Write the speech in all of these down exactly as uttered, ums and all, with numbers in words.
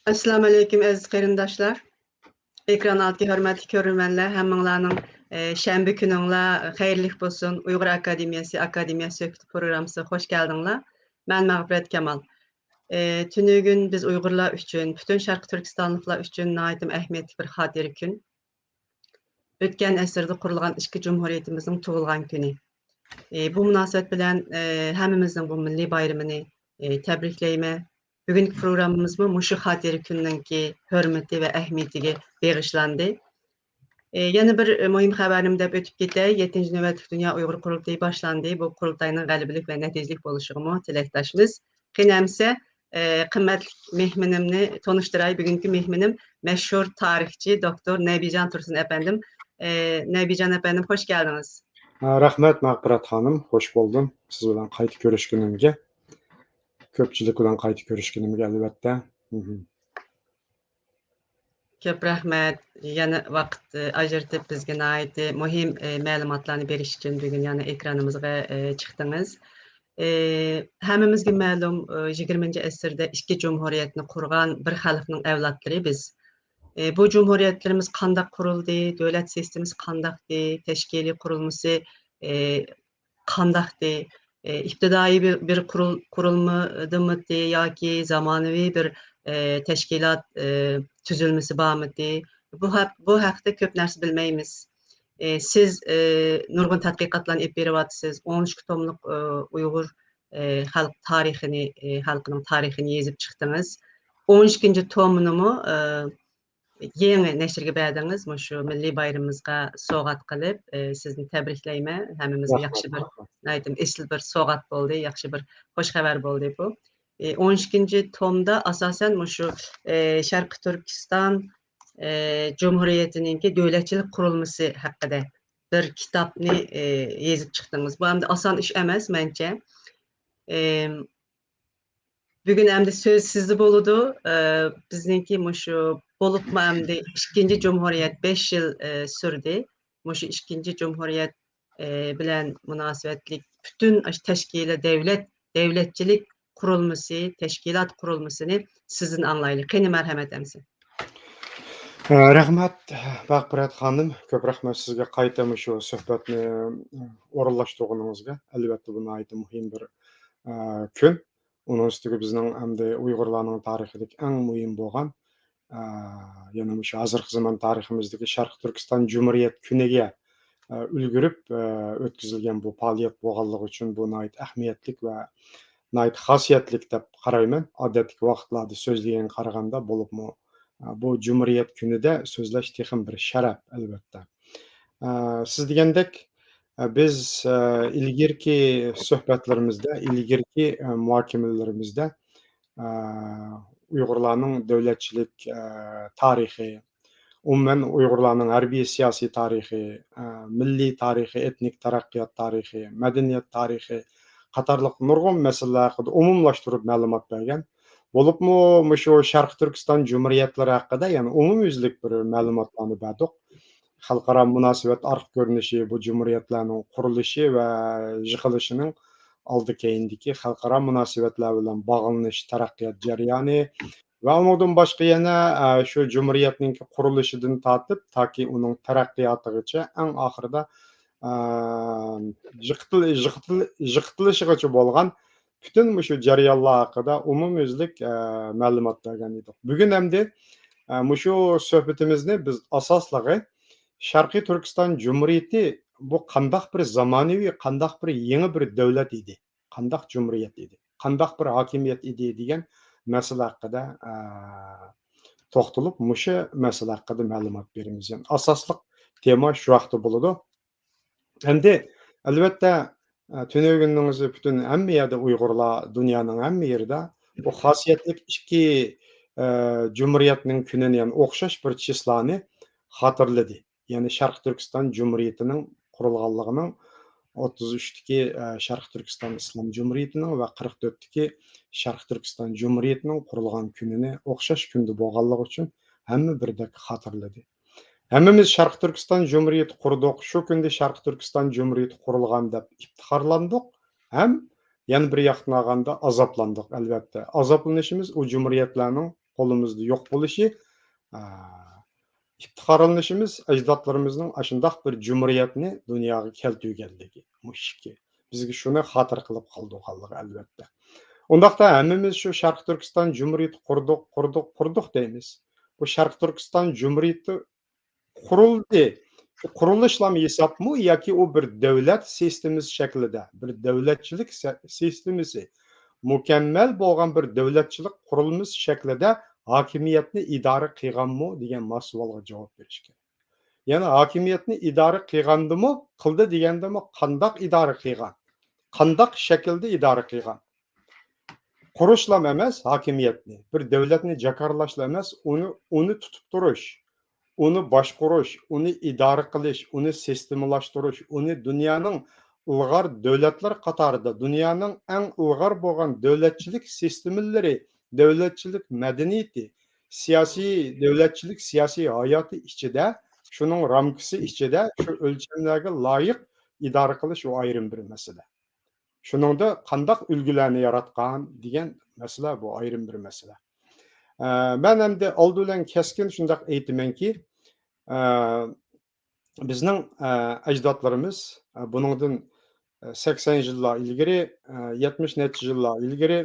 ئەسسالامۇ ئەلەيكۇم، ئەزىز قېرىنداشلار. ئېكران ئالدىدىكى ھۆرمەتلىك كۆرۈرمەنلەر، ھەممىڭلارنىڭ، ئە، شەنبە كۈنۈڭلار خەيرلىك بولسۇن. ئۇيغۇر ئاكادېمىيەسى ئاكادېمىيە سۆھبىتى پروگراممىسىغا خوش كەلدىڭلار. مەن مەغپىرەت كامال. ئە، تۈنۈگۈن بىز ئۇيغۇرلار ئۈچۈن، پۈتۈن شەرقىي تۈركىستانلىقلار ئۈچۈن ناھايىتى ئەھمىيەتلىك بىر خاتىرە كۈن. ئۆتكەن ئەسىردە قۇرۇلغان ئىككى جۇمھۇرىيىتىمىزنىڭ تۇغۇلغان كۈنى. ئى، بۇ مۇناسىۋەت بىلەن، ئى، ھەممىمىزنىڭ بۇ مىللىي بايرىمىنى، ئى، تەبرىكلەيمەن. بۈگۈنكى پروگراممىمىزمۇ مۇشۇ خاتىرە كۈننىڭكى ھۆرمىتى ۋە ئەھمىيىتىگە بېغىشلاندى. ئى، يەنە بىر، ئى، مۇھىم خەۋەرنى دەپ ئۆتۈپ كېتەي. يەتتىنچى نۆۋەتلىك دۇنيا ئۇيغۇر قۇرۇلتىيى باشلاندى. بۇ قۇرۇلتاينىڭ غەلىبىلىك ۋە نەتىجىلىك بولۇشىغىمۇ تىلەكداشمىز. قېنى ئەمىسە، ئى، قىممەتلىك مېھمىنىمنى تونۇشتۇراي. بۈگۈنكى مېھمىنىم مەشھۇر تارىخچى دوكتور نەبىجان تۇرسۇن ئەپەندىم. ئى، نەبىجان ئەپەندىم، خوش كەلدىڭىز. ھە، رەھمەت، مەغپىرەت خانىم، خوش بولدۇم سىز بىلەن قايتا كۆرۈشكىنىمگە. كۆپچىلىك بىلەن قايتا كۆرۈشكىنىمگە، ئەلۋەتتە. مھم. كۆپ رەھمەت. يەنە ۋاقىت، ئى، ئاجرىتىپ بىزگە ناھايىتى مۇھىم، ئى، مەلۇماتلارنى بېرىش ئۈچۈن بۈگۈن يەنە ئېكرانىمىزغا، ئى، چىقتىڭىز. ئى، ھەممىمىزگە مەلۇم، ئى، يىگىرمىنچى ئەسىردە ئىككى جۇمھۇرىيەتنى قۇرغان بىر خەلقنىڭ ئەۋلادلىرى بىز. ئى، بۇ جۇمھۇرىيەتلىرىمىز قانداق قۇرۇلدى، دۆلەت سىستېمىسى قانداقتى، تەشكىلىي قۇرۇلمىسى، ئى، قانداقتى؟ ئى، ئىپتىدائىي بىر، بىر قۇرۇل-، قۇرۇلمىدىمىتى ياكى زامانىۋى بىر، ئى، تەشكىلات، ئى، تۈزۈلمىسى بارمىتى؟ بۇ ھەق-، بۇ ھەقتە كۆپ نەرسە بىلمەيمىز. ئى، سىز، ئى، نۇرغۇن تەتقىقاتلارنى ئېلىپ بېرىۋاتىسىز. ئون ئىككى توملۇق، ئى، ئۇيغۇر، ئى، خەلق تارىخىنى، ئى، خەلقىنىڭ تارىخىنى يېزىپ چىقتىڭىز. ئون ئىككىنچى تومىنىمۇ، ئى، يېڭى نەشرگە بەردىڭىز، مۇشۇ مىللىي بايرىمىمىزغا سوۋغات قىلىپ، ئى، سىزنى تەبرىكلەيمەن. ھەممىمىزگە رەھمەت، ياخشى بىر، رەھمەت. ناھايىتى ئېسىل بىر سوۋغات بولدى، ياخشى بىر خوش خەۋەر بولدى بۇ. ئى، ئون ئىككىنچى تومدا ئاساسەن مۇشۇ، ئى، شەرقىي تۈركىستان، ئى، جۇمھۇرىيىتىنىڭكى دۆلەتچىلىك قۇرۇلمىسى ھەققىدە بىر كىتابنى، ئى، يېزىپ چىقتىڭىز. بۇ ئەمدى ئاسان ئىش ئەمەس، مەنچە. ئى، بۈگۈن ئەمدى سۆز سىزدە بولىدۇ. ئى، بىزنىڭكى مۇشۇ بولۇپمۇ ئەمدى ئىككىنچى جۇمھۇرىيەت بەش يىل، ئى، سۈردى. مۇشۇ ئىككىنچى جۇمھۇرىيەت، ئى، بىلەن مۇناسىۋەتلىك پۈتۈن ئاشۇ تەشكىلات، دەۋلەت، دەۋلەتچىلىك قۇرۇلمىسى، تەشكىلات قۇرۇلمىسىنى سىزدىن ئاڭلايلى. قېنى، مەرھەمەت ئەمىسە. ئە، رەھمەت، مەغپىرەت خانىم. كۆپ رەھمەت سىزگە قايتا مۇشۇ سۆھبەتنى ئورۇنلاشتۇرغىنىڭىزغا. ئەلۋەتتە، بۇ ناھايىتى مۇھىم بىر، ئە، كۈن. ئۇنىڭ ئۈستىگە بىزنىڭ ئەمدى ئۇيغۇرلارنىڭ تارىخىدىكى ئەڭ مۇھىم بولغان، ئە، يەنە مۇشۇ ھازىرقى زامان تارىخىمىزدىكى شەرقىي تۈركىستان جۇمھۇرىيەت كۈنىگە، ئە، ئۈلگۈرۈپ، ئە، ئۆتكۈزۈلگەن بۇ پائالىيەت بولغانلىقى ئۈچۈن بۇ ناھايىتى ئەھمىيەتلىك ۋە ناھايىتى خاسىيەتلىك دەپ قارايمەن. ئادەتتىكى ۋاقىتلاردا سۆزلىگەنگە قارىغاندا، بولۇپمۇ، ئە، بۇ جۇمھۇرىيەت كۈنىدە سۆزلەش تېخىمۇ بىر شەرەپ، ئەلۋەتتە. ئە، سىز دېگەندەك، ئە، بىز، ئە، ئىلگىرىكى سۆھبەتلىرىمىزدە، ئىلگىرىكى، ئە، مۇھاكىمىلىرىمىزدە، ئە، ئۇيغۇرلارنىڭ دۆلەتچىلىك، ئە، تارىخى، ئومۇمەن ئۇيغۇرلارنىڭ ھەربىي سىياسىي تارىخى، ئە، مىللىي تارىخى، ئېتنىك تەرەققىيات تارىخى، مەدەنىيەت تارىخى قاتارلىق نۇرغۇن مەسىلىلەر ھەققىدە ئومۇملاشتۇرۇپ مەلۇمات بەرگەن. بولۇپمۇ مۇشۇ شەرقىي تۈركىستان جۇمھۇرىيەتلىرى ھەققىدە يەنە ئومۇميۈزلۈك بىر مەلۇماتلارنى بەردۇق. خەلقئارا مۇناسىۋەت ئارقا كۆرۈنۈشى، بۇ جۇمھۇرىيەتلەرنىڭ قۇرۇلۇشى ۋە يىقىلىشىنىڭ ئالدى كەينىدىكى خەلقئارا مۇناسىۋەتلەر بىلەن باغلىنىش، تەرەققىيات جەريانى ۋە ئۇنىڭدىن باشقا يەنە، ئە، شۇ جۇمھۇرىيەتنىڭكى قۇرۇلۇشىدىن تارتىپ تاكى ئۇنىڭ تەرەققىياتىغىچە ئەڭ ئاخىرىدا، ئە، يىقىتىل-، يىقىتىل-، يىقىتىلىشىغىچە بولغان پۈتۈن مۇشۇ جەريانلار ھەققىدە ئومۇميۈزلۈك، ئە، مەلۇمات بەرگەن ئىدۇق. بۈگۈن ئەمدى، ئە، مۇشۇ سۆھبىتىمىزنى بىز ئاساسلىقى شەرقىي تۈركىستان جۇمھۇرىيىتى بۇ قانداق بىر زامانىۋى، قانداق بىر يېڭى بىر دۆلەت ئىدى، قانداق جۇمھۇرىيەت ئىدى، قانداق بىر ھاكىمىيەت ئىدى دېگەن مەسىلە ھەققىدە، ئە، توختىلىپ، مۇشۇ مەسىلە ھەققىدە مەلۇمات بېرىمىز. يەنى ئاساسلىق تېما شۇ ھەقتە بولىدۇ. ئەمدى، ئەلۋەتتە، ئە، تۈنۈگۈننىڭ ئۆزى پۈتۈن ھەممە يەردە ئۇيغۇرلار، دۇنيانىڭ ھەممە يېرىدە بۇ خاسىيەتلىك ئىككى، ئە، جۇمھۇرىيەتنىڭ كۈنىنى، يەنى ئوخشاش بىر چىسلانى خاتىرىلىدى. يەنى شەرقىي تۈركىستان جۇمھۇرىيىتىنىڭ قۇرۇلغانلىقىنىڭ ئوتتۇز ئۈچتىكى، ئە، شەرقىي تۈركىستان ئىسلام جۇمھۇرىيىتىنىڭ ۋە قىرىق تۆتتىكى شەرقىي تۈركىستان جۇمھۇرىيىتىنىڭ قۇرۇلغان كۈنىنى ئوخشاش كۈندە بولغانلىقى ئۈچۈن ھەممە بىردەك خاتىرىلىدى. ھەممىمىز شەرقىي تۈركىستان جۇمھۇرىيىتى قۇردۇق، شۇ كۈندە شەرقىي تۈركىستان جۇمھۇرىيىتى قۇرۇلغان دەپ ئىپتىخارلاندۇق ھەم يەنە بىر ياقتىن ئالغاندا ئازابلاندۇق، ئەلۋەتتە. ئازابلىنىشىمىز ئۇ جۇمھۇرىيەتلەرنىڭ قولىمىزدا يوق بولۇشى، ئە، ئىپتىخارلىنىشىمىز ئەجدادلىرىمىزنىڭ ئاشۇنداق بىر جۇمھۇرىيەتنى دۇنياغا كەلتۈرگەنلىكى، مۇشۇ ئىككى. بىزگە شۇنى خاتىرە قىلىپ قالدۇرغانلىقى، ئەلۋەتتە. ئۇنداقتا ھەممىمىز شۇ شەرقىي تۈركىستان جۇمھۇرىيىتى قۇردۇق، قۇردۇق، قۇردۇق دەيمىز. بۇ شەرقىي تۈركىستان جۇمھۇرىيىتى قۇرۇلدى. شۇ قۇرۇلۇشلام ھېسابمۇ ياكى ئۇ بىر دۆلەت سىستېمىسى شەكلىدە، بىر دۆلەتچىلىك سە-، سىستېمىسى، مۇكەممەل بولغان بىر دۆلەتچىلىك قۇرۇلمىسى شەكلىدە ھاكىمىيەتنى ئىدارە قىلغانمۇ دېگەن مانا سوئالغا جاۋاب بېرىش كېرەك. يەنى ھاكىمىيەتنى ئىدارە قىلغاندىمۇ، قىلدى دېگەندىمۇ، قانداق ئىدارە قىلغان؟ قانداق شەكىلدە ئىدارە قىلغان؟ قۇرۇشلام ئەمەس ھاكىمىيەتنى، بىر دۆلەتنى جاكارلاشلا ئەمەس، ئۇنى، ئۇنى تۇتۇپ تۇرۇش، ئۇنى باشقۇرۇش، ئۇنى ئىدارە قىلىش، ئۇنى سىستېمىلاشتۇرۇش، ئۇنى دۇنيانىڭ ئىلغار دۆلەتلىرى قاتارىدا، دۇنيانىڭ ئەڭ ئىلغار بولغان دۆلەتچىلىك سىستېمىلىرى، دۆلەتچىلىك مەدەنىيىتى، سىياسىي، دۆلەتچىلىك سىياسىي ھاياتى ئىچىدە، شۇنىڭ رامكىسى ئىچىدە شۇ ئۆلچەملەرگە لايىق ئىدارە قىلىش، ئۇ ئايرىم بىر مەسىلە. شۇنىڭدا قانداق ئۈلگىلەرنى ياراتقان دېگەن مەسىلە، بۇ ئايرىم بىر مەسىلە. ئە، مەن ئەمدى ئالدى بىلەن كەسكىن شۇنداق ئېيتىمەنكى، ئە، بىزنىڭ، ئە، ئەجدادلىرىمىز، ئە، بۇنىڭدىن، ئە، سەكسەن يىللار ئىلگىرى، ئە، يەتمىش نەچچە يىللار ئىلگىرى،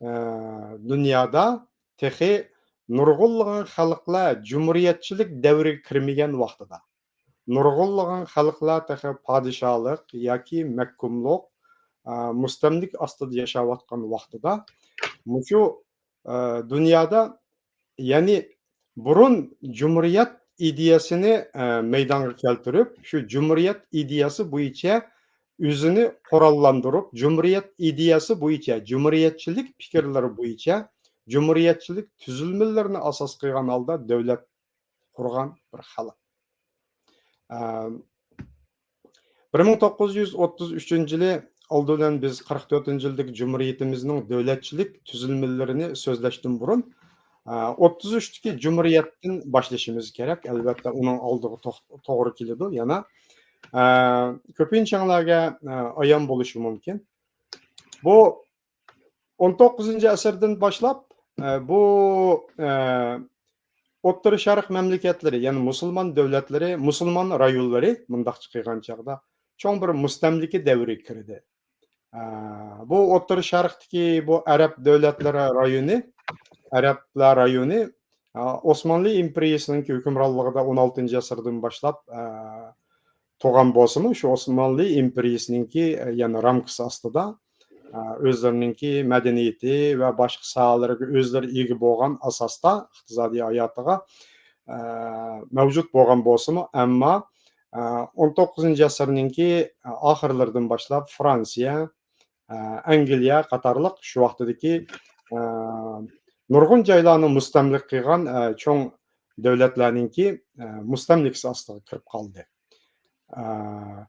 ئە، دۇنيادا تېخى نۇرغۇنلىغان خەلقلەر جۇمھۇرىيەتچىلىك دەۋرىگە كىرمىگەن ۋاقتىدا، نۇرغۇنلىغان خەلقلەر تېخى پادىشاھلىق ياكى مەھكۇملۇق، ئە، مۇستەملىكە ئاستىدا ياشاۋاتقان ۋاقتىدا، مۇشۇ، ئە، دۇنيادا، يەنى بۇرۇن جۇمھۇرىيەت ئىدىيەسىنى، ئە، مەيدانغا كەلتۈرۈپ، شۇ جۇمھۇرىيەت ئىدىيەسى بويىچە ئۆزىنى قوراللاندۇرۇپ، جۇمھۇرىيەت ئىدىيەسى بويىچە، جۇمھۇرىيەتچىلىك پىكىرلىرى بويىچە، جۇمھۇرىيەتچىلىك تۈزۈلمىلىرىنى ئاساس قىلغان ھالدا دۆلەت قۇرغان بىر خەلق. ئە، بىر مىڭ توققۇز يۈز ئوتتۇز ئۈچىنچى يىلى، ئالدى بىلەن بىز قىرىق تۆتىنچى يىلدىكى جۇمھۇرىيىتىمىزنىڭ دۆلەتچىلىك تۈزۈلمىلىرىنى سۆزلەشتىن بۇرۇن، ئە، ئوتتۇز ئۈچتىكى جۇمھۇرىيەتتىن باشلىشىمىز كېرەك. ئەلۋەتتە، ئۇنىڭ ئالدىغا توغ-، توغرا كېلىدۇ يەنە. ئە، كۆپىنچىڭلارغا، ئە، ئايان بولۇشى مۇمكىن. بۇ ئون توققۇزىنچى ئەسىردىن باشلاپ، ئە، بۇ، ئە، ئوتتۇرا شەرق مەملىكەتلىرى، يەنى مۇسۇلمان دۆلەتلىرى، مۇسۇلمان رايونلىرى، مۇنداقچە قىلغان چاغدا، چوڭ بىر مۇستەملىكە دەۋرىگە كىردى. ئە، بۇ ئوتتۇرا شەرقتىكى بۇ ئەرەب دۆلەتلىرى رايونى، ئەرەبلەر رايونى، ئە، ئوسمانلى ئىمپېرىيىسىنىڭكى ھۆكۈمرانلىقىدا ئون ئالتىنچى ئەسىردىن باشلاپ، ئە، تۇرغان بولسىمۇ، شۇ ئوسمانلى ئىمپېرىيىسىنىڭكى، ئە، يەنە رامكىسى ئاستىدا، ئە، ئۆزلىرىنىڭكى مەدەنىيىتى ۋە باشقا ساھەلەرگە ئۆزلىرى ئىگە بولغان ئاساستا ئىقتىسادىي ھاياتىغا، ئە، مەۋجۇت بولغان بولسىمۇ، ئەمما، ئە، ئون توققۇزىنچى ئەسىرنىڭكى، ئە، ئاخىرلىرىدىن باشلاپ فرانسىيە، ئە، ئەنگلىيە قاتارلىق شۇ ۋاقتىدىكى، ئە، نۇرغۇن جايلارنى مۇستەملىكە قىلغان، ئە، چوڭ دۆلەتلەرنىڭكى، ئە، مۇستەملىكىسى ئاستىغا كىرىپ قالدى. ئە،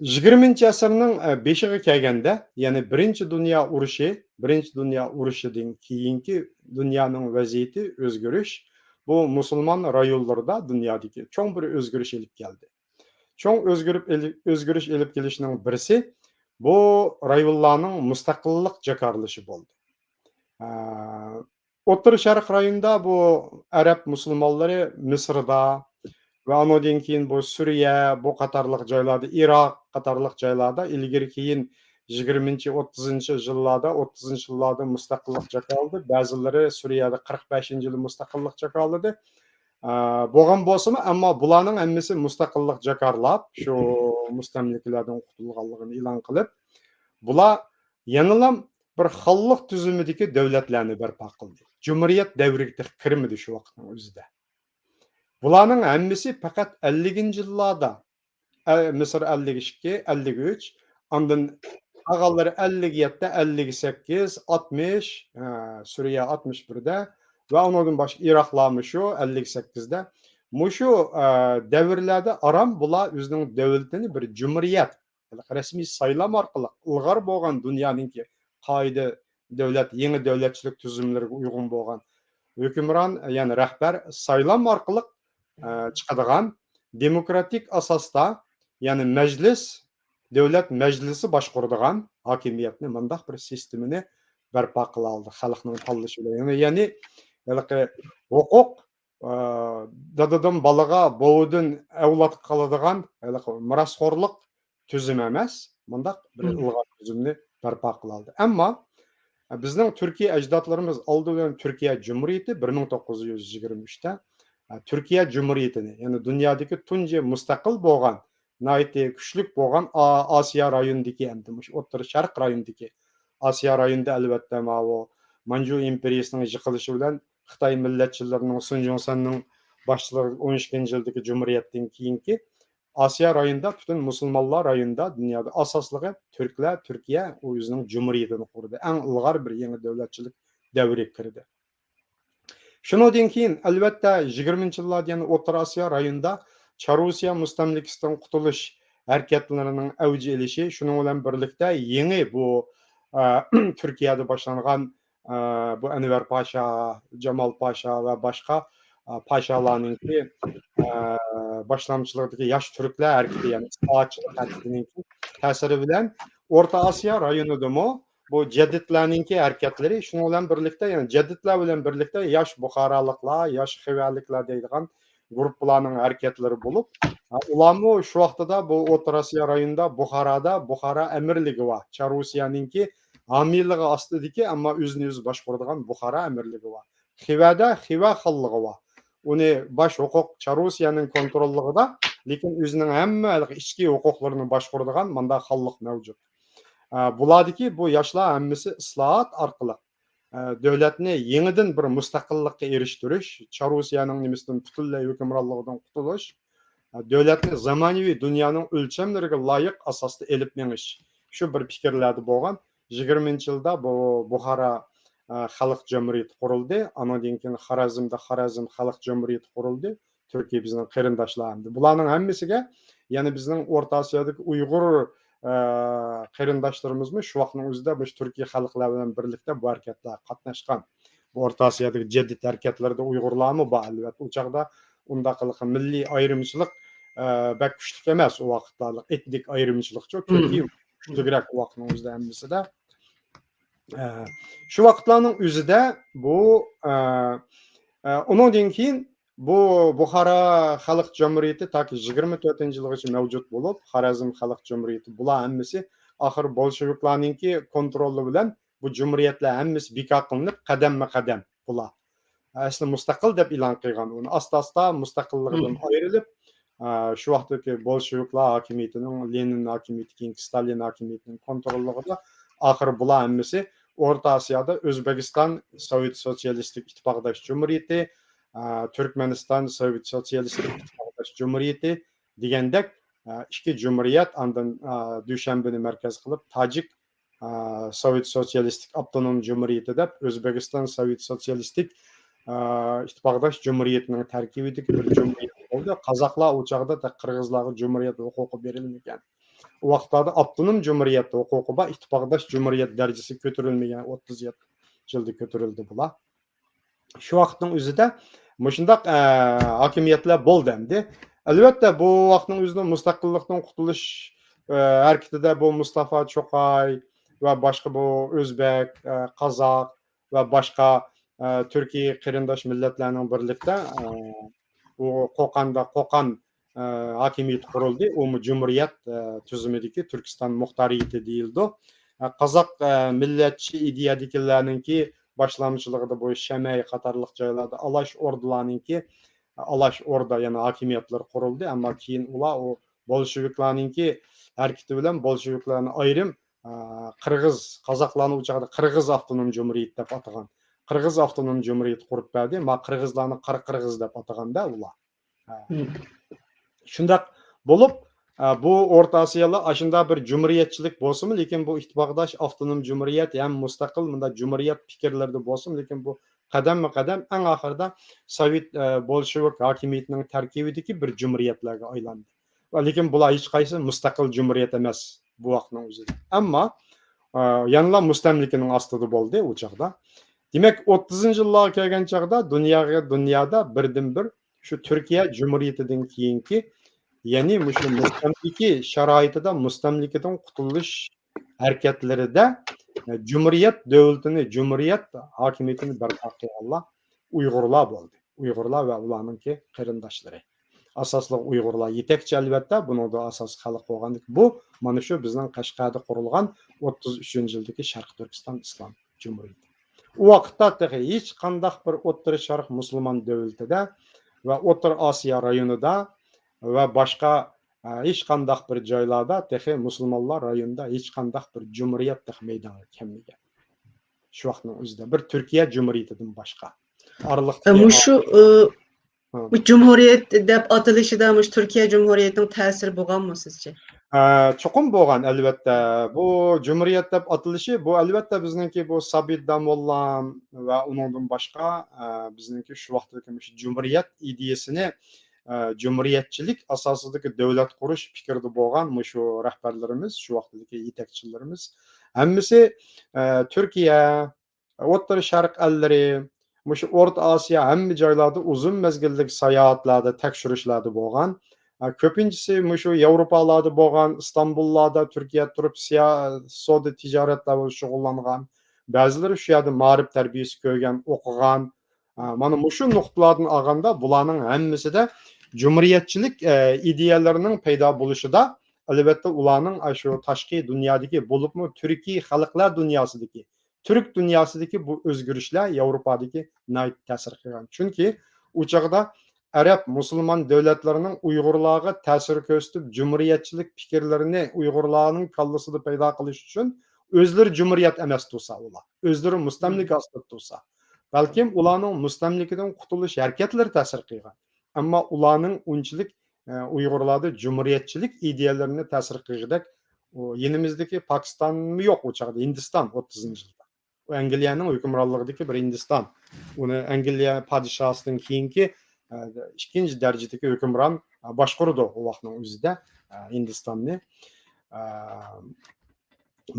يىگىرمىنچى ئەسىرنىڭ، ئە، بېشىغا كەلگەندە، يەنى بىرىنچى دۇنيا ئۇرۇشى، بىرىنچى دۇنيا ئۇرۇشىدىن كېيىنكى دۇنيانىڭ ۋەزىيىتى ئۆزگىرىش، بۇ مۇسۇلمان رايونلىرىدا دۇنيادىكى چوڭ بىر ئۆزگىرىش ئېلىپ كەلدى. چوڭ ئۆزگىرىپ ئېلى-، ئۆزگىرىش ئېلىپ كېلىشنىڭ بىرسى، بۇ رايونلارنىڭ مۇستەقىللىق جاكارلىشى بولدى. ئە، ئوتتۇرا شەرق رايونىدا بۇ ئەرەب مۇسۇلمانلىرى مىسىردا ۋە ئانىڭدىن كېيىن بۇ سۈرىيە، بۇ قاتارلىق جايلاردا، ئىراق قاتارلىق جايلاردا ئىلگىرى كېيىن يىگىرمىنچى، ئوتتۇزىنچى يىللاردا، ئوتتۇزىنچى يىللاردا مۇستەقىللىق جاكارلىدى. بەزىلىرى سۈرىيەدە قىرىق بەشىنچى يىلى مۇستەقىللىق جاكارلىدى. ئە، بولغان بولسىمۇ، ئەمما بۇلارنىڭ ھەممىسى مۇستەقىللىق جاكارلاپ، شۇ مۇستەملىكىلەردىن قۇتۇلغانلىقىنى ئېلان قىلىپ، بۇلار يەنىلا بىر خانلىق تۈزۈمىدىكى دۆلەتلەرنى بەرپا قىلدى. جۇمھۇرىيەت دەۋرىگە تېخى كىرمىدى شۇ ۋاقىتنىڭ ئۆزىدە. بۇلارنىڭ ھەممىسى پەقەت ئەللىكىنچى يىللاردا، ئە، مىسىر ئەللىك ئىككى، ئەللىك ئۈچ، ئاندىن قالغانلىرى ئەللىك يەتتە، ئەللىك سەككىز، ئاتمىش، ئە، سۈرىيە ئاتمىش بىردە ۋە ئۇنىڭدىن باشقا ئىراقلارمۇ شۇ ئەللىك سەككىزدە. مۇشۇ، ئە، دەۋرلەردە ئاران بۇلار ئۆزىنىڭ دۆلىتىنى بىر جۇمھۇرىيەت، رەسمىي سايلام ئارقىلىق ئىلغار بولغان دۇنيانىڭكى قائىدە دۆلەت، يېڭى دۆلەتچىلىك تۈزۈملىرىگە ئۇيغۇن بولغان ھۆكۈمران، يەنى رەھبەر سايلام ئارقىلىق، ئە، چىقىدىغان دېموكراتىك ئاساستا، يەنى مەجلىس، دۆلەت مەجلىسى باشقۇرىدىغان ھاكىمىيەتنى، مۇنداق بىر سىستېمىنى بەرپا قىلالىدى خەلقنىڭ تاللىشى بىلەن. يەنى، يەنى ھېلىقى ھوقۇق، ئا، دادىدىن بالىغا، بوۋىدىن ئەۋلادقا قالىدىغان ھېلىقى مىراسخورلۇق تۈزۈمى ئەمەس، مۇنداق بىر مم. ئىلغار تۈزۈمنى بەرپا قىلالىدى. ئەمما، ئە، بىزنىڭ تۈركىي ئەجدادلىرىمىز ئالدى بىلەن تۈركىيە جۇمھۇرىيىتى بىر مىڭ توققۇز يۈز يىگىرمە ئۈچتە، ئە، تۈركىيە جۇمھۇرىيىتىنى، يەنى دۇنيادىكى تۇنجى مۇستەقىل بولغان، ناھايىتى كۈچلۈك بولغان ئا-، ئاسىيا رايونىدىكى، ئەمدى مۇشۇ ئوتتۇرا شەرق رايونىدىكى، ئاسىيا رايونىدا ئەلۋەتتە ماۋۇ مانجۇ ئىمپېرىيىسىنىڭ يىقىلىشى بىلەن خىتاي مىللەتچىلىرىنىڭ سۇن جۇڭسەننىڭ باشچىلىقىدىكى ئون ئىككىنچى يىلدىكى جۇمھۇرىيەتتىن كېيىنكى ئاسىيا رايونىدا پۈتۈن مۇسۇلمانلار رايونىدا، دۇنيادا ئاساسلىقى تۈركلەر، تۈركىيە ئۇ ئۆزىنىڭ جۇمھۇرىيىتىنى قۇردى. ئەڭ ئىلغار بىر يېڭى دۆلەتچىلىك دەۋرىگە كىردى. شۇنىڭدىن كېيىن، ئەلۋەتتە، يىگىرمىنچى يىللاردا يەنە ئوتتۇرا ئاسىيا رايونىدا چارۇسىيا مۇستەملىكىسىدىن قۇتۇلۇش ھەرىكەتلىرىنىڭ ئەۋج ئېلىشى، شۇنىڭ بىلەن بىرلىكتە يېڭى بۇ، ئە، تۈركىيەدە باشلانغان، ئە، بۇ ئەنۋەر پاشا، جامال پاشا ۋە باشقا، ئە، پاشالارنىڭكى، ئە، باشلامچىلىقىدىكى ياش تۈركلەر ھەرىكىتى، يەنى ئىسلاھاتچىلىق ھەرىكىتىنىڭكى تەسىرى بىلەن ئورتا ئاسىيا رايونىدىمۇ بۇ جەدىدلەرنىڭكى ھەرىكەتلىرى، شۇنىڭ بىلەن بىرلىكتە، يەنى جەدىدلەر بىلەن بىرلىكتە ياش بۇخارالىقلار، ياش خىۋەلىكلەر دەيدىغان گۇرۇپپىلارنىڭ ھەرىكەتلىرى بولۇپ، ھە، ئۇلارمۇ شۇ ۋاقتىدا بۇ ئوتتۇرا ئاسىيا رايونىدا بۇخارادا بۇخارا ئەمىرلىكى بار، چارۇسىيەنىڭكى ھامىيلىقى ئاستىدىكى، ئەمما ئۆزىنى ئۆزى باشقۇرىدىغان بۇخارا ئەمىرلىكى بار. خىۋەدە خىۋە خانلىقى بار. ئۇنى باش ھوقۇق چارۇسىيەنىڭ كونتروللۇقىدا، لېكىن ئۆزىنىڭ ھەممە ھېلىقى ئىچكى ھوقۇقلىرىنى باشقۇرىدىغان مانداق خانلىق مەۋجۇت. ئە، بۇلاردىكى بۇ ياشلار ھەممىسى ئىسلاھات ئارقىلىق، ئە، دۆلەتنى يېڭىدىن بىر مۇستەقىللىققا ئېرىشتۈرۈش، چارۇسىيەنىڭ نېمىسىدىن پۈتۈنلەي ھۆكۈمرانلىقىدىن قۇتۇلۇش، ئە، دۆلەتنى زامانىۋى دۇنيانىڭ ئۆلچەملىرىگە لايىق ئاساستا ئېلىپ مېڭىش. شۇ بىر پىكىرلەردە بولغان. يىگىرمىنچى يىلدا بۇ بۇخارا، ئە، خەلق جۇمھۇرىيىتى قۇرۇلدى. ئانىڭدىن كېيىن خارەزمدە خارەزم خەلق جۇمھۇرىيىتى قۇرۇلدى. تۈركىي بىزنىڭ قېرىنداشلار ئەمدى. بۇلارنىڭ ھەممىسىگە، يەنى بىزنىڭ ئورتا ئاسىيادىكى ئۇيغۇر، ئە، قېرىنداشلىرىمىزمۇ شۇ ۋاقىتنىڭ ئۆزىدە مۇشۇ تۈركىي خەلقلەر بىلەن بىرلىكتە بۇ ھەرىكەتلەرگە قاتناشقان. بۇ ئورتا ئاسىيادىكى جەدىد ھەرىكەتلىرىدە ئۇيغۇرلارمۇ بار، ئەلۋەتتە. ئۇ چاغدا ئۇنداق مىللىي ئايرىمچىلىق، ئە، بەك كۈچلۈك ئەمەس ئۇ ۋاقىتلاردا. ئېتنىك ئايرىمچىلىقچۇ، مم. تۈركىي كۈچلۈكرەك ئۇ ۋاقىتنىڭ ئۆزىدە ھەممىسىدە. ئە، شۇ ۋاقىتلارنىڭ ئۆزىدە بۇ، ئە، ئە، ئۇنىڭدىن كېيىن بۇ بۇخارا خەلق جۇمھۇرىيىتى تاكى يىگىرمە تۆتىنچى يىلغىچە مەۋجۇت بولۇپ، خارەزم خەلق جۇمھۇرىيىتى، بۇلار ھەممىسى ئاخىر بولشېۋىكلارنىڭكى كونترولى بىلەن بۇ جۇمھۇرىيەتلەر ھەممىسى بىكار قىلىنىپ، قەدەممۇ قەدەم بۇلار ئەسلى مۇستەقىل دەپ ئېلان قىلغان. ئۇنى ئاستا-ئاستا مۇستەقىللىقىدىن مم. ئايرىلىپ، ئە، شۇ ۋاقىتتىكى بولشېۋىكلار ھاكىمىيىتىنىڭ، لېنىن ھاكىمىيىتى، كېيىنكى ستالىن ھاكىمىيىتىنىڭ كونتروللۇقىدا ئاخىرى بۇلار ھەممىسى ئورتا ئاسىيادا ئۆزبېكىستان سوۋېت سوتسىيالىستىك ئىتتىپاقداش جۇمھۇرىيىتى، ئە، تۈركمەنىستان سوۋېت سوتسىيالىستىك ئىتتىپاقداش جۇمھۇرىيىتى دېگەندەك، ئە، ئىككى جۇمھۇرىيەت، ئاندىن، ئە، دۈشەنبىنى مەركەز قىلىپ تاجىك ئا، سوۋېت سوتسىيالىستىك ئاپتونوم جۇمھۇرىيىتى دەپ ئۆزبېكىستان سوۋېت سوتسىيالىستىك، ئا، ئىتتىپاقداش جۇمھۇرىيىتىنىڭ تەركىبىدىكى بىر جۇمھۇرىيەت بولدى. قازاقلار ئۇ چاغدا تېخى قىرغىزلارغا جۇمھۇرىيەت ھوقۇقى بېرىلمىگەن. ئۇ ۋاقىتلاردا ئاپتونوم جۇمھۇرىيەت ھوقۇقى بار، ئىتتىپاقداش جۇمھۇرىيەت دەرىجىسىگە كۆتۈرۈلمىگەن، ئوتتۇز يەتتە يىلدا كۆتۈرۈلدى بۇلار. شۇ ۋاقىتنىڭ ئۆزىدە مۇشۇنداق، ئە، ھاكىمىيەتلەر بولدى ئەمدى. ئەلۋەتتە، بۇ ۋاقىتنىڭ ئۆزىدە مۇستەقىللىقتىن قۇتۇلۇش، ئە، ھەرىكىتىدە بۇ مۇستافا چوقاي ۋە باشقا بۇ ئۆزبەك، ئە، قازاق ۋە باشقا، ئە، تۈركىي قېرىنداش مىللەتلەرنىڭ بىرلىكتە، ئە، بۇ قوقاندا، قوقان، ئە، ھاكىمىيىتى قۇرۇلدى. ئۇمۇ جۇمھۇرىيەت، ئە، تۈزۈمىدىكى تۈركىستان مۇختارىيىتى دېيىلىدۇ. ئە، قازاق، ئە، مىللەتچى ئىدىيەدىكىلەرنىڭكى باشلامچىلىقىدا بۇ شەمەي قاتارلىق جايلاردا ئالاش ئوردىلارنىڭكى، ئالاش ئوردا يەنە ھاكىمىيەتلىرى قۇرۇلدى. ئەمما كېيىن ئۇلار ئۇ بولشېۋىكلارنىڭكى ھەرىكىتى بىلەن بولشېۋىكلارنى ئايرىم، ئە، قىرغىز، قازاقلارنى ئۇ چاغدا قىرغىز ئاپتونوم جۇمھۇرىيىتى دەپ ئاتىغان. قىرغىز ئاپتونوم جۇمھۇرىيىتى قۇرۇپ بەردى. ما قىرغىزلارنى قارا قىرغىز دەپ ئاتىغاندا ئۇلار. ھە. مم. شۇنداق بولۇپ، ئە، بۇ ئورتا ئاسىيالار ئاشۇنداق بىر جۇمھۇرىيەتچىلىك بولسىمۇ، لېكىن بۇ ئىتتىپاقداش ئاپتونوم جۇمھۇرىيەت ھەم مۇستەقىل مۇنداق جۇمھۇرىيەت پىكىرلىرىدە بولسىمۇ، لېكىن بۇ قەدەممۇ قەدەم ئەڭ ئاخىرىدا سوۋېت، ئە، بولشېۋىك ھاكىمىيىتىنىڭ تەركىبىدىكى بىر جۇمھۇرىيەتلەرگە ئايلاندى. ۋە لېكىن بۇلار ھېچقايسى مۇستەقىل جۇمھۇرىيەت ئەمەس بۇ ۋاقىتنىڭ ئۆزىدە. ئەمما، ئە، يەنىلا مۇستەملىكىنىڭ ئاستىدا بولدى ئۇ چاغدا. دېمەك، ئوتتۇزىنچى يىللارغا كەلگەن چاغدا دۇنياغا، دۇنيادا بىردىنبىر شۇ تۈركىيە جۇمھۇرىيىتىدىن كېيىنكى، يەنى مۇشۇ مۇستەملىكە شارائىتىدا مۇستەملىكىدىن قۇتۇلۇش ھەرىكەتلىرىدە، ئە، جۇمھۇرىيەت دۆلىتىنى، جۇمھۇرىيەت ھاكىمىيىتىنى بەرپا قىلغانلار ئۇيغۇرلار بولدى. ئۇيغۇرلار ۋە ئۇلارنىڭكى قېرىنداشلىرى. ئاساسلىق ئۇيغۇرلار يېتەكچى، ئەلۋەتتە، بۇنىڭدا ئاساسىي خەلق بولغاندىكى بۇ، مانا شۇ بىزنىڭ قەشقەردە قۇرۇلغان ئوتتۇز ئۈچىنچى يىلدىكى شەرقىي تۈركىستان ئىسلام جۇمھۇرىيىتى. ئۇ ۋاقىتتا تېخى ھېچقانداق بىر ئوتتۇرا شەرق مۇسۇلمان دۆلىتىدە ۋە ئوتتۇرا ئاسىيا رايونىدا ۋە باشقا، ئە، ھېچقانداق بىر جايلاردا تېخى مۇسۇلمانلار رايونىدا ھېچقانداق بىر جۇمھۇرىيەت تېخى مەيدانغا كەلمىگەن. شۇ ۋاقىتنىڭ ئۆزىدە بىر تۈركىيە جۇمھۇرىيىتىدىن باشقا. ئارىلىقتىكى مۇشۇ، ئە، ھە. بۇ جۇمھۇرىيەت دەپ ئاتىلىشىدا مۇشۇ تۈركىيە جۇمھۇرىيىتىنىڭ تەسىرى بولغانمۇ سىزچە؟ ئە، چوقۇم بولغان، ئەلۋەتتە. بۇ جۇمھۇرىيەت دەپ ئاتىلىشى، بۇ، ئەلۋەتتە، بىزنىڭكى بۇ سابىت داموللا ۋە ئۇنىڭدىن باشقا، ئە، بىزنىڭكى شۇ ۋاقىتتىكى مۇشۇ جۇمھۇرىيەت ئىدىيەسىنى، ئە، جۇمھۇرىيەتچىلىك ئاساسىدىكى دۆلەت قۇرۇش پىكرىدە بولغان مۇشۇ رەھبەرلىرىمىز، شۇ ۋاقىتتىكى يېتەكچىلىرىمىز ھەممىسى، ئە، تۈركىيە، ئوتتۇرا شەرق ئەللىرى، مۇشۇ ئورتا ئاسىيا ھەممە جايلاردا ئۇزۇن مەزگىللىك ساياھەتلەردە، تەكشۈرۈشلەردە بولغان. ئە، كۆپىنچىسى مۇشۇ ياۋروپالاردا بولغان، ئىستانبۇللاردا، تۈركىيەدە تۇرۇپ سىيا-، سودا تىجارەتلەر بىلەن شۇغۇللانغان. بەزىلىرى شۇ يەردە مائارىپ تەربىيەسى كۆرگەن، ئوقۇغان. ئە، مانا مۇشۇ نۇقتىلاردىن ئالغاندا، بۇلارنىڭ ھەممىسىدە جۇمھۇرىيەتچىلىك، ئە، ئىدىيەلىرىنىڭ پەيدا بولۇشىدا، ئەلۋەتتە، ئۇلارنىڭ ئاشۇ تاشقى دۇنيادىكى، بولۇپمۇ تۈركىي خەلقلەر دۇنياسىدىكى، تۈرك دۇنياسىدىكى بۇ ئۆزگىرىشلەر ياۋروپادىكى ناھايىتى تەسىر قىلغان. چۈنكى ئۇ چاغدا ئەرەب مۇسۇلمان دۆلەتلىرىنىڭ ئۇيغۇرلارغا تەسىر كۆرسىتىپ، جۇمھۇرىيەتچىلىك پىكىرلىرىنى ئۇيغۇرلارنىڭ كاللىسىدا پەيدا قىلىش ئۈچۈن، ئۆزلىرى جۇمھۇرىيەت ئەمەس تۇرسا ئۇلار، ئۆزلىرى مۇستەملىكە ئاستىدا تۇرسا، بەلكىم ئۇلارنىڭ مۇستەملىكىدىن قۇتۇلۇش ھەرىكەتلىرى تەسىر قىلغان. ئەمما ئۇلارنىڭ ئۇنچىلىك، ئە، ئۇيغۇرلاردا جۇمھۇرىيەتچىلىك ئىدىيەلىرىنى تەسىر قىلغۇدەك، ئۇ يېنىمىزدىكى پاكىستانمۇ يوق ئۇ چاغدا، ھىندىستان ئوتتۇزىنچى يىلدا. ئۇ ئەنگلىيەنىڭ ھۆكۈمرانلىقىدىكى بىر ھىندىستان. ئۇنى ئەنگلىيە پادىشاھىدىن كېيىنكى، ئە، ئىككىنچى دەرىجىدىكى ھۆكۈمران، ئە، باشقۇرىدۇ ئۇ ۋاقىتنىڭ ئۆزىدە، ئە، ھىندىستاننى. ئە،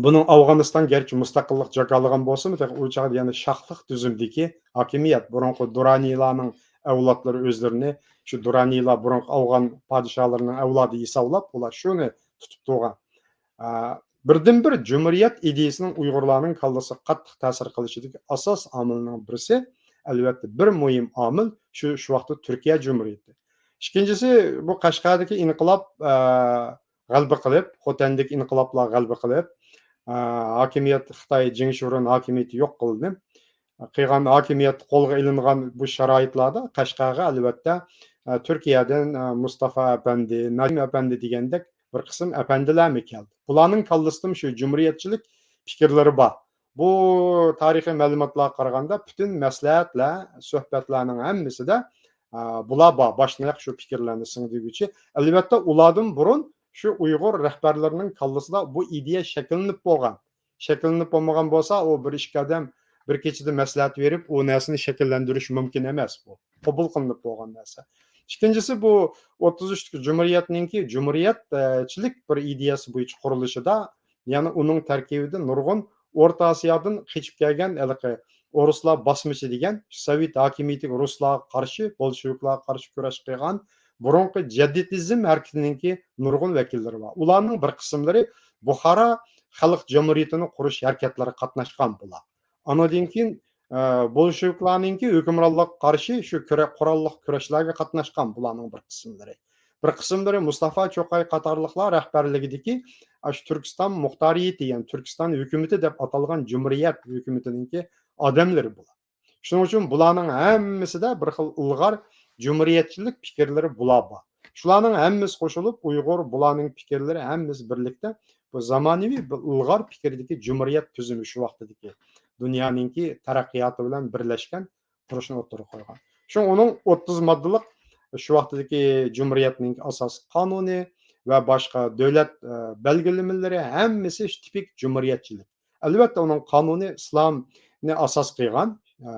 بۇنىڭ ئافغانىستان گەرچە مۇستەقىللىق جاكارلىغان بولسىمۇ، تېخى ئۇ چاغدا يەنە شاھلىق تۈزۈمدىكى ھاكىمىيەت، بۇرۇنقى دۇرانىيلارنىڭ ئەۋلادلىرى ئۆزلىرىنى شۇ دۇرانىيلار بۇرۇنقى ئافغان پادىشاھلىرىنىڭ ئەۋلادى ھېسابلاپ، ئۇلار شۇنى تۇتۇپ تۇرغان. ئە، بىردىنبىر جۇمھۇرىيەت ئىدىيىسىنىڭ ئۇيغۇرلارنىڭ كاللىسىغا قاتتىق تەسىر قىلىشىدىكى ئاساس ئامىلنىڭ بىرسى، ئەلۋەتتە، بىر مۇھىم ئامىل شۇ، شۇ ۋاقىتتا تۈركىيە جۇمھۇرىيىتى. ئىككىنچىسى، بۇ قەشقەردىكى ئىنقىلاب، ئە، غەلىبە قىلىپ، خوتەندىكى ئىنقىلابلار غەلىبە قىلىپ، ئە، ھاكىمىيەت، خىتاي جېڭ شورۇن ھاكىمىيىتى يوق قىلدى. قىلغان ھاكىمىيەت قولغا ئېلىنغان بۇ شارائىتلاردا قەشقەرگە، ئەلۋەتتە، ئە، تۈركىيەدىن، ئە، مۇستافا ئەپەندى، نەجىم ئەپەندى دېگەندەك بىر قىسىم ئەپەندىلەرمۇ كەلدى. بۇلارنىڭ كاللىسىدىمۇ شۇ جۇمھۇرىيەتچىلىك پىكىرلىرى بار. بۇ تارىخىي مەلۇماتلارغا قارىغاندا، پۈتۈن مەسلىھەتلەر، سۆھبەتلەرنىڭ ھەممىسىدە، ئە، بۇلار بار، باشنىياق شۇ پىكىرلەرنى سىڭدۈرگۈچى. ئەلۋەتتە، ئۇلاردىن بۇرۇن شۇ ئۇيغۇر رەھبەرلىرىنىڭ كاللىسىدا بۇ ئىدىيە شەكىللىنىپ بولغان. شەكىللىنىپ بولمىغان بولسا، ئۇ بىر ئىككى ئادەم بىر كېچىدە مەسلىھەت بېرىپ، ئۇ نەرسىنى شەكىللەندۈرۈش مۇمكىن ئەمەس بۇ. قوبۇل قىلىنىپ بولغان نەرسە. ئىككىنچىسى، بۇ ئوتتۇز ئۈچتىكى جۇمھۇرىيەتنىڭكى جۇمھۇرىيەتچىلىك بىر ئىدىيەسى بويىچە قۇرۇلۇشىدا، يەنى ئۇنىڭ تەركىبىدە نۇرغۇن ئورتا ئاسىيادىن قېچىپ كەلگەن ھېلىقى ئورۇسلار باسمىچى دېگەن سوۋېت ھاكىمىيىتىگە، رۇسلارغا قارشى، بولشېۋىكلارغا قارشى كۈرەش قىلغان بۇرۇنقى جەدىدىزم ھەرىكىتىنىڭكى نۇرغۇن ۋەكىللىرى بار. ئۇلارنىڭ بىر قىسىملىرى بۇخارا خەلق جۇمھۇرىيىتىنى قۇرۇش ھەرىكەتلىرىگە قاتناشقان بۇلار. ئانىڭدىن كېيىن، ئە، بولشېۋىكلارنىڭكى ھۆكۈمرانلىققا قارشى شۇ كۈرە-، قوراللىق كۈرەشلەرگە قاتناشقان بۇلارنىڭ بىر قىسىملىرى. بىر قىسىملىرى مۇستافا چوقاي قاتارلىقلار رەھبەرلىكىدىكى، ئە، شۇ تۈركىستان مۇختارىيىتى، يەنى تۈركىستان ھۆكۈمىتى دەپ ئاتالغان جۇمھۇرىيەت ھۆكۈمىتىنىڭكى ئادەملىرى بۇلار. شۇنىڭ ئۈچۈن بۇلارنىڭ ھەممىسىدە بىر خىل ئىلغار جۇمھۇرىيەتچىلىك پىكىرلىرى بۇلار بار. شۇلارنىڭ ھەممىسى قوشۇلۇپ، ئۇيغۇر بۇلارنىڭ پىكىرلىرى ھەممىسى بىرلىكتە بۇ زامانىۋى بىر ئىلغار پىكىردىكى جۇمھۇرىيەت تۈزۈمى شۇ ۋاقتىدىكى دۇنيانىڭكى تەرەققىياتى بىلەن بىرلەشكەن قۇرۇشنى ئوتتۇرىغا قويغان. شۇڭا ئۇنىڭ ئوتتۇز ماددىلىق شۇ ۋاقتىدىكى جۇمھۇرىيەتنىڭ ئاساسىي قانۇنى ۋە باشقا دۆلەت، ئە، بەلگىلىمىلىرى ھەممىسى تىپىك جۇمھۇرىيەتچىلىك. ئەلۋەتتە، ئۇنىڭ قانۇنى ئىسلامنى ئاساس قىلغان، ئە،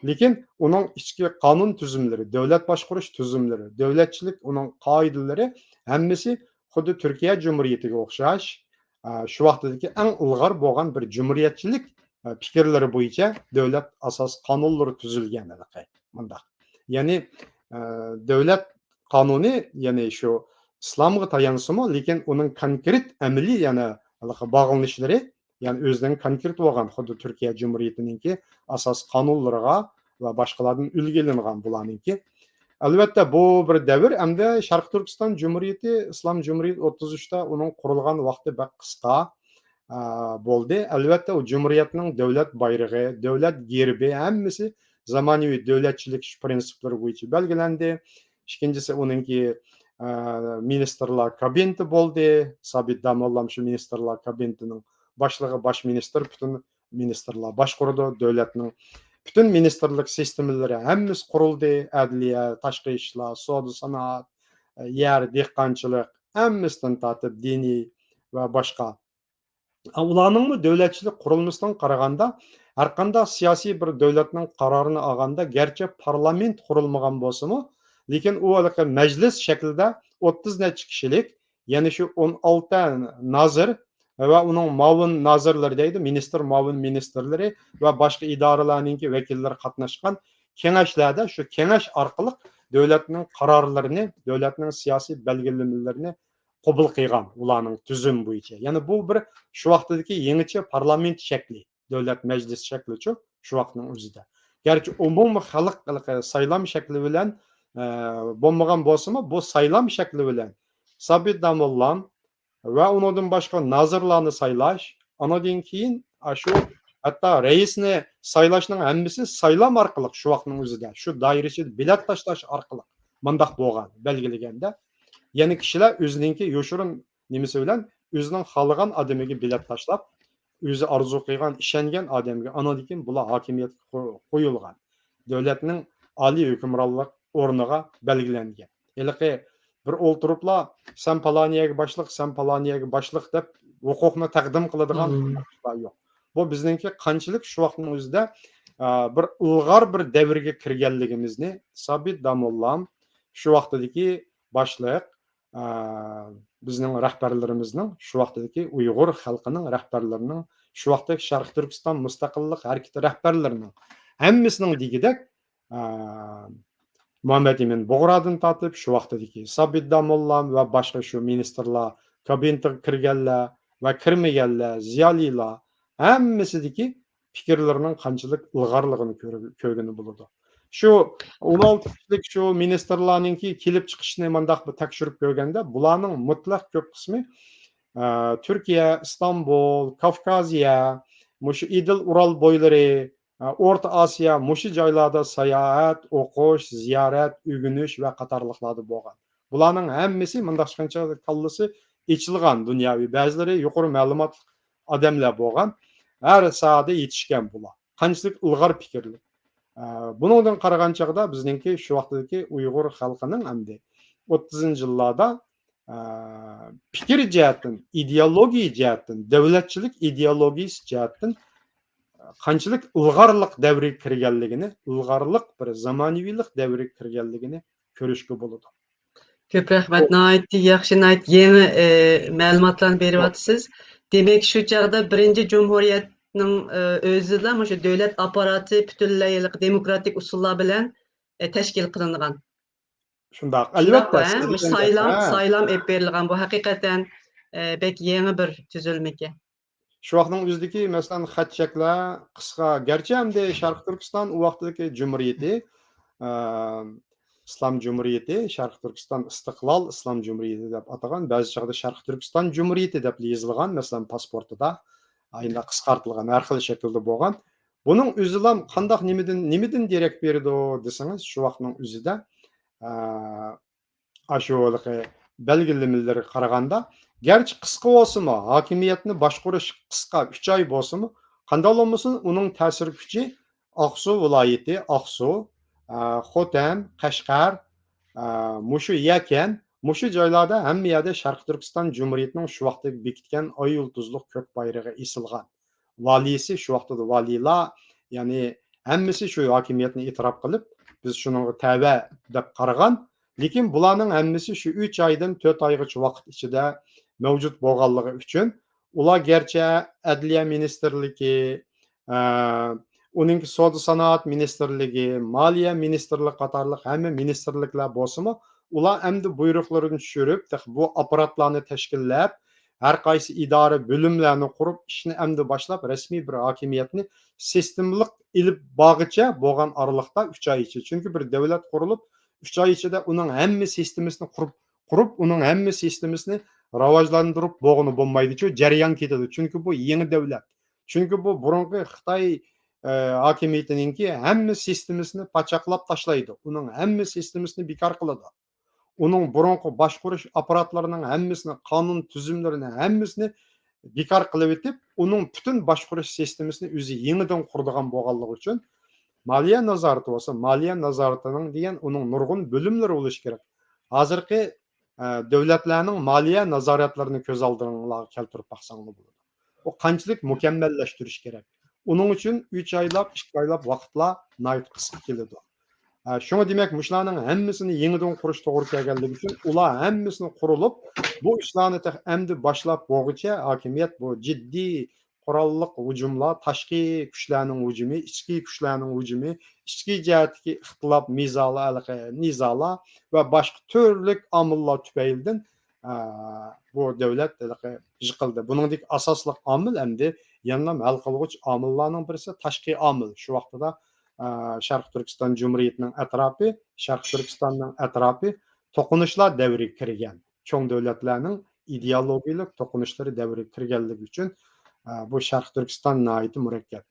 لېكىن ئۇنىڭ ئىچكى قانۇن تۈزۈملىرى، دۆلەت باشقۇرۇش تۈزۈملىرى، دۆلەتچىلىك، ئۇنىڭ قائىدىلىرى ھەممىسى خۇددى تۈركىيە جۇمھۇرىيىتىگە ئوخشاش، ئە، شۇ ۋاقتىدىكى ئەڭ ئىلغار بولغان بىر جۇمھۇرىيەتچىلىك، ئە، پىكىرلىرى بويىچە دۆلەت ئاساس قانۇنلىرى تۈزۈلگەن ھېلىقى مۇنداق. يەنى، ئە، دۆلەت قانۇنى، يەنى شۇ ئىسلامغا تايانسىمۇ، لېكىن ئۇنىڭ كونكرېت ئەمەلىي يەنە ھېلىقى باغلىنىشلىرى يەنى ئۆزىنىڭ كونكرېت بولغان، خۇددى تۈركىيە جۇمھۇرىيىتىنىڭكى ئاساسىي قانۇنلىرىغا ۋە باشقىلاردىن ئۈلگە ئېلىنغان بۇلارنىڭكى. ئەلۋەتتە، بۇ بىر دەۋر. ئەمدى شەرقىي تۈركىستان جۇمھۇرىيىتى، ئىسلام جۇمھۇرىيىتى ئوتتۇز ئۈچتە ئۇنىڭ قۇرۇلغان ۋاقتى بەك قىسقا، ئا، بولدى. ئەلۋەتتە، ئۇ جۇمھۇرىيەتنىڭ دۆلەت بايرىقى، دۆلەت گېربى، ھەممىسى زامانىۋى دۆلەتچىلىك پىرىنسىپلىرى بويىچە بەلگىلەندى. ئىككىنچىسى، ئۇنىڭكى، ئا، مىنىستىرلار كابىنېتى بولدى. سابىت داموللام شۇ مىنىستىرلار كابىنېتىنىڭ باشلىقى، باش مىنىستىر، پۈتۈن مىنىستىرلار باشقۇرىدۇ. دۆلەتنىڭ پۈتۈن مىنىستىرلىق سىستېمىلىرى ھەممىسى قۇرۇلدى. ئەدلىيە، تاشقى ئىشلار، سودا سانائەت، يەر، دېھقانچىلىق، ھەممىسىدىن تارتىپ دىنىي ۋە باشقا. ئۇلارنىڭمۇ دۆلەتچىلىك قۇرۇلمىسىدىن قارىغاندا، ھەرقانداق سىياسىي بىر دۆلەتنىڭ قارارىنى ئالغاندا، گەرچە پارلامېنت قۇرۇلمىغان بولسىمۇ، لېكىن ئۇ ھېلىقى مەجلىس شەكلىدە ئوتتۇز نەچچە كىشىلىك، يەنى شۇ ئون ئالتە نازىر ۋە ئۇنىڭ مۇئاۋىن نازىرلىرى دەيدۇ، مىنىستىر، مۇئاۋىن مىنىستىرلىرى ۋە باشقا ئىدارىلەرنىڭكى ۋەكىللىرى قاتناشقان كېڭەشلەردە شۇ كېڭەش ئارقىلىق دۆلەتنىڭ قارارلىرىنى، دۆلەتنىڭ سىياسىي بەلگىلىمىلىرىنى قوبۇل قىلغان ئۇلارنىڭ تۈزۈم بويىچە. يەنى بۇ بىر شۇ ۋاقتىدىكى يېڭىچە پارلامېنت شەكلى، دۆلەت مەجلىسى شەكلىچۇ شۇ ۋاقىتنىڭ ئۆزىدە. گەرچە ئومۇمىي خەلق سايلام شەكلى بىلەن، ئە، بولمىغان بولسىمۇ، بۇ سايلام شەكلى بىلەن سابىت داموللام ۋە ئۇنىڭدىن باشقا نازىرلارنى سايلاش، ئانىڭدىن كېيىن، ئاشۇ ھەتتا رەئىسنى سايلاشنىڭ ھەممىسى سايلام ئارقىلىق شۇ ۋاقىتنىڭ ئۆزىدە، شۇ دائىرە ئىچىدە بېلەت تاشلاش ئارقىلىق مۇنداق بولغان، بەلگىلىگەندە، يەنى كىشىلەر ئۆزىنىڭكى يوشۇرۇن نېمىسى بىلەن ئۆزىنىڭ خالىغان ئادىمىگە بېلەت تاشلاپ، ئۆزى ئارزۇ قىلغان، ئىشەنگەن ئادەمگە، ئانىڭدىن كېيىن بۇلار ھاكىمىيەتكە قو-، قويۇلغان. دۆلەتنىڭ ئالىي ھۆكۈمرانلىق ئورنىغا بەلگىلەنگەن. ھېلىقى بىر ئولتۇرۇپلا، «سەن پالانىيەگە باشلىق، سەن پالانىيەگە باشلىق» دەپ ھوقۇقنى تەقدىم قىلىدىغان مم. ئىشلار يوق. بۇ بىزنىڭكى قانچىلىك شۇ ۋاقىتنىڭ ئۆزىدە، ئا، بىر ئىلغار بىر دەۋرگە كىرگەنلىكىمىزنى سابىت داموللام شۇ ۋاقتىدىكى باشلىق، ئا، بىزنىڭ رەھبەرلىرىمىزنىڭ، شۇ ۋاقتىدىكى ئۇيغۇر خەلقىنىڭ رەھبەرلىرىنىڭ، شۇ ۋاقىتتىكى شەرقىي تۈركىستان مۇستەقىللىق ھەرىكىتى رەھبەرلىرىنىڭ ھەممىسىنىڭ دېگۈدەك، ئا، مۇھەممەد ئىمىن بۇغرادىن تارتىپ، شۇ ۋاقتىدىكى سابىت داموللام ۋە باشقا شۇ مىنىستىرلار كابىنېتىغا كىرگەنلەر ۋە كىرمىگەنلەر، زىيالىيلار، ھەممىسىدىكى پىكىرلىرىنىڭ قانچىلىك ئىلغارلىقىنى كۆر-، كۆرگىلى بولىدۇ. شۇ ئون ئالتە كىشىلىك شۇ مىنىستىرلارنىڭكى كېلىپ چىقىشىنى مانداق بىر تەكشۈرۈپ كۆرگەندە، بۇلارنىڭ مۇتلەق كۆپ قىسمى، ئە، تۈركىيە، ئىستانبۇل، كاۋكازىيە، مۇشۇ ئىدىل ئۇرال بويلىرى، ئە، ئورتا ئاسىيا، مۇشۇ جايلاردا ساياھەت، ئوقۇش، زىيارەت، ئۆگىنىش ۋە قاتارلىقلاردا بولغان. بۇلارنىڭ ھەممىسى مۇنداق چىققانچە كاللىسى ئېچىلغان دۇنياۋى، بەزىلىرى يۇقىرى مەلۇماتلىق ئادەملەر بولغان. ھەر ساھەدە يېتىشكەن بۇلار. قانچىلىك ئىلغار پىكىرلىك. ئە، بۇنىڭدىن قارىغان چاغدا بىزنىڭكى شۇ ۋاقىتتىكى ئۇيغۇر خەلقىنىڭ ئەمدى ئوتتۇزىنچى يىللاردا، ئە، پىكىر جەھەتتىن، ئىدېئولوگىيە جەھەتتىن، دۆلەتچىلىك ئىدېئولوگىيىسى جەھەتتىن قانچىلىك ئىلغارلىق دەۋرىگە كىرگەنلىكىنى، ئىلغارلىق بىر زامانىۋىلىق دەۋرىگە كىرگەنلىكىنى كۆرۈشكە بولىدۇ. كۆپ رەھمەت. ناھايىتى ياخشى، ناھايىتى يېڭى، ئە، مەلۇماتلارنى بېرىۋاتىسىز. دېمەك، شۇ چاغدا بىرىنچى جۇمھۇرىيەتنىڭ، ئە، ئۆزىدىلا مۇشۇ دۆلەت ئاپپاراتى پۈتۈنلەي ھېلىقى دېموكراتىك ئۇسۇللار بىلەن، ئە، تەشكىل قىلىنغان. شۇنداق، شۇنداق ئەلۋەتتە، ھە؟ سىز مۇشۇ دېگەندەك، سايلام، ھە. سايلام ئېلىپ بېرىلغان. بۇ ھەقىقەتەن، ئە، بەك يېڭى بىر تۈزۈلمىكەن. شۇ ۋاقىتنىڭ ئۆزىدىكى، مەسىلەن، خەت-چەكلەر قىسقا. گەرچە ئەمدى شەرقىي تۈركىستان ئۇ ۋاقىتتىكى جۇمھۇرىيىتى، ئە، ئىسلام جۇمھۇرىيىتى، شەرقىي تۈركىستان ئىستىقلال ئىسلام جۇمھۇرىيىتى دەپ ئاتىغان، بەزى چاغدا شەرقىي تۈركىستان جۇمھۇرىيىتى دەپلا يېزىلغان، مەسىلەن، پاسپورتىدا. ئاينا قىسقارتىلغان، ھەر خىل شەكىلدە بولغان. بۇنىڭ ئۆزىلا قانداق، نېمىدىن، نېمىدىن دېرەك بېرىدۇ دېسىڭىز، شۇ ۋاقىتنىڭ ئۆزىدە، ئە، ئاشۇ ھېلىقى بەلگىلىمىلىرىگە قارىغاندا، گەرچە قىسقا بولسىمۇ، ھاكىمىيەتنى باشقۇرۇش قىسقا، ئۈچ ئاي بولسىمۇ، قانداق بولمىسۇن، ئۇنىڭ تەسىر كۈچى ئاقسۇ ۋىلايىتى، ئاقسۇ، ئە، خوتەن، قەشقەر، ئە، مۇشۇ يەكەن، مۇشۇ جايلاردا ھەممە يەردە شەرقىي تۈركىستان جۇمھۇرىيىتىنىڭ شۇ ۋاقىتتىكى بېكىتكەن ئاي يۇلتۇزلۇق كۆك بايرىقى ئېسىلغان. ۋالىيسى، شۇ ۋاقتىدا ۋالىيلار، يەنى ھەممىسى شۇ ھاكىمىيەتنى ئېتىراپ قىلىپ، بىز شۇنىڭغا تەۋە دەپ قارىغان. لېكىن بۇلارنىڭ ھەممىسى شۇ ئۈچ ئايدىن تۆت ئايغىچە ۋاقىت ئىچىدە مەۋجۇت بولغانلىقى ئۈچۈن، ئۇلار گەرچە ئەدلىيە مىنىستىرلىكى، ئە، ئۇنىڭكى سودا سانائەت مىنىستىرلىكى، مالىيە مىنىستىرلىقى قاتارلىق ھەممە مىنىستىرلىكلەر بولسىمۇ، ئۇلار ئەمدى بۇيرۇقلىرىنى چۈشۈرۈپ، تېخى بۇ ئاپپاراتلارنى تەشكىللەپ، ھەر قايسى ئىدارە، بۆلۈملەرنى قۇرۇپ، ئىشنى ئەمدى باشلاپ، رەسمىي بىر ھاكىمىيەتنى سىستېمىلىق ئېلىپ بارغىچە بولغان ئارىلىقتا ئۈچ ئاي ئىچىدە. چۈنكى بىر دۆلەت قۇرۇلۇپ، ئۈچ ئاي ئىچىدە ئۇنىڭ ھەممە سىستېمىسىنى قۇرۇپ، قۇرۇپ، ئۇنىڭ ھەممە سىستېمىسىنى راۋاجلاندۇرۇپ بولغىنى بولمايدۇ. جەريان كېتىدۇ. چۈنكى بۇ يېڭى دۆلەت. چۈنكى بۇ بۇرۇنقى خىتاي، ئە، ھاكىمىيىتىنىڭكى ھەممە سىستېمىسىنى پاچاقلاپ تاشلايدۇ. ئۇنىڭ ھەممە سىستېمىسىنى بىكار قىلىدۇ. ئۇنىڭ بۇرۇنقى باشقۇرۇش ئاپپاراتلىرىنىڭ ھەممىسىنى، قانۇن تۈزۈملىرىنى ھەممىسىنى بىكار قىلىۋېتىپ، ئۇنىڭ پۈتۈن باشقۇرۇش سىستېمىسىنى ئۆزى يېڭىدىن قۇرىدىغان بولغانلىقى ئۈچۈن، مالىيە نازارىتى بولسا، مالىيە نازارىتىنىڭ دېگەن ئۇنىڭ نۇرغۇن بۆلۈملىرى بولۇشى كېرەك. ھازىرقى، ئە، دۆلەتلەرنىڭ مالىيە نازارەتلىرىنى كۆز ئالدىڭلارغا كەلتۈرۈپ باقساڭلار بولىدۇ. ئۇ قانچىلىك مۇكەممەللەشتۈرۈش كېرەك. ئۇنىڭ ئۈچۈن ئۈچ ئايلاپ، ئىككى ئايلاپ ۋاقىتلار ناھايىتى قىسقا كېلىدۇ. ئە، شۇڭا دېمەك، مۇشۇلارنىڭ ھەممىسىنى يېڭىدىن قۇرۇش توغرا كەلگەنلىكى ئۈچۈن، ئۇلار ھەممىسىنى قۇرۇلۇپ، بۇ ئىشلارنى تېخى ئەمدى باشلاپ بولغۇچە ھاكىمىيەت بۇ جىددىي قوراللىق ھۇجۇملار، تاشقى كۈچلەرنىڭ ھۇجۇمى، ئىچكى كۈچلەرنىڭ ھۇجۇمى، ئىچكى جەھەتتىكى ئىختىلاپ، نىزالار، ھېلىقى نىزالار ۋە باشقا تۈرلۈك ئامىللار تۈپەيلىدىن، ئە، بۇ دۆلەت ھېلىقى يىقىلدى. بۇنىڭدىكى ئاساسلىق ئامىل ئەمدى يەنىلا ھەل قىلغۇچ ئامىللارنىڭ بىرسى تاشقى ئامىل. شۇ ۋاقتىدا، ئە، شەرقىي تۈركىستان جۇمھۇرىيىتىنىڭ ئەتراپى، شەرقىي تۈركىستاننىڭ ئەتراپى توقۇنۇشلار دەۋرىگە كىرگەن. چوڭ دۆلەتلەرنىڭ ئىدېئولوگىيەلىك توقۇنۇشلىرى دەۋرىگە كىرگەنلىكى ئۈچۈن، ئە، بۇ شەرقىي تۈركىستان ناھايىتى مۇرەككەپ.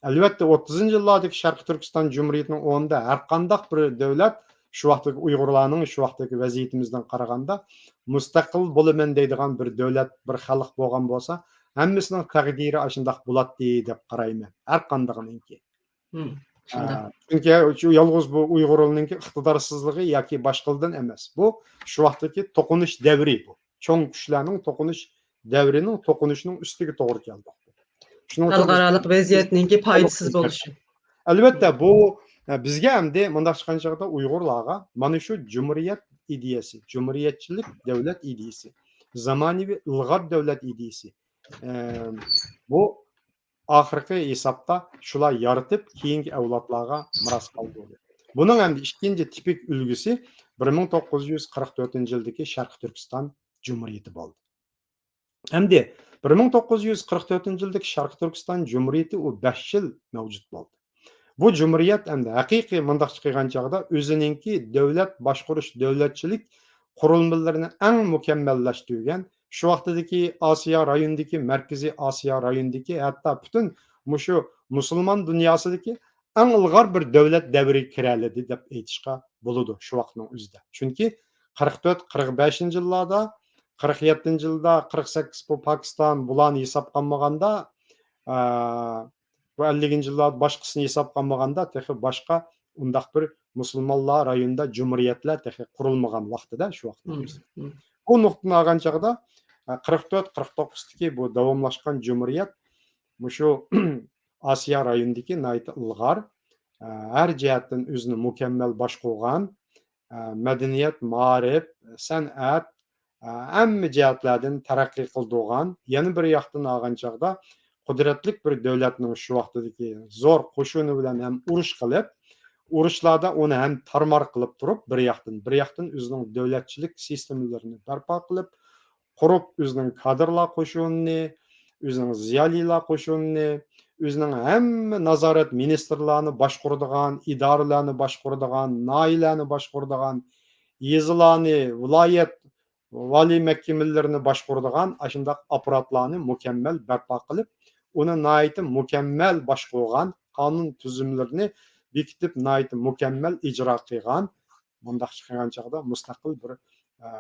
ئەلۋەتتە، ئوتتۇزىنچى يىللاردىكى شەرقىي تۈركىستان جۇمھۇرىيىتىنىڭ ئورنىدا ھەر قانداق بىر دۆلەت، شۇ ۋاقىتتىكى ئۇيغۇرلارنىڭ شۇ ۋاقىتتىكى ۋەزىيىتىمىزدىن قارىغاندا، مۇستەقىل بولىمەن دەيدىغان بىر دۆلەت، بىر خەلق بولغان بولسا، ھەممىسىنىڭ تەقدىرى ئاشۇنداق بولاتتى دەپ قارايمەن، ھەر قاندىقىنىڭكى. مم، شۇنداق. ئە، چۈنكى شۇ يالغۇز بۇ ئۇيغۇرنىڭكى ئىقتىدارسىزلىقى ياكى باشقىلىدىن ئەمەس. بۇ شۇ ۋاقىتتىكى توقۇنۇش دەۋرى بۇ. چوڭ كۈچلەرنىڭ توقۇنۇش دەۋرىنىڭ، توقۇنۇشنىڭ ئۈستىگە توغرا كەلدۇق. شۇنىڭ ئۈچۈن خەلقئارالىق ۋەزىيەتنىڭكى پايدىسىز بولۇشى. ئەلۋەتتە، بۇ، ئە، بىزگە ئەمدى مۇنداق چىققان چاغدا ئۇيغۇرلارغا مانا شۇ جۇمھۇرىيەت ئىدىيەسى، جۇمھۇرىيەتچىلىك دۆلەت ئىدىيەسى، زامانىۋى ئىلغار دۆلەت ئىدىيەسى، ئە، بۇ ئاخىرقى ھېسابتا شۇلار يارىتىپ، كېيىنكى ئەۋلادلارغا مىراس قالدۇردى. بۇنىڭ ئەمدى ئىككىنچى تىپىك ئۈلگىسى بىر مىڭ توققۇز يۈز قىرىق تۆتىنچى يىلدىكى شەرقىي تۈركىستان جۇمھۇرىيىتى بولدى. ئەمدى بىر مىڭ توققۇز يۈز قىرىق تۆتىنچى يىلدىكى شەرقىي تۈركىستان جۇمھۇرىيىتى ئۇ بەش يىل مەۋجۇت بولدى. بۇ جۇمھۇرىيەت ئەمدى ھەقىقىي مۇنداقچە قىلغان چاغدا ئۆزىنىڭكى دۆلەت باشقۇرۇش، دۆلەتچىلىك قۇرۇلمىلىرىنى ئەڭ مۇكەممەللەشتۈرگەن، شۇ ۋاقتىدىكى ئاسىيا رايونىدىكى، مەركىزىي ئاسىيا رايونىدىكى، ھەتتا پۈتۈن مۇشۇ مۇسۇلمان دۇنياسىدىكى ئەڭ ئىلغار بىر دۆلەت دەۋرىگە كىرەلىدى دەپ ئېيتىشقا بولىدۇ شۇ ۋاقىتنىڭ ئۆزىدە. چۈنكى قىرىق تۆت، قىرىق بەشىنچى يىللاردا، قىرىق يەتتىنچى يىلدا، قىرىق سەككىز بۇ پاكىستان، بۇلارنى ھېسابقا ئالمىغاندا، ئە، بۇ ئەللىكىنچى يىللاردا باشقىسىنى ھېسابقا ئالمىغاندا، تېخى باشقا ئۇنداق بىر مۇسۇلمانلار رايونىدا جۇمھۇرىيەتلەر تېخى قۇرۇلمىغان ۋاقتىدا، شۇ ۋاقىتنىڭ مم، ئۆزىدە. مم. بۇ نۇقتىنى ئالغان چاغدا، ئە، قىرىق تۆت، قىرىق توققۇزدىكى بۇ داۋاملاشقان جۇمھۇرىيەت مۇشۇ ئاسىيا رايونىدىكى ناھايىتى ئىلغار، ئە، ھەر جەھەتتىن ئۆزىنى مۇكەممەل باشقۇرغان، ئە، مەدەنىيەت، مائارىپ، سەنئەت، ئە، ھەممە جەھەتلەردىن تەرەققىي قىلدۇرغان، يەنە بىر ياقتىن ئالغان چاغدا قۇدرەتلىك بىر دۆلەتنىڭ شۇ ۋاقتىدىكى زور قوشۇنى بىلەن ھەم ئۇرۇش قىلىپ، ئۇرۇشلاردا ئۇنى ھەم تارمار قىلىپ تۇرۇپ، بىر ياقتىن، بىر ياقتىن ئۆزىنىڭ دۆلەتچىلىك سىستېمىلىرىنى بەرپا قىلىپ، قۇرۇپ، ئۆزىنىڭ كادىرلار قوشۇنىنى، ئۆزىنىڭ زىيالىيلار قوشۇنىنى، ئۆزىنىڭ ھەممە نازارەت مىنىستىرلارنى باشقۇرىدىغان، ئىدارىلەرنى باشقۇرىدىغان، ناھىيەلەرنى باشقۇرىدىغان، يېزىلارنى، ۋىلايەت، ۋالىي مەھكىمىلىرىنى باشقۇرىدىغان ئاشۇنداق ئاپپاراتلارنى مۇكەممەل بەرپا قىلىپ، ئۇنى ناھايىتى مۇكەممەل باشقۇرغان، قانۇن تۈزۈملىرىنى بېكىتىپ، ناھايىتى مۇكەممەل ئىجرا قىلغان، مۇنداقچە قىلغان چاغدا مۇستەقىل بىر، ئە،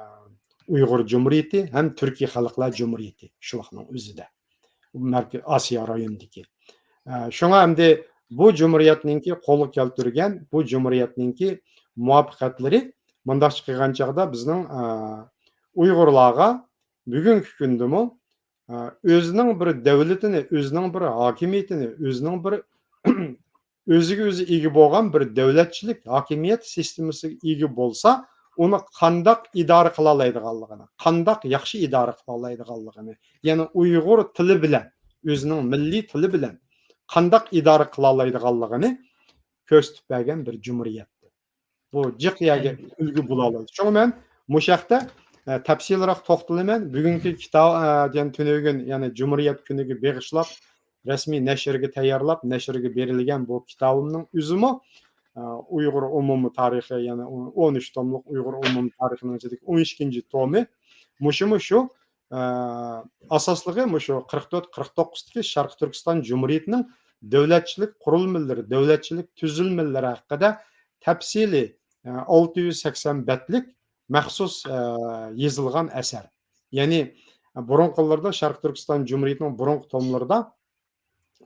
ئۇيغۇر جۇمھۇرىيىتى ھەم تۈركىي خەلقلەر جۇمھۇرىيىتى شۇ ۋاقىتنىڭ ئۆزىدە. مەركە-، ئاسىيا رايونىدىكى. ئە، شۇڭا ئەمدى بۇ جۇمھۇرىيەتنىڭكى قولغا كەلتۈرگەن، بۇ جۇمھۇرىيەتنىڭكى مۇۋەپپەقىيەتلىرى مۇنداقچە قىلغان چاغدا بىزنىڭ، ئە، ئۇيغۇرلارغا بۈگۈنكى كۈندىمۇ، ئە، ئۆزىنىڭ بىر دۆلىتىنى، ئۆزىنىڭ بىر ھاكىمىيىتىنى، ئۆزىنىڭ بىر ئۆزىگە ئۆزى ئىگە بولغان بىر دۆلەتچىلىك ھاكىمىيەت سىستېمىسىگە ئىگە بولسا، ئۇنى قانداق ئىدارە قىلالايدىغانلىقىنى، قانداق ياخشى ئىدارە قىلالايدىغانلىقىنى، يەنى ئۇيغۇر تىلى بىلەن، ئۆزىنىڭ مىللىي تىلى بىلەن قانداق ئىدارە قىلالايدىغانلىقىنى كۆرسىتىپ بەرگەن بىر جۇمھۇرىيەت. بۇ جىق يەرگە ئۈلگە بولالايدۇ. شۇڭا مەن مۇشۇ ھەقتە ئە، تەپسىلىيراق توختىلىمەن. بۈگۈنكى كىتاب، ئە، دېگەن تۈنۈگۈن، يەنى جۇمھۇرىيەت كۈنىگە بېغىشلاپ، رەسمىي نەشرگە تەييارلاپ، نەشرگە بېرىلگەن بۇ كىتابىمنىڭ ئۆزىمۇ، ئە، ئۇيغۇر ئومۇمىي تارىخى، يەنى ئون ئۈچ توملۇق ئۇيغۇر ئومۇمىي تارىخىنىڭ ئىچىدىكى ئون ئىككىنچى تومى. مۇشۇمۇ شۇ، ئە، ئاساسلىقى مۇشۇ قىرىق تۆت، قىرىق توققۇزدىكى شەرقىي تۈركىستان جۇمھۇرىيىتىنىڭ دۆلەتچىلىك قۇرۇلمىلىرى، دۆلەتچىلىك تۈزۈلمىلىرى ھەققىدە تەپسىلىي، ئە، ئالتە يۈز سەكسەن بەتلىك مەخسۇس، ئە، يېزىلغان ئەسەر. يەنى، بۇرۇنقىلاردا شەرقىي تۈركىستان جۇمھۇرىيىتىنىڭ بۇرۇنقى توملىرىدا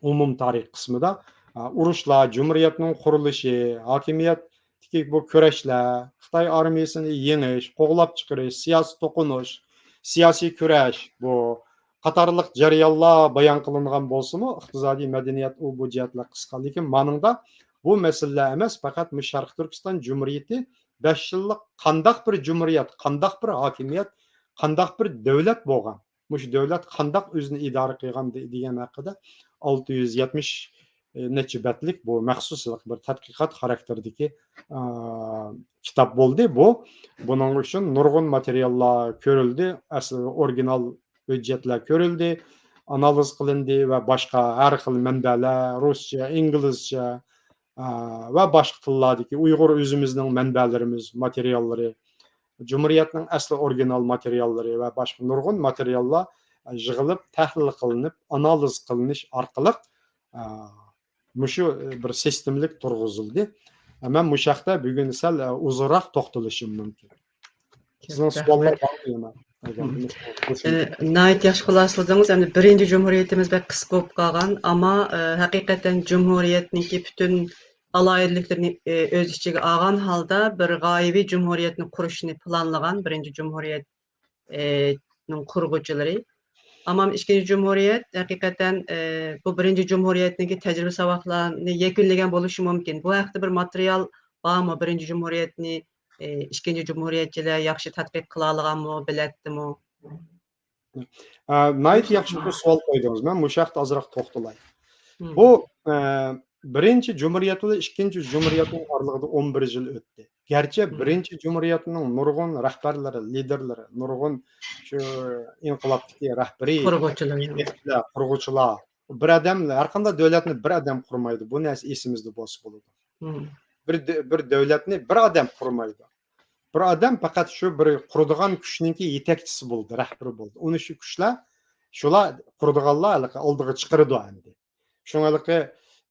ئومۇم تارىخ قىسمىدا، ئە، ئۇرۇشلار، جۇمھۇرىيەتنىڭ قۇرۇلۇشى، ھاكىمىيەتتىكى بۇ كۈرەشلەر، خىتاي ئارمىيىسىنى يېڭىش، قوغلاپ چىقىرىش، سىياسىي توقۇنۇش، سىياسىي كۈرەش، بۇ قاتارلىق جەريانلار بايان قىلىنغان بولسىمۇ، ئىقتىسادىي، مەدەنىيەت، ئۇ بۇ جەھەتلەر قىسقا. لېكىن مانىڭدا بۇ مەسىلىلەر ئەمەس، پەقەت مۇشۇ شەرقىي تۈركىستان جۇمھۇرىيىتى بەش يىللىق قانداق بىر جۇمھۇرىيەت، قانداق بىر ھاكىمىيەت، قانداق بىر دۆلەت بولغان، مۇشۇ دۆلەت قانداق ئۆزىنى ئىدارە قىلغان دې-، دېگەن ھەققىدە ئالتە يۈز يەتمىش نەچچە بەتلىك بۇ مەخسۇس بىر تەتقىقات خاراكتېرىدىكى، ئا، كىتاب بولدى بۇ. بۇنىڭ ئۈچۈن نۇرغۇن ماتېرىياللار كۆرۈلدى، ئەسلى ئورىگىنال ھۆججەتلەر كۆرۈلدى، ئانالىز قىلىندى ۋە باشقا ھەر خىل مەنبەلەر، رۇسچە، ئىنگلىزچە، ئا، ۋە باشقا تىللاردىكى ئۇيغۇر ئۆزىمىزنىڭ مەنبەلىرىمىز، ماتېرىياللىرى، جۇمھۇرىيەتنىڭ ئەسلى ئورىگىنال ماتېرىياللىرى ۋە باشقا نۇرغۇن ماتېرىياللار يىغىلىپ، تەھلىل قىلىنىپ، ئانالىز قىلىنىش ئارقىلىق، ئا، مۇشۇ بىر سىستېمىلىك تۇرغۇزۇلدى. مەن مۇشۇ ھەقتە بۈگۈن سەل، ئا، ئۇزۇنراق توختىلىشىم مۇمكىن. سىزنىڭ سوئاللار بارمۇ يەنە؟ ئەگەر ئە، ناھايىتى ياخشى خۇلاسىلىدىڭىز. ئەمدى بىرىنچى جۇمھۇرىيىتىمىز بەك قىسقا بولۇپ قالغان، ئەمما، ئە، ھەقىقەتەن جۇمھۇرىيەتنىڭكى پۈتۈن ئالاھىدىلىكلىرىنى، ئە، ئۆز ئىچىگە ئالغان ھالدا بىر غايىۋى جۇمھۇرىيەتنى قۇرۇشنى پىلانلىغان بىرىنچى جۇمھۇرىيەت، ئە، نىڭ قۇرغۇچىلىرى. ئەمما ئىككىنچى جۇمھۇرىيەت ھەقىقەتەن، ئە، بۇ بىرىنچى جۇمھۇرىيەتنىڭكى تەجرىبە ساۋاقلارنى يەكۈنلىگەن بولۇشى مۇمكىن. بۇ ھەقتە بىر ماتېرىيال بارمۇ؟ بىرىنچى جۇمھۇرىيەتنى، ئە، ئىككىنچى جۇمھۇرىيەتچىلەر ياخشى تەتقىق قىلالىغانمۇ، بىلەتتىمۇ؟ ئە، ناھايىتى ياخشى بىر سوئال قويدىڭىز. مەن مۇشۇ ھەقتە ئازراق توختىلاي. مم. بۇ، ئە، بىرىنچى جۇمھۇرىيەت بىلەن ئىككىنچى جۇمھۇرىيەتنىڭ ئارىلىقىدا ئون بىر يىل ئۆتتى. گەرچە مم. بىرىنچى جۇمھۇرىيەتنىڭ نۇرغۇن رەھبەرلىرى، لىدېرلىرى، نۇرغۇن شۇ ئىنقىلابتىكى رەھبىرىي، قۇرغۇچىلار، يېتەكچىلەر، قۇرغۇچىلار، بىر ئادەم، ھەر قانداق دۆلەتنى بىر ئادەم قۇرمايدۇ. بۇ نەرسە ئېسىمىزدە بولسا بولىدۇ. مم. بىر دۆ-، بىر دۆلەتنى بىر ئادەم قۇرمايدۇ. بىر ئادەم پەقەت شۇ بىر قۇرىدىغان كۈچنىڭكى يېتەكچىسى بولدى، رەھبىرى بولدى. ئۇنى شۇ كۈچلەر، شۇلار قۇرىدىغانلار ھېلىقى ئالدىغا چىقىرىدۇ ئەمدى. شۇڭا ھېلىقى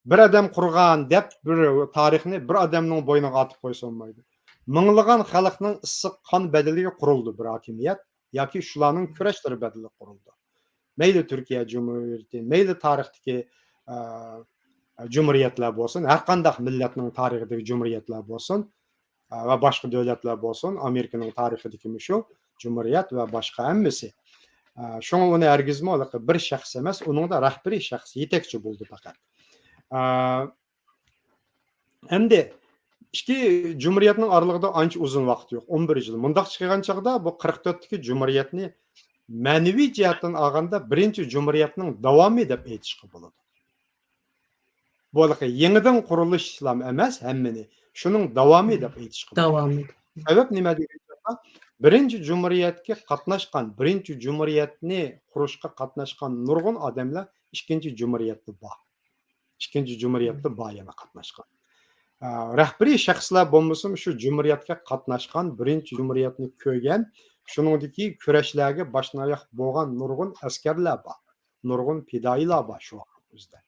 بىر ئادەم قۇرغان دەپ بىر تارىخنى بىر ئادەمنىڭ بوينىغا ئاتىپ قويسا بولمايدۇ. مىڭلىغان خەلقنىڭ ئىسسىق قان بەدىلىگە قۇرۇلدى بىر ھاكىمىيەت ياكى شۇلارنىڭ كۈرەشلىرى بەدىلىگە قۇرۇلدى. مەيلى تۈركىيە جۇمھۇرىيىتى، مەيلى تارىختىكى، ئە، جۇمھۇرىيەتلەر بولسۇن، ھەر قانداق مىللەتنىڭ تارىخىدىكى جۇمھۇرىيەتلەر بولسۇن، ئە، ۋە باشقا دۆلەتلەر بولسۇن، ئامېرىكىنىڭ تارىخىدىكى مۇشۇ جۇمھۇرىيەت ۋە باشقا ھەممىسى. ئە، شۇڭا ئۇنى ھەرگىزمۇ ھېلىقى بىر شەخس ئەمەس، ئۇنىڭدا رەھبىرىي شەخس، يېتەكچى بولدى پەقەت. ئە، ئەمدى ئىككى جۇمھۇرىيەتنىڭ ئارىلىقىدا ئانچە ئۇزۇن ۋاقىت يوق، ئون بىر يىل. مۇنداقچە قىلغان چاغدا بۇ قىرىق تۆتتىكى جۇمھۇرىيەتنى مەنىۋى جەھەتتىن ئالغاندا بىرىنچى جۇمھۇرىيەتنىڭ داۋامى دەپ ئېيتىشقا بولىدۇ. بۇ ھېلىقى يېڭىدىن قۇرۇلۇشلام ئەمەس ھەممىنى، شۇنىڭ داۋامى دەپ ئېيتىشقا بولىدۇ. داۋامى. سەۋەب نېمە دېگەندە، بىرىنچى جۇمھۇرىيەتكە قاتناشقان، بىرىنچى جۇمھۇرىيەتنى قۇرۇشقا قاتناشقان نۇرغۇن ئادەملەر ئىككىنچى جۇمھۇرىيەتتە بار. ئىككىنچى جۇمھۇرىيەتتە بار يەنە قاتناشقان. ئە، رەھبىرىي شەخسلەر بولمىسىمۇ، شۇ جۇمھۇرىيەتكە قاتناشقان، بىرىنچى جۇمھۇرىيەتنى كۆرگەن، شۇنىڭدىكى كۈرەشلەرگە باشتىن ئاياق بولغان نۇرغۇن ئەسكەرلەر بار، نۇرغۇن پىدائىيلار بار شۇ ۋاقىت ئۆزىدە.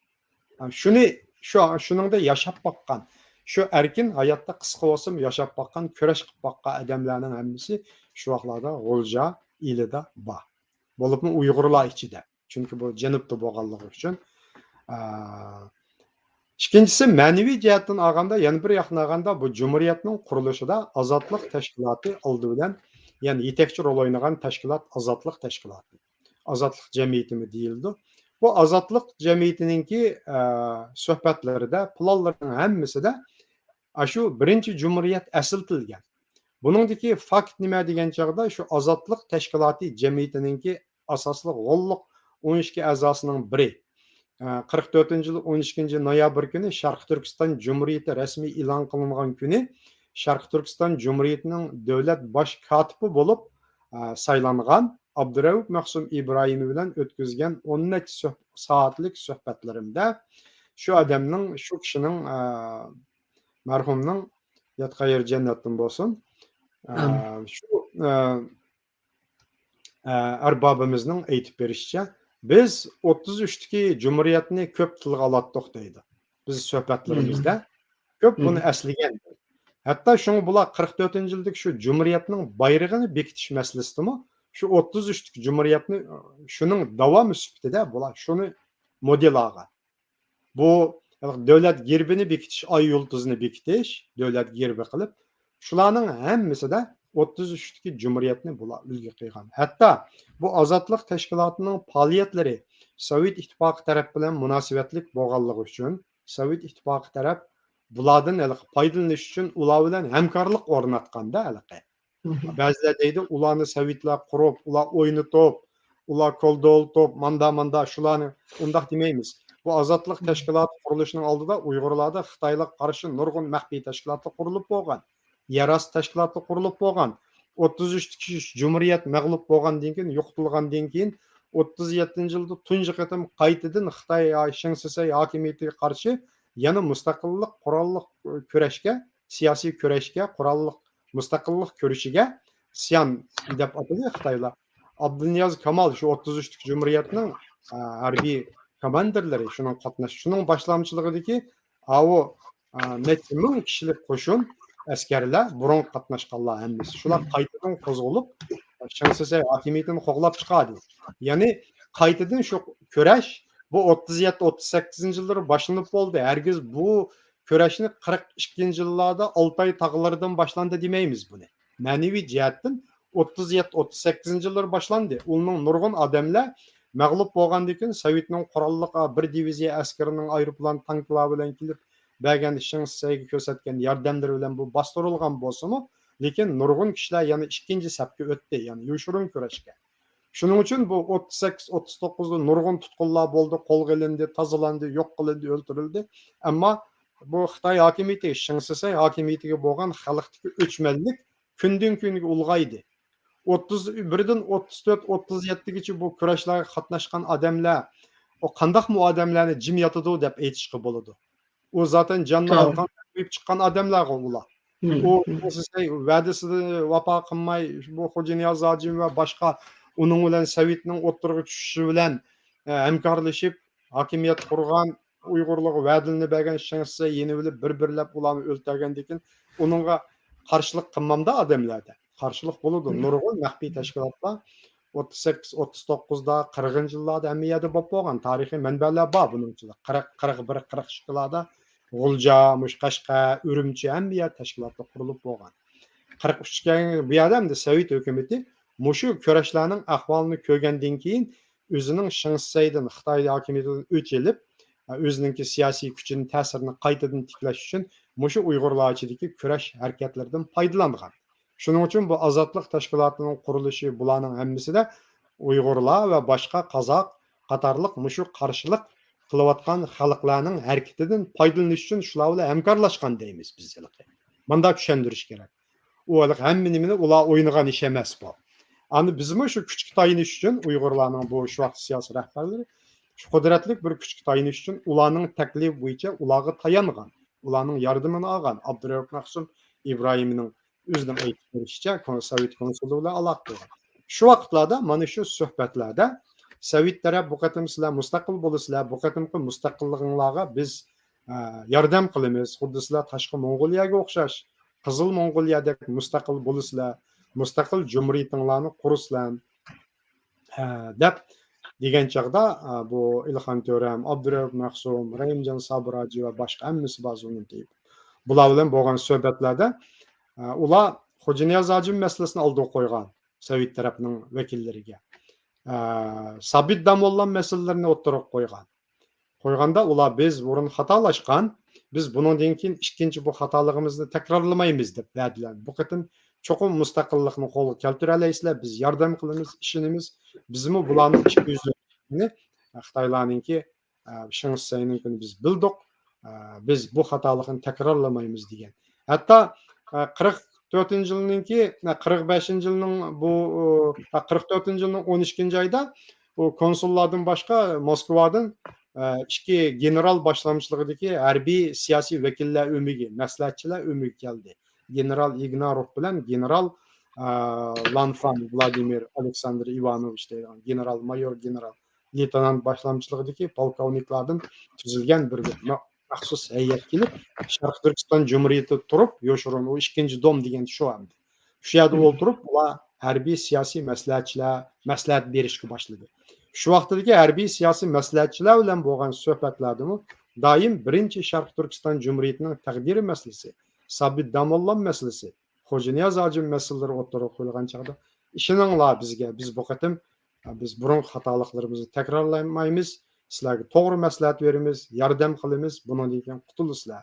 ھە، شۇنى، شۇ، شۇنىڭدا ياشاپ باققان، شۇ ئەركىن ھاياتتا قىسقا بولسىمۇ ياشاپ باققان، كۈرەش قىلىپ باققان ئادەملەرنىڭ ھەممىسى شۇ ۋاقىتلاردا غۇلجا ئېلىدا بار. بولۇپمۇ ئۇيغۇرلار ئىچىدە. چۈنكى بۇ جەنۇبتا بولغانلىقى ئۈچۈن. ئا، ئىككىنچىسى، مەنىۋى جەھەتتىن ئالغاندا، يەنە بىر ياقتىن ئالغاندا، بۇ جۇمھۇرىيەتنىڭ قۇرۇلۇشىدا ئازادلىق تەشكىلاتى ئالدى بىلەن، يەنى يېتەكچى رول ئوينىغان تەشكىلات ئازادلىق تەشكىلاتى. ئازادلىق جەمئىيىتىمۇ دېيىلىدۇ. بۇ ئازادلىق جەمئىيىتىنىڭكى، ئە، سۆھبەتلىرىدە، پىلانلىرىنىڭ ھەممىسىدە ئاشۇ بىرىنچى جۇمھۇرىيەت ئەسلىتىلگەن. بۇنىڭدىكى فاكت نېمە دېگەن چاغدا، شۇ ئازادلىق تەشكىلاتى جەمئىيىتىنىڭكى ئاساسلىق غوللۇق ئون ئىككى ئەزاسىنىڭ بىرى، ئە، قىرىق تۆتىنچى يىل ئون ئىككىنچى نويابىر كۈنى شەرقىي تۈركىستان جۇمھۇرىيىتى رەسمىي ئېلان قىلىنغان كۈنى شەرقىي تۈركىستان جۇمھۇرىيىتىنىڭ دۆلەت باش كاتىپى بولۇپ، ئە، سايلانغان ئابدۇرەئۇپ مەخسۇم ئىبراھىمى بىلەن ئۆتكۈزگەن ئون نەچچە سۆھ-، سائەتلىك سۆھبەتلىرىمدە شۇ ئادەمنىڭ، شۇ كىشىنىڭ، ئە، مەرھۇمنىڭ ياتقان يېرى جەننەتتىن بولسۇن. ئە، ئامىن. شۇ، ئە، ئە، ئەربابىمىزنىڭ ئېيتىپ بېرىشىچە، بىز ئوتتۇز ئۈچتىكى جۇمھۇرىيەتنى كۆپ تىلغا ئالاتتۇق دەيدۇ. بىز سۆھبەتلىرىمىزدە كۆپ بۇنى ئەسلىگەن. ھەتتا شۇڭا بۇلار قىرىق تۆتىنچى يىلدىكى شۇ جۇمھۇرىيەتنىڭ بايرىقىنى بېكىتىش مەسىلىسىدىمۇ شۇ ئوتتۇز ئۈچتىكى جۇمھۇرىيەتنى، شۇنىڭ داۋامى سۈپىتىدە بۇلار شۇنى مودېل ئالغان. بۇ دۆلەت گېربىنى بېكىتىش، ئاي يۇلتۇزنى بېكىتىش، دۆلەت گېربى قىلىپ، شۇلارنىڭ ھەممىسىدە ئوتتۇز ئۈچتىكى جۇمھۇرىيەتنى بۇلار ئۈلگە قىلغان. ھەتتا بۇ ئازادلىق تەشكىلاتىنىڭ پائالىيەتلىرى سوۋېت ئىتتىپاقى تەرەپ بىلەن مۇناسىۋەتلىك بولغانلىقى ئۈچۈن، سوۋېت ئىتتىپاقى تەرەپ بۇلاردىن ھېلىقى پايدىلىنىش ئۈچۈن ئۇلار بىلەن ھەمكارلىق ئورناتقاندا ھېلىقى. مھم. بەزىلەر دەيدۇ، ئۇلارنى سوۋېتلار قۇرۇپ، ئۇلار ئوينىتىپ، ئۇلار كولدۇلىتىپ، ماندا، ماندا، شۇلارنى ئۇنداق دېمەيمىز. بۇ ئازادلىق مھم. تەشكىلاتى قۇرۇلۇشىنىڭ ئالدىدا ئۇيغۇرلاردا خىتايلارغا قارشى نۇرغۇن مەخپىي تەشكىلاتلار قۇرۇلۇپ بولغان. يەر ئاستى تەشكىلاتلار قۇرۇلۇپ بولغان. ئوتتۇز ئۈچتىكى جۇمھۇرىيەت مەغلۇپ بولغاندىن كېيىن، يوقىتىلغاندىن كېيىن، ئوتتۇز يەتتىنچى يىلدا تۇنجى قېتىم قايتىدىن خىتاي، شېڭ شىسەي ھاكىمىيىتىگە قارشى يەنە مۇستەقىللىق قوراللىق كۈرەشكە، سىياسىي كۈرەشكە، قوراللىق مۇستەقىللىق كۈرىشىگە ئىسيان دەپ ئاتىدى خىتايلار. ئابدۇنىياز كامال شۇ ئوتتۇز ئۈچلۈك جۇمھۇرىيەتنىڭ، ئە، ھەربىي كوماندىرلىرى شۇنىڭ قاتناش-، شۇنىڭ باشلامچىلىقىدىكى ئاۋۇ، ئە، نەچچە مىڭ كىشىلىك قوشۇن، ئەسكەرلەر، بۇرۇن قاتناشقانلار ھەممىسى. شۇلار قايتىدىن قوزغىلىپ، شېڭ شىسەي ھاكىمىيىتىنى قوغلاپ چىقاردى. يەنى قايتىدىن شۇ كۈرەش، بۇ ئوتتۇز يەتتە، ئوتتۇز سەككىزىنچى يىللىرى باشلىنىپ بولدى. ھەرگىز بۇ كۈرەشنى قىرىق ئىككىنچى يىللاردا ئالتاي تاغلىرىدىن باشلاندى دېمەيمىز بۇنى. مەنىۋى جەھەتتىن ئوتتۇز يەتتە، ئوتتۇز سەككىزىنچى يىللىرى باشلاندى. ئۇنىڭ نۇرغۇن ئادەملەر مەغلۇپ بولغاندىن كېيىن سوۋېتنىڭ قوراللىق، بىر دىۋىزىيە ئەسكىرىنىڭ ئايروپىلان تانكىلار بىلەن كېلىپ بەرگەن شېڭ شىسەيگە كۆرسەتكەن ياردەملىرى بىلەن بۇ باستۇرۇلغان بولسىمۇ، لېكىن نۇرغۇن كىشىلەر يەنە ئىككىنچى سەپكە ئۆتتى، يەنى يوشۇرۇن كۈرەشكە. شۇنىڭ ئۈچۈن بۇ ئوتتۇز سەككىز، ئوتتۇز توققۇزدا نۇرغۇن تۇتقۇنلار بولدى، قولغا ئېلىندى، تازىلاندى، يوق قىلىندى، ئۆلتۈرۈلدى. ئەمما بۇ خىتاي ھاكىمىيىتى، شېڭ شىسەي ھاكىمىيىتىگە بولغان خەلقتىكى ئۆچمەنلىك كۈندىن كۈنگە ئۇلغايدى. ئوتتۇز بىردىن ئوتتۇز تۆت، ئوتتۇز يەتتىگىچە بۇ كۈرەشلەرگە قاتناشقان ئادەملەر، ئۇ قانداقمۇ ئادەملەرنى جىم ياتىدۇ دەپ ئېيتىشقا بولىدۇ. ئۇ زاتەن جاننى توغرا. ئالغان، قويۇپ چىققان ئادەملەرغۇ ئۇلار. مم، ئۇ، مم. ئۇ سىزگە ۋەدىسىدە ۋاپا قىلماي، بۇ خوجانىياز ھاجىم ۋە باشقا ئۇنىڭ بىلەن سوۋېتنىڭ ئوتتۇرىغا چۈشۈشى بىلەن، ئە، ھەمكارلىشىپ، ھاكىمىيەت قۇرغان، ئۇيغۇرلارغا ۋەدىلىرىنى بەرگەن شېڭ شىسەي يېنىۋېلىپ بىر-بىرلەپ ئۇلارنى ئۆلتۈرگەندىن كېيىن ئۇنىڭغا قارشىلىق قىلمامدا ئادەملەردە. قارشىلىق بولىدۇ. مم. نۇرغۇن مەخپىي تەشكىلاتلار ئوتتۇز سەككىز، ئوتتۇز توققۇزدا، قىرىقىنچى يىللاردا ھەممە يەردە بولۇپ بولغان. تارىخىي مەنبەلەر بار بۇنىڭ ئىچىدە. قىرىق، قىرىق بىر، قىرىق ئىككىلاردا غۇلجا، مۇشۇ قەشقەر، ئۈرۈمچى، ھەممە يەر تەشكىلاتلار قۇرۇلۇپ بولغان. قىرىق ئۈچكە بۇ يەردە ئەمدى سوۋېت ھۆكۈمىتى مۇشۇ كۈرەشلەرنىڭ ئەھۋالىنى كۆرگەندىن كېيىن ئۆزىنىڭ شېڭ شىسەيدىن، خىتاي ھاكىمىيىتىدىن ئۆچ ئېلىپ، ئۆزىنىڭكى سىياسىي كۈچىنى، تەسىرىنى قايتىدىن تىكلەش ئۈچۈن مۇشۇ ئۇيغۇرلار ئىچىدىكى كۈرەش ھەرىكەتلىرىدىن پايدىلانغان. شۇنىڭ ئۈچۈن بۇ ئازادلىق تەشكىلاتىنىڭ قۇرۇلۇشى، بۇلارنىڭ ھەممىسىدە ئۇيغۇرلار ۋە باشقا قازاق قاتارلىق مۇشۇ قارشىلىق قىلىۋاتقان خەلقلەرنىڭ ھەرىكىتىدىن پايدىلىنىش ئۈچۈن شۇلار بىلەن ھەمكارلاشقان دەيمىز بىز ھېلىقى. مۇنداق چۈشەندۈرۈش كېرەك. ئۇ ھېلىقى ھەممە نېمىنى ئۇلار ئوينىغان ئىش ئەمەس بۇ. ئەمدى بىزمۇ شۇ كۈچكە تايىنىش ئۈچۈن ئۇيغۇرلارنىڭ بۇ شۇ ۋاقىت سىياسىي رەھبەرلىرى شۇ قۇدرەتلىك بىر كۈچكە تايىنىش ئۈچۈن ئۇلارنىڭ تەكلىپى بويىچە ئۇلارغا تايانغان، ئۇلارنىڭ ياردىمىنى ئالغان. ئابدۇرەئۇپ مەخسۇم ئىبراھىمنىڭ ئۆزىنىڭ ئېيتىپ بېرىشىچە، كون-، سوۋېت كونسۇلى بىلەن ئالاقە قىلغان. شۇ ۋاقىتلاردا مانا شۇ سۆھبەتلەردە سوۋېت تەرەپ بۇ قېتىم سىلەر مۇستەقىل بولىسىلەر، بۇ قېتىمقى مۇستەقىللىقىڭلارغا بىز، ئە، ياردەم قىلىمىز، خۇددى سىلەر تاشقى موڭغۇلىيەگە ئوخشاش، قىزىل موڭغۇلىيەدەك مۇستەقىل بولىسىلەر، مۇستەقىل جۇمھۇرىيىتىڭلارنى قۇرىسىلەر، ئە، دەپ دېگەن چاغدا، ئە، بۇ ئىلخان تۆرەم، ئابدۇرەئۇپ مەخسۇم، رەھىمجان سابىر ھاجى ۋە باشقا ھەممىسى بار زۇنۇن تېيىپ. بۇلار بىلەن بولغان سۆھبەتلەردە، ئە، ئۇلار خوجانىياز ھاجىم مەسىلىسىنى ئالدىغا قويغان سوۋېت تەرەپنىڭ ۋەكىللىرىگە. ئە، سابىت داموللام مەسىلىلىرىنى ئوتتۇرىغا قويغان. قويغاندا ئۇلار، بىز بۇرۇن خاتالاشقان، بىز بۇنىڭدىن كېيىن ئىككىنچى بۇ خاتالىقىمىزنى تەكرارلىمايمىز دەپ ۋەدىلەندى. بۇ قېتىم چوقۇم مۇستەقىللىقنى قولغا كەلتۈرەلەيسىلەر، بىز ياردەم قىلىمىز، ئىشىنىمىز، بىزمۇ بۇلارنىڭ ئىككى يۈزلۈكلۈكىنى، خىتايلارنىڭكى، ئە، شېڭ شىسەينىڭكىنى بىز بىلدۇق، ئە، بىز بۇ خاتالىقنى تەكرارلىمايمىز دېگەن. ھەتتا، ئە، قىرىق تۆتىنچى يىلنىڭكى، قىرىق بەشىنچى يىلنىڭ بۇ، ھە، قىرىق تۆتىنچى يىلنىڭ ئون ئىككىنچى ئايدا بۇ كونسۇللاردىن باشقا موسكۋادىن، ئە، ئىككى گېنېرال باشلامچىلىقىدىكى ھەربىي سىياسىي ۋەكىللەر ئۆمىكى، مەسلىھەتچىلەر ئۆمىكى كەلدى. گېنېرال ئىگناروف بىلەن گېنېرال، ئە، لانفان ۋلادىمىر ئالېكساندر ئىۋانوۋىچ دەيدىغان گېنېرال مايور، گېنېرال لېيتېنانت باشلامچىلىقىدىكى پولكوۋنىكلاردىن تۈزۈلگەن بىر مە-، مەخسۇس ھەيئەت كېلىپ، شەرقىي تۈركىستان جۇمھۇرىيىتىدە تۇرۇپ، يوشۇرۇن، ئۇ ئىككىنچى دوم دېگەن شۇ ئەمدى. شۇ يەردە ئولتۇرۇپ، ئۇلار ھەربىي سىياسىي مەسلىھەتچىلەر مەسلىھەت بېرىشكە باشلىدى. شۇ ۋاقىتتىكى ھەربىي سىياسىي مەسلىھەتچىلەر بىلەن بولغان سۆھبەتلەردىمۇ دائىم بىرىنچى شەرقىي تۈركىستان جۇمھۇرىيىتىنىڭ تەقدىرى مەسىلىسى، سابىت داموللام مەسىلىسى، خوجانىياز ھاجىم مەسىلىلىرى ئوتتۇرىغا قويۇلغان چاغدا، ئىشىنىڭلار بىزگە، بىز بۇ قېتىم، بىز بۇرۇنقى خاتالىقلىرىمىزنى تەكرارلىمايمىز، سىلەرگە توغرا مەسلىھەت بېرىمىز، ياردەم قىلىمىز، بۇنىڭدىن كېيىن قۇتۇلىسىلەر.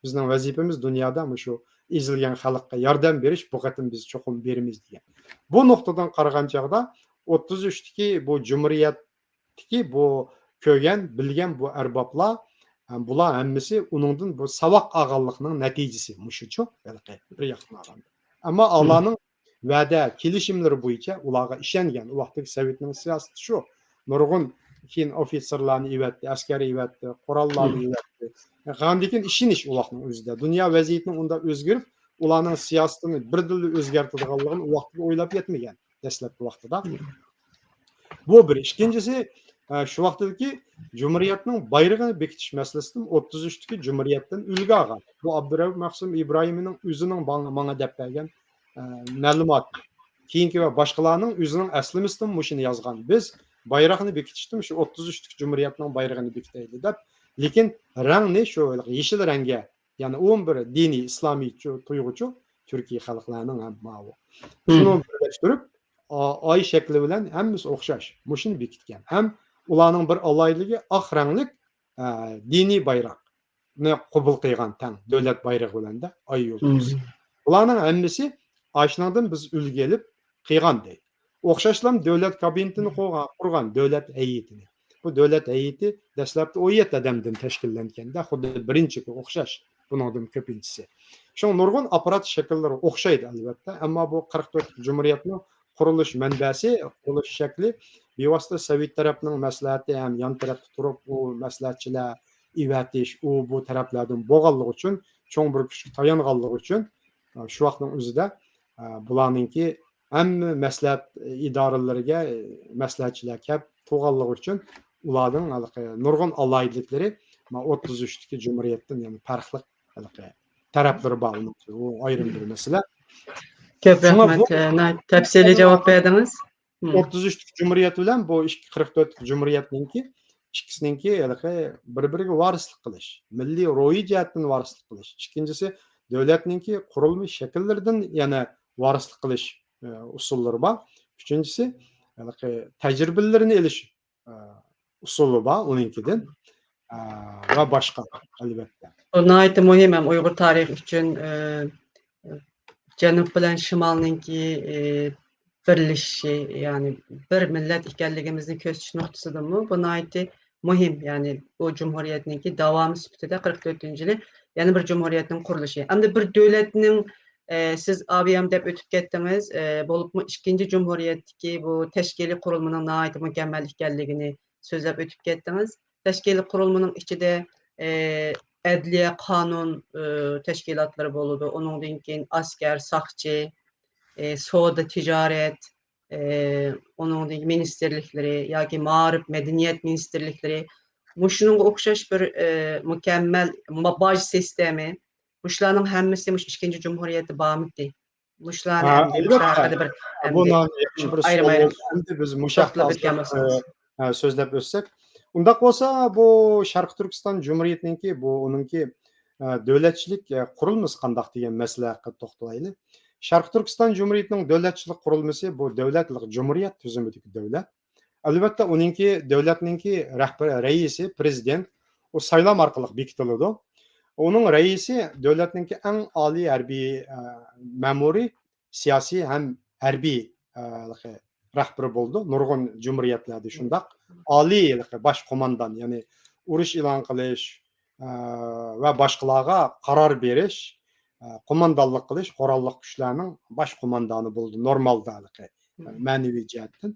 بىزنىڭ ۋەزىپىمىز دۇنيادا مۇشۇ ئېزىلگەن خەلققە ياردەم بېرىش، بۇ قېتىم بىز چوقۇم بېرىمىز دېگەن. بۇ نۇقتىدىن قارىغان چاغدا ئوتتۇز ئۈچتىكى بۇ جۇمھۇرىيەتتىكى بۇ كۆرگەن، بىلگەن بۇ ئەربابلار، بۇلار ھەممىسى ئۇنىڭدىن بۇ ساۋاق ئالغانلىقنىڭ نەتىجىسى مۇشۇچۇ، ھېلىقى بىر ياقتىن ئالغاندا. ئەمما ئاللانىڭ ۋەدە، كېلىشىملىرى بويىچە ئۇلارغا ئىشەنگەن، ئۇ ۋاقىتتىكى سوۋېتنىڭ سىياسىتى شۇ. نۇرغۇن كېيىن ئوفىتسېرلارنى ئېۋەتتى، ئەسكەر ئېۋەتتى، قوراللارنى ئېۋەتتى. غەمدىكىن ئىشىنىش ئۇ ۋاقىتنىڭ ئۆزىدە. دۇنيا ۋەزىيىتىنىڭ ئۇنداق ئۆزگىرىپ، ئۇلارنىڭ سىياسىتىنى بىردىنلا ئۆزگەرتىدىغانلىقىنى ئۇ ۋاقىتتا ئويلاپ يەتمىگەن دەسلەپكى ۋاقتىدا. بۇ بىر. ئىككىنچىسى، ئە، شۇ ۋاقىتتىكى جۇمھۇرىيەتنىڭ بايرىقىنى بېكىتىش مەسىلىسىدىمۇ ئوتتۇز ئۈچتىكى جۇمھۇرىيەتتىن ئۈلگە ئالغان. بۇ ئابدۇرەئۇپ مەخسۇم ئىبراھىمنىڭ ئۆزىنىڭ ماڭا، ماڭا دەپ بەرگەن، ئە، مەلۇماتى. كېيىنكى ۋە باشقىلارنىڭ ئۆزىنىڭ ئەسلىمىسىدىمۇ مۇشۇنى يازغان. بىز بايراقنى بېكىتىشتىمۇ شۇ ئوتتۇز ئۈچتىكى جۇمھۇرىيەتنىڭ بايرىقىنى بېكىتەيلى دەپ، لېكىن رەڭنى شۇ يېشىل رەڭگە، يەنى ئۇمۇ بىر دىنىي، ئىسلامىي چۇ-، تۇيغۇچۇ، تۈركىي خەلقلەرنىڭ ھەم ماۋۇ. شۇنى بىرلەشتۈرۈپ، ئا-، ئاي شەكلى بىلەن ھەممىسى ئوخشاش. مۇشۇنى بېكىتكەن. ھەم ئۇلارنىڭ بىر ئالاھىدىلىكى ئاق رەڭلىك، ئە، دىنىي بايراقنى قوبۇل قىلغان تەڭ دۆلەت بايرىقى بىلەن-دە ئاي يۇلتۇز. بۇلارنىڭ ھەممىسى ئاشۇنىڭدىن بىز ئۈلگە ئېلىپ قىلغان دەيدۇ. ئوخشاشلام دۆلەت كابىنېتىنى قۇرغان، قۇرغان دۆلەت ھەيئىتىنى. بۇ دۆلەت ھەيئىتى دەسلەپتە ئون يەتتە ئادەمدىن تەشكىللەنگەندە، خۇددى بىرىنچىكى ئوخشاش، بۇنىڭدىن كۆپىنچىسى. شۇڭا نۇرغۇن ئاپپارات شەكىللىرى ئوخشايدۇ، ئەلۋەتتە. ئەمما بۇ قىرىق تۆتىنچى جۇمھۇرىيەتنىڭ قۇرۇلۇش مەنبەسى، قۇرۇلۇش شەكلى بىۋاسىتە سوۋېت تەرەپنىڭ مەسلىھەتى ھەم يان تەرەپتە تۇرۇپ، ئۇ مەسلىھەتچىلەر ئېۋەتىش، ئۇ بۇ تەرەپلەردىن بولغانلىقى ئۈچۈن، چوڭ بىر كۈچكە تايانغانلىقى ئۈچۈن، شۇ ۋاقىتنىڭ ئۆزىدە، بۇلارنىڭكى ھەممە مەسلىھەت ئىدارىلىرىگە مەسلىھەتچىلەر كەپ تۇرغانلىقى ئۈچۈن ئۇلارنىڭ ھېلىقى نۇرغۇن ئالاھىدىلىكلىرى، مانا، ئوتتۇز ئۈچتىكى جۇمھۇرىيەتتىن يەنە پەرقلىق ھېلىقى تەرەپلىرى بار ئۇنىڭ، ئۇ ئايرىم بىر مەسىلە. كۆپ شۇڭا رەھمەت، بۇ ئە، ناھايىتى تەپسىلىي جاۋاب بەردىڭىز. مم. ئوتتۇز ئۈچتىكى جۇمھۇرىيەت بىلەن بۇ ئىككى، قىرىق تۆتتىكى جۇمھۇرىيەتنىڭكى ئىككىسىنىڭكى ھېلىقى بىر-بىرىگە ۋارىسلىق قىلىش، مىللىي روھىي جەھەتتىن ۋارىسلىق قىلىش. ئىككىنچىسى، دۆلەتنىڭكى قۇرۇلمىش شەكىللىرىدىن يەنە ۋارىسلىق قىلىش، ئە، ئۇسۇللىرى بار. ئۈچىنچىسى، ھېلىقى تەجرىبىلىرىنى ئېلىش، ئە، ئۇسۇلى بار ئۇنىڭكىدىن، ئە، ۋە باشقا، ئەلۋەتتە. بۇ ناھايىتى مۇھىم ھەم ئۇيغۇر تارىخى ئۈچۈن، ئە، جەنۇب بىلەن شىمالنىڭكى، ئى، بىرلىشىشى، يەنى بىر مىللەت ئىكەنلىكىمىزنى كۆرسىتىش نۇقتىسىدىنمۇ بۇ ناھايىتى مۇھىم. يەنى بۇ جۇمھۇرىيەتنىڭكى داۋامى سۈپىتىدە قىرىق تۆتىنچى يىلى يەنە بىر جۇمھۇرىيەتنىڭ قۇرۇلۇشى. ئەمدى بىر دۆلەتنىڭ، ئە، سىز ئابىيام دەپ ئۆتۈپ كەتتىڭىز، ئە، بولۇپمۇ ئىككىنچى جۇمھۇرىيەتتىكى بۇ تەشكىلىي قۇرۇلمىنىڭ ناھايىتى مۇكەممەل ئىكەنلىكىنى سۆزلەپ ئۆتۈپ كەتتىڭىز. تەشكىلىي قۇرۇلمىنىڭ ئىچىدە، ئە، ئەدلىيە، قانۇن، ئە، تەشكىلاتلىرى بولىدۇ. ئۇنىڭدىن كېيىن ئەسكەر، ساقچى، ئە، سودا، تىجارەت، ئە، ئۇنىڭدىن كېيىن مىنىستىرلىكلىرى ياكى مائارىپ، مەدەنىيەت مىنىستىرلىكلىرى. مۇشۇنىڭغا ئوخشاش بىر، ئە، مۇكەممەل ما-، باج سىستېمى. مۇشۇلارنىڭ ھەممىسى مۇشۇ ئىككىنچى جۇمھۇرىيەتتە بارمىدى؟ مۇشۇلارنى ھە، ئەمدى مۇشۇ ئەلۋەتتە. ھەققىدە بىر، بۇ ئەمدى، ناھايىتى ياخشى بىر ئايرىم سوئال ئايرىم بولدى. ئەمدى بىز مۇشۇ ھەقتە توختىلىپ ئۆتكەن بولسىڭىز. ئە، ئە، سۆزلەپ ئۆتسەك. ئۇنداق بولسا، بۇ شەرقىي تۈركىستان جۇمھۇرىيىتىنىڭكى بۇ، ئۇنىڭكى، ئە، دۆلەتچىلىك، ئە، قۇرۇلمىسى قانداق دېگەن مەسىلە ھەققىدە توختىلايلى. شەرقىي تۈركىستان جۇمھۇرىيىتىنىڭ دۆلەتچىلىك قۇرۇلمىسى بۇ دۆلەتلىك جۇمھۇرىيەت تۈزۈمىدىكى دۆلەت. ئەلۋەتتە، ئۇنىڭكى دۆلەتنىڭكى رەھبىرى، رەئىسى، پرېزىدېنت، ئۇ سايلام ئارقىلىق بېكىتىلىدۇ. ئۇنىڭ رەئىسى دۆلەتنىڭكى ئەڭ ئالىي ھەربىي، ئە، مەمۇرىي، سىياسىي ھەم ھەربىي، ئە، رەھبىرى بولىدۇ. نۇرغۇن جۇمھۇرىيەتلەردە شۇنداق. ئالىي باش قوماندان، يەنى ئۇرۇش ئېلان قىلىش، ئە، ۋە باشقىلارغا قارار بېرىش، ئە، قوماندانلىق قىلىش قوراللىق كۈچلەرنىڭ باش قوماندانى بولىدۇ نورمالدا ھېلىقى، مەنىۋى جەھەتتىن.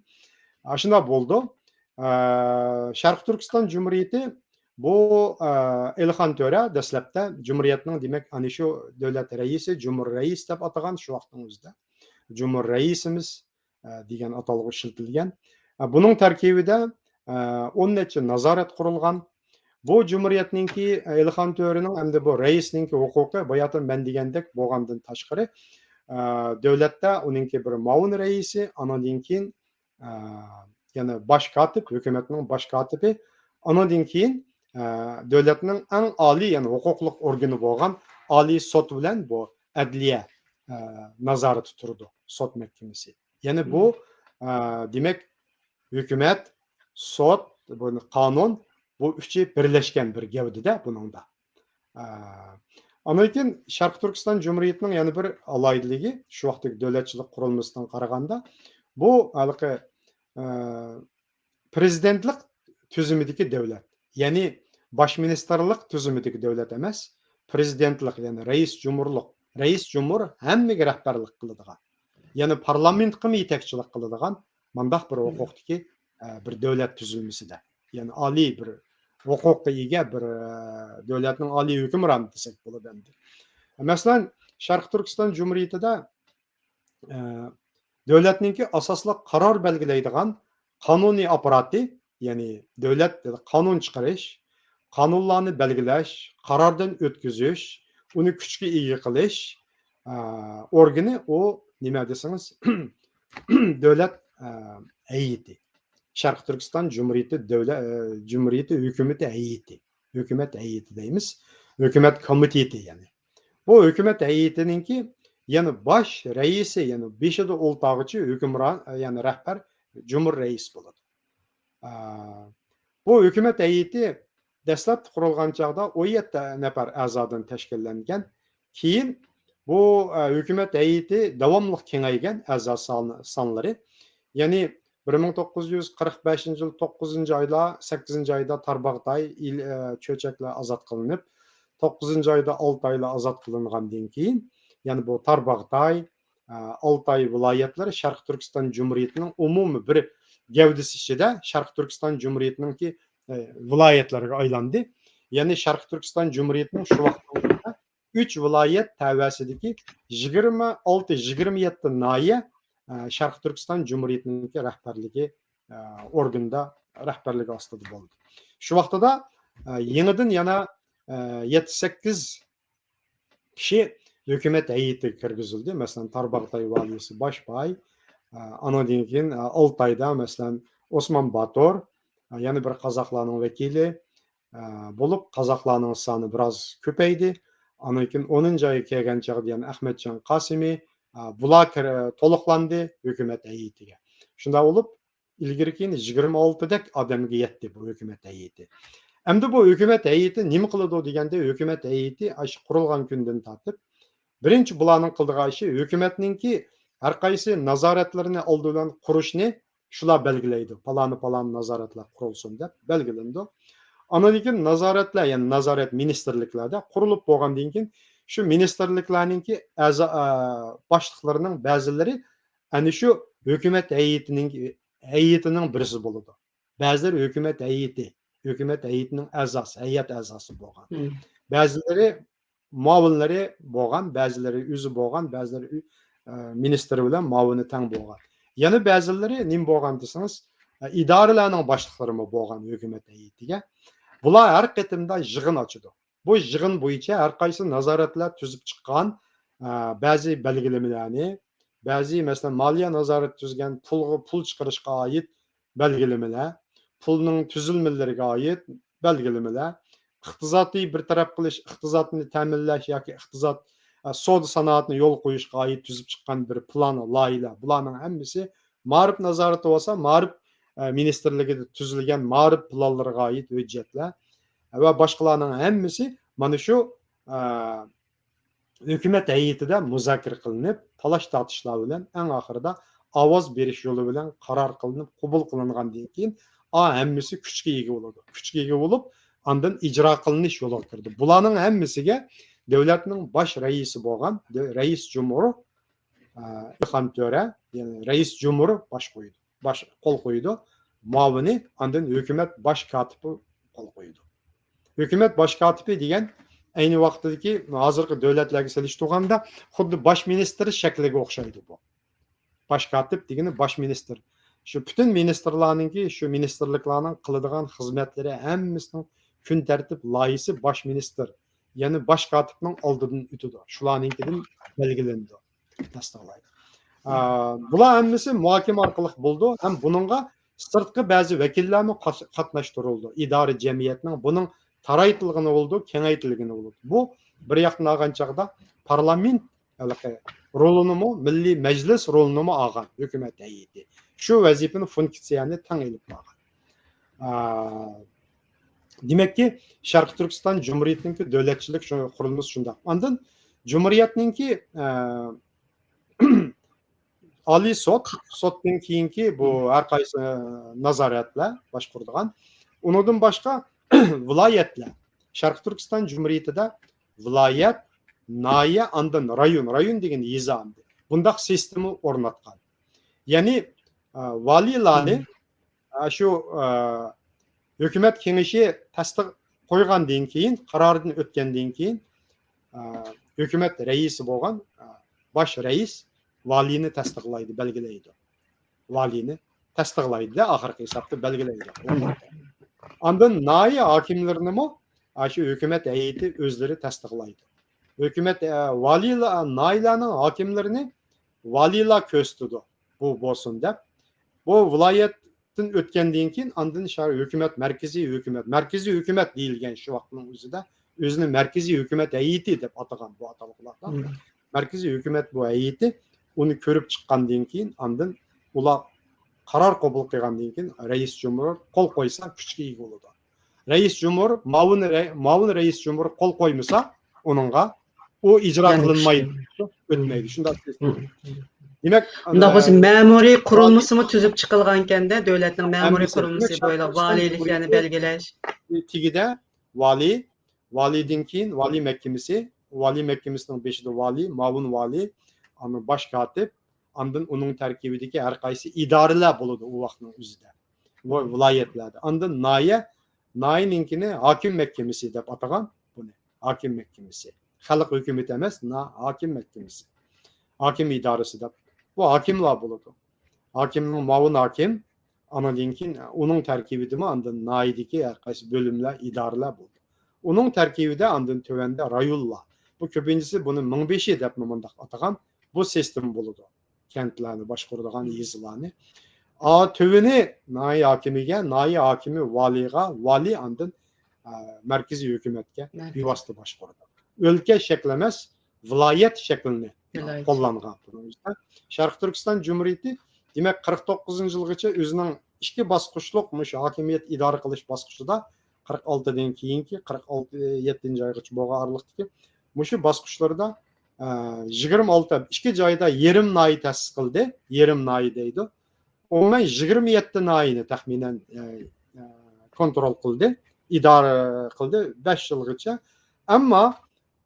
ئاشۇنداق بولىدۇ. ئە، شەرقىي تۈركىستان جۇمھۇرىيىتى بۇ، ئە، ئېلىخان تۆرە دەسلەپتە جۇمھۇرىيەتنىڭ، دېمەك، ئەنە شۇ دۆلەت رەئىسى، جۇمھۇر رەئىس دەپ ئاتىغان شۇ ۋاقىتنىڭ ئۆزىدە. جۇمھۇر رەئىسىمىز، ئە، دېگەن ئاتالغۇ ئىشلىتىلگەن. ئە، بۇنىڭ تەركىبىدە، ئە، ئون نەچچە نازارەت قۇرۇلغان. بۇ جۇمھۇرىيەتنىڭكى، ئە، ئېلىخان تۆرىنىڭ ھەمدە بۇ رەئىسنىڭكى ھوقۇقى، باياتىن مەن دېگەندەك، بولغاندىن تاشقىرى، ئە، دۆلەتتە ئۇنىڭكى بىر مۇئاۋىن رەئىسى، ئانىڭدىن كېيىن، ئە، يەنە باش كاتىپ، ھۆكۈمەتنىڭ باش كاتىپى، ئانىڭدىن كېيىن، ئە، دۆلەتنىڭ ئەڭ ئالىي، يەنى ھوقۇقلۇق ئورگىنى بولغان ئالىي سوت بىلەن بۇ ئەدلىيە، ئە، نازارىتى تۇرىدۇ، سوت مەھكىمىسى. يەنى بۇ، ئە، دېمەك، ھۆكۈمەت، سوت، بۇ قانۇن، بۇ ئۈچى بىرلەشكەن بىر گەۋدىدە بۇنىڭدا. ئە، ئاندىن كېيىن شەرقىي تۈركىستان جۇمھۇرىيىتىنىڭ يەنە بىر ئالاھىدىلىكى، شۇ ۋاقىتتىكى دۆلەتچىلىك قۇرۇلمىسىدىن قارىغاندا، بۇ ھېلىقى، ئە، پىرېزىدېنتلىق تۈزۈمىدىكى دۆلەت. يەنى باش مىنىستىرلىق تۈزۈمىدىكى دۆلەت ئەمەس، پىرېزىدېنتلىق، يەنى رەئىس جۇمھۇرلۇق. رەئىس جۇمھۇر ھەممىگە رەھبەرلىك قىلىدىغان، يەنى پارلامېنتقىمۇ يېتەكچىلىك قىلىدىغان مۇنداق بىر ھوقۇقتىكى، ئە، بىر دۆلەت تۈزۈلمىسىدە. يەنى ئالىي بىر ھوقۇققا ئىگە بىر، ئە، دۆلەتنىڭ ئالىي ھۆكۈمرانى دېسەك بولىدۇ ئەمدى. مەسىلەن، شەرقىي تۈركىستان جۇمھۇرىيىتىدە، ئە، دۆلەتنىڭكى ئاساسلىق قارار بەلگىلەيدىغان قانۇنىي ئاپپاراتى، يەنى دۆلەت قانۇن چىقىرىش، قانۇنلارنى بەلگىلەش، قاراردىن ئۆتكۈزۈش، ئۇنى كۈچكە ئىگە قىلىش، ئە، ئورگىنى ئۇ نېمە دېسىڭىز، دۆلەت، ئە، ھەيئىتى. شەرقىي تۈركىستان جۇمھۇرىيىتى دۆلە-، ئە، جۇمھۇرىيىتى ھۆكۈمىتى ھەيئىتى. ھۆكۈمەت ھەيئىتى دەيمىز. ھۆكۈمەت كومىتېتى يەنى. بۇ ھۆكۈمەت ھەيئىتىنىڭكى يەنى باش رەئىسى، يەنى بېشىدا ئولتۇرغۇچى ھۆكۈمران، يەنى رەھبەر جۇمھۇر رەئىس بولىدۇ. ئا، بۇ ھۆكۈمەت ھەيئىتى دەسلەپتە قۇرۇلغان چاغدا ئون يەتتە نەپەر ئەزادىن تەشكىللەنگەن. كېيىن بۇ، ئە، ھۆكۈمەت ھەيئىتى داۋاملىق كېڭەيگەن ئەزا سانى، سانلىرى. يەنى بىر مىڭ توققۇز يۈز قىرىق بەشىنچى يىل توققۇزىنچى ئايدا، سەككىزىنچى ئايدا تارباغاتاي، ئىل-، ئە، چۆچەكلەر ئازاد قىلىنىپ، توققۇزىنچى ئايدا ئالتايلار ئازاد قىلىنغاندىن كېيىن، يەنى بۇ تارباغاتاي، ئە، ئالتاي ۋىلايەتلىرى شەرقىي تۈركىستان جۇمھۇرىيىتىنىڭ ئومۇمىي بىر گەۋدىسى ئىچىدە شەرقىي تۈركىستان جۇمھۇرىيىتىنىڭكى، ئە، ۋىلايەتلىرىگە ئايلاندى. يەنى شەرقىي تۈركىستان جۇمھۇرىيىتىنىڭ شۇ ۋاقىتتا ئۈچ ۋىلايەت تەۋەسىدىكى يىگىرمە ئالتە، يىگىرمە يەتتە ناھىيە، ئە، شەرقىي تۈركىستان جۇمھۇرىيىتىنىڭكى رەھبەرلىكى، ئە، ئورگىنىدا، رەھبەرلىكى ئاستىدا بولدى. شۇ ۋاقتىدا، ئە، يېڭىدىن يەنە، ئە، يەتتە سەككىز كىشى ھۆكۈمەت ھەيئىتىگە كىرگۈزۈلدى. مەسىلەن، تارباغاتاي ۋالىيسى باش باي، ئە، ئانىڭدىن كېيىن، ئە، ئالتايدا، مەسىلەن، ئوسمان باتۇر، ئە، يەنە بىر قازاقلارنىڭ ۋەكىلى، ئە، بولۇپ، قازاقلارنىڭ سانى بىراز كۆپەيدى. ئاندىن كېيىن ئونىنچى ئايغا كەلگەن چاغدا يەنە ئەخمەتجان قاسىمى، ئە، بۇلار كىر-، تولۇقلاندى ھۆكۈمەت ھەيئىتىگە. شۇنداق بولۇپ، ئىلگىرى كېيىن يىگىرمە ئالتىدەك ئادەمگە يەتتى بۇ ھۆكۈمەت ھەيئىتى. ئەمدى بۇ ھۆكۈمەت ھەيئىتى نېمە قىلىدۇ دېگەندە، ھۆكۈمەت ھەيئىتى ئاشۇ قۇرۇلغان كۈندىن تارتىپ، بىرىنچى بۇلارنىڭ قىلىدىغان ئىشى ھۆكۈمەتنىڭكى ھەر قايسى نازارەتلىرىنى ئالدى بىلەن قۇرۇشنى شۇلار بەلگىلەيدۇ. پالانى پالان نازارەتلەر قۇرۇلسۇن دەپ بەلگىلىنىدۇ. ئاندىن كېيىن نازارەتلەر، يەنى نازارەت مىنىستىرلىكلەردە قۇرۇلۇپ بولغاندىن كېيىن شۇ مىنىستىرلىكلەرنىڭكى ئەزا-، ئە، باشلىقلىرىنىڭ بەزىلىرى ئەنە شۇ ھۆكۈمەت ھەيئىتىنىڭ، ھەيئىتىنىڭ بىرسى بولىدۇ. بەزىلىرى ھۆكۈمەت ھەيئىتى، ھۆكۈمەت ھەيئىتىنىڭ ئەزاسى، ھەيئەت ئەزاسى بولغان. بەزىلىرى مۇئاۋىنلىرى بولغان، بەزىلىرى ئۆزى بولغان، بەزىلىرى ئۆ-، ئە، مىنىستىر بىلەن مۇئاۋىنى تەڭ بولغان. يەنە بەزىلىرى نېمە بولغان دېسىڭىز، ئە، ئىدارىلەرنىڭ باشلىقلىرىمۇ بولغان ھۆكۈمەت ھەيئىتىگە. بۇلار ھەر قېتىمدا يىغىن ئاچىدۇ. بۇ يىغىن بويىچە ھەر قايسى نازارەتلەر تۈزۈپ چىققان، ئە، بەزى بەلگىلىمىلەرنى، بەزى، مەسىلەن، مالىيە نازارىتى تۈزگەن، پۇلغا، پۇل چىقىرىشقا ئائىت بەلگىلىمىلەر، پۇلنىڭ تۈزۈلمىلىرىگە ئائىت بەلگىلىمىلەر، ئىقتىسادنى بىر تەرەپ قىلىش، ئىقتىسادنى تەمىنلەش ياكى ئىقتىساد، ئە، سودا سانائەتنى يولغا قويۇشقا ئائىت تۈزۈپ چىققان بىر پىلان، لايىھەلەر، بۇلارنىڭ ھەممىسى مائارىپ نازارىتى بولسا، مائارىپ، ئە، مىنىستىرلىكىدە تۈزۈلگەن مائارىپ پىلانلىرىغا ئائىت ھۆججەتلەر ۋە باشقىلارنىڭ ھەممىسى مانا شۇ، ئە، ھۆكۈمەت ھەيئىتىدە مۇزاكىرە قىلىنىپ، تالاش-تارتىشلار بىلەن ئەڭ ئاخىرىدا ئاۋاز بېرىش يولى بىلەن قارار قىلىنىپ، قوبۇل قىلىنغاندىن كېيىن، ئا، ھەممىسى كۈچكە ئىگە بولىدۇ. كۈچكە ئىگە بولۇپ، ئاندىن ئىجرا قىلىنىش يولىغا كىرىدۇ. بۇلارنىڭ ھەممىسىگە دۆلەتنىڭ باش رەئىسى بولغان دۆ-، رەئىس جۇمھۇر، ئە، ئىلھام تۆرە، يەنى رەئىس جۇمھۇر باش قويىدۇ، باش، قول قويىدۇ. مۇئاۋىنى، ئاندىن ھۆكۈمەت باش كاتىپى قول قويىدۇ. ھۆكۈمەت باش كاتىپى دېگەن ئەينى ۋاقىتتىكى ھازىرقى دۆلەتلەرگە سېلىشتۇرغاندا خۇددى باش مىنىستىر شەكلىگە ئوخشايدۇ بۇ. باش كاتىپ دېگىنى باش مىنىستىر. شۇ پۈتۈن مىنىستىرلارنىڭكى، شۇ مىنىستىرلىكلارنىڭ قىلىدىغان خىزمەتلىرى ھەممىسىنىڭ كۈن تەرتىپ لايىھىسى باش مىنىستىر، يەنى باش كاتىپنىڭ ئالدىدىن ئۆتىدۇ. شۇلارنىڭكىدىن بەلگىلىنىدۇ، تەستىقلايدۇ. ئا، بۇلار ھەممىسى مۇھاكىمە ئارقىلىق بولىدۇ ھەم بۇنىڭغا سىرتقى بەزى ۋەكىللەرمۇ قاش-، قاتناشتۇرۇلىدۇ. ئىدارە جەمئىيەتنىڭ بۇنىڭ تارايتىلغىنى بولىدۇ، كېڭەيتىلگىنى بولىدۇ. بۇ بىر ياقتىن ئالغان چاغدا پارلامېنت ھېلىقى رولىنىمۇ، مىللىي مەجلىس رولىنىمۇ ئالغان ھۆكۈمەت ھەيئىتى. شۇ ۋەزىپىنى، فۇنكسىيەنى تەڭ ئېلىپ بارغان. ئا، دېمەككى، شەرقىي تۈركىستان جۇمھۇرىيىتىنىڭكى دۆلەتچىلىك شۇ قۇرۇلمىسى شۇنداق. ئاندىن جۇمھۇرىيەتنىڭكى، ئا، ئالىي سوت، سوتتىن كېيىنكى بۇ ھەر قايسى نازارەتلەر باشقۇرىدىغان. ئۇنىڭدىن باشقا ۋىلايەتلەر. شەرقىي تۈركىستان جۇمھۇرىيىتىدە ۋىلايەت، ناھىيە، ئاندىن رايون، رايون دېگەن يېزا ئەمدى. بۇنداق سىستېما ئورناتقان. يەنى، ئا، ۋالىيلارنى، ئا، شۇ، ئا، ھۆكۈمەت كېڭىشى تەستىق قويغاندىن كېيىن، قاراردىن ئۆتكەندىن كېيىن، ئا، ھۆكۈمەت رەئىسى بولغان، ئا، باش رەئىس ۋالىينى تەستىقلايدۇ، بەلگىلەيدۇ. ۋالىينى تەستىقلايدۇ-دە، ئاخىرقى ھېسابتا بەلگىلەيدۇ. ئاندىن ناھىيە ھاكىملىرىنىمۇ ئاشۇ ھۆكۈمەت ھەيئىتى ئۆزلىرى تەستىقلايدۇ. ھۆكۈمەت، ئە، ۋالىيلار، ناھىيەلەرنىڭ ھاكىملىرىنى ۋالىيلار كۆرسىتىدۇ، بۇ بولسۇن دەپ. بۇ ۋىلايەتتىن ئۆتكەندىن كېيىن، ئاندىن شەھەر ھۆكۈمەت، مەركىزىي ھۆكۈمەت، مەركىزىي ھۆكۈمەت دېيىلگەن شۇ ۋاقىتنىڭ ئۆزىدە ئۆزىنى مەركىزىي ھۆكۈمەت ھەيئىتى دەپ ئاتىغان بۇ ئاتالغۇلاردا. مەركىزىي ھۆكۈمەت بۇ ھەيئىتى ئۇنى كۆرۈپ چىققاندىن كېيىن، ئاندىن ئۇلار قارار قوبۇل قىلغاندىن كېيىن، رەئىس جۇمھۇر قول قويسا، كۈچكە ئىگە بولىدۇ. رەئىس جۇمھۇر، مۇئاۋىن رەي-، مۇئاۋىن رەئىس جۇمھۇر قول قويمىسا، ئۇنىڭغا ئۇ ئىجرا قىلىنمايدۇ، ئۆتمەيدۇ. شۇنداق سىستېما. دېمەك، ئۇنداق بولسا، مەمۇرىي قۇرۇلمىسىمۇ تۈزۈپ چىقىلغانكەندە، دۆلەتنىڭ مەمۇرىي قۇرۇلمىسى بويىچە ۋالىيلىكلەرنى بەلگىلەش. تېگىدە ۋالىي، ۋالىيدىن كېيىن ۋالىي مەھكىمىسى، ۋالىي مەھكىمىسىنىڭ بېشىدا ۋالىي، مۇئاۋىن ۋالىي، ئاندىن باش كاتىپ، ئاندىن ئۇنىڭ تەركىبىدىكى ھەر قايسى ئىدارىلەر بولىدۇ ئۇ ۋاقىتنىڭ ئۆزىدە. ۋىلايەتلەردە. ئاندىن ناھىيە، ناھىيەنىڭكىنى ھاكىم مەھكىمىسى دەپ ئاتىغان بۇنى. ھاكىم مەھكىمىسى. خەلق ھۆكۈمىتى ئەمەس، نا-، ھاكىم مەھكىمىسى. ھاكىم ئىدارىسى دەپ. بۇ ھاكىملار بولىدۇ. ھاكىمنىڭ مۇئاۋىن ھاكىم، ئانىڭدىن كېيىن ئۇنىڭ تەركىبىدىمۇ ئاندىن ناھىيەدىكى ھەر قايسى بۆلۈملەر، ئىدارىلەر بولىدۇ. ئۇنىڭ تەركىبىدە ئاندىن تۆۋەندە رايونلار. بۇ كۆپىنچىسى بۇنى مىڭبېشى دەپمۇ مۇنداق ئاتىغان. بۇ سىستېما بولىدۇ. كەنتلەرنى باشقۇرىدىغان يېزىلارنى. ئا، تۆۋىنى ناھىيە ھاكىمىگە، ناھىيە ھاكىمى ۋالىيغا، ۋالىي ئاندىن، ئا، مەركىزىي ھۆكۈمەتكە بىۋاسىتە باشقۇرىدۇ. ئۆلكە شەكلى ئەمەس، ۋىلايەت شەكلىنى قوللانغان. شەرقىي تۈركىستان جۇمھۇرىيىتى، دېمەك، قىرىق توققۇزىنچى يىلغىچە ئۆزىنىڭ ئىككى باسقۇچلۇق مۇشۇ ھاكىمىيەت ئىدارە قىلىش باسقۇچىدا، قىرىق ئالتىدىن كېيىنكى، قىرىق ئالتە، يەتتىنچى ئايغىچە بولغان ئارىلىقتىكى مۇشۇ باسقۇچلىرىدا، ئە، يىگىرمە ئالتە، ئىككى جايدا يېرىم ناھىيە تەسىس قىلدى. يېرىم ناھىيە دەيدۇ. ئومۇمەن يىگىرمە يەتتە ناھىيەنى تەخمىنەن، ئە، ئە، كونترول قىلدى، ئىدارە قىلدى بەش يىلغىچە. ئەمما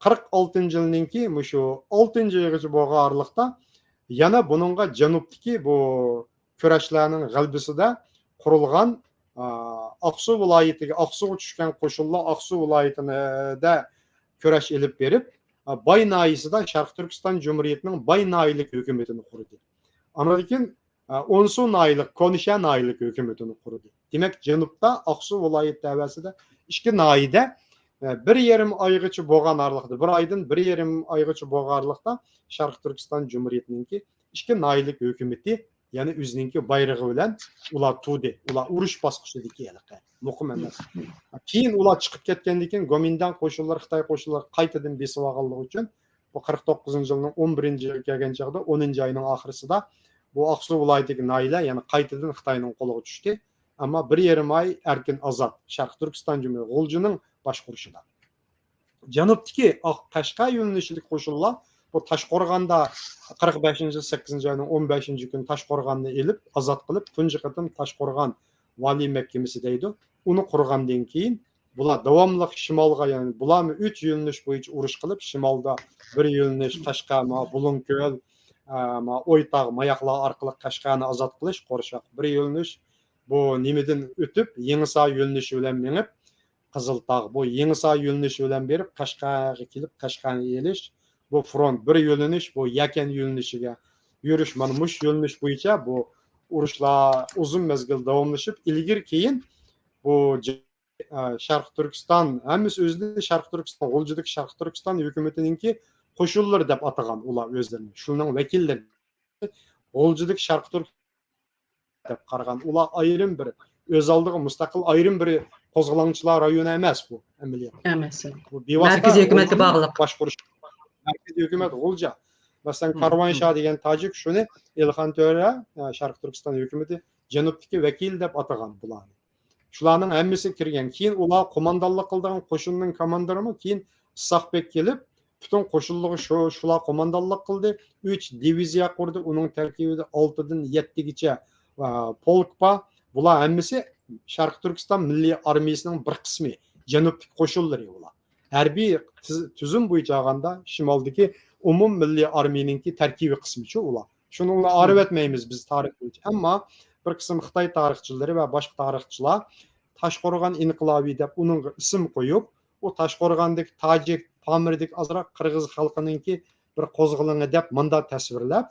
قىرىق ئالتىنچى يىلنىڭكى مۇشۇ ئالتىنچى ئايغىچە بولغان ئارىلىقتا يەنە بۇنىڭغا جەنۇبتىكى بۇ كۈرەشلەرنىڭ غەلىبىسىدە قۇرۇلغان، ئا، ئاقسۇ ۋىلايىتىگە، ئاقسۇغا چۈشكەن قوشۇنلار ئاقسۇ ۋىلايىتىدە كۈرەش ئېلىپ بېرىپ، ئا، باي ناھىيىسىدا شەرقىي تۈركىستان جۇمھۇرىيىتىنىڭ باي ناھىيىلىك ھۆكۈمىتىنى قۇردى. ئاندىن كېيىن، ئا، ئونسۇ ناھىيىلىك، كونىشە ناھىيىلىك ھۆكۈمىتىنى قۇردى. دېمەك، جەنۇبتا ئاقسۇ ۋىلايىتى تەۋەسىدە ئىككى ناھىيىدە، ئا، بىر يېرىم ئايغىچە بولغان ئارىلىقتا، بىر ئايدىن بىر يېرىم ئايغىچە بولغان ئارىلىقتا شەرقىي تۈركىستان جۇمھۇرىيىتىنىڭكى ئىككى ناھىيىلىك ھۆكۈمىتى يەنە ئۆزىنىڭكى بايرىقى بىلەن ئۇلار تۇردى. ئۇلار ئۇرۇش باسقۇچىدىكى ھېلىقى مۇقىم ئەمەس. كېيىن ئۇلار چىقىپ كەتكەندىن كېيىن، گومىنداڭ قوشۇنلىرى، خىتاي قوشۇنلىرى قايتىدىن بېسىۋالغانلىقى ئۈچۈن، بۇ قىرىق توققۇزىنچى يىلنىڭ ئون بىرىنچى يىلىغا كەلگەن چاغدا، ئونىنچى ئاينىڭ ئاخىرىسىدا بۇ ئاقسۇ ۋىلايىتىدىكى ناھىيەلەر يەنە قايتىدىن خىتاينىڭ قولىغا چۈشتى. ئەمما بىر يېرىم ئاي ئەركىن ئازاد، شەرقىي تۈركىستان جۇمھۇرىيىتى، غۇلجىنىڭ باشقۇرۇشىدا. جەنۇبتىكى ئاق-، قەشقەر يۆنىلىشىدىكى قوشۇنلار بۇ تاشقورغاندا قىرىق بەشىنچى يىل سەككىزىنچى ئاينىڭ ئون بەشىنچى كۈنى تاشقورغاننى ئېلىپ، ئازاد قىلىپ، تۇنجى قېتىم تاشقورغان ۋالىي مەھكىمىسى دەيدۇ. ئۇنى قۇرغاندىن كېيىن، بۇلار داۋاملىق شىمالغا، يەنى بۇلارمۇ ئۈچ يۆنىلىش بويىچە ئۇرۇش قىلىپ، شىمالدا بىر يۆنىلىش قەشقەر، ما بۇلۇڭكۆل، ئە، ما ئويتاغ، ما ياقلار ئارقىلىق قەشقەرنى ئازاد قىلىش، قورشاق بىر يۆنىلىش، بۇ نېمىدىن ئۆتۈپ، يېڭىسار يۆنىلىشى بىلەن مېڭىپ، قىزىلتاغ، بۇ يېڭىسار يۆنىلىشى بىلەن بېرىپ، قەشقەرگە كېلىپ، قەشقەرنى ئېلىش، بۇ فرونت بىر يۆنىلىش، بۇ يەكەن يۆنىلىشىگە يۈرۈش، مانا مۇشۇ يۆنىلىش بويىچە بۇ ئۇرۇشلار ئۇزۇن مەزگىل داۋاملىشىپ، ئىلگىرى كېيىن بۇ ج-، ئە، شەرقىي تۈركىستان، ھەممىسى ئۆزىنى شەرقىي تۈركىستان، غۇلجىدىكى شەرقىي تۈركىستان ھۆكۈمىتىنىڭكى قوشۇنلىرى دەپ ئاتىغان ئۇلار ئۆزلىرىنى. شۇنىڭ ۋەكىللىرى. غۇلجىدىكى شەرقىي تۈرك دەپ قارىغان. ئۇلار ئايرىم بىر، ئۆز ئالدىغا مۇستەقىل ئايرىم بىر قوزغىلاڭچىلار رايونى ئەمەس بۇ ئەمەلىيەتتە. ئەمەس. بۇ بىۋاسىتە مەركىزىي ھۆكۈمەتكە باغلىق. باشقۇرۇش. مەركىزىي ھۆكۈمەت غۇلجا. مەسىلەن، مم، كارۋانشاھ دېگەن تاجىك شۇنى ئېلخان تۆرە، ئە، شەرقىي تۈركىستان ھۆكۈمىتى جەنۇبتىكى ۋەكىل دەپ ئاتىغان بۇلارنى. شۇلارنىڭ ھەممىسى كىرگەن. كېيىن ئۇلار قوماندانلىق قىلىدىغان قوشۇننىڭ كاماندىرىمۇ كېيىن ئىسھاق بەگ كېلىپ، پۈتۈن قوشۇنلىرىغا شۇ، شۇلار قوماندانلىق قىلدى. ئۈچ دىۋىزىيە قۇردى. ئۇنىڭ تەركىبىدە ئالتىدىن يەتتىگىچە، ئا، پولك بار. بۇلار ھەممىسى شەرقىي تۈركىستان مىللىي ئارمىيىسىنىڭ بىر قىسمى. جەنۇبتىكى قوشۇنلىرى ئۇلار. ھەربىي تىز-، تۈزۈم بويىچە ئالغاندا، شىمالدىكى ئومۇم مىللىي ئارمىيىنىڭكى تەركىبىي قىسمىچۇ ئۇلار. شۇنى ئۇلار ئايرىۋەتمەيمىز بىز تارىخ بويىچە. ئەمما بىر قىسىم خىتاي تارىخچىلىرى ۋە باشقا تارىخچىلار تاشقورغان ئىنقىلابى دەپ ئۇنىڭغا ئىسىم قويۇپ، ئۇ تاشقورغاندىكى تاجىك، پامىردىكى ئازراق قىرغىز خەلقىنىڭكى بىر قوزغىلىڭى دەپ مۇنداق تەسۋىرلەپ،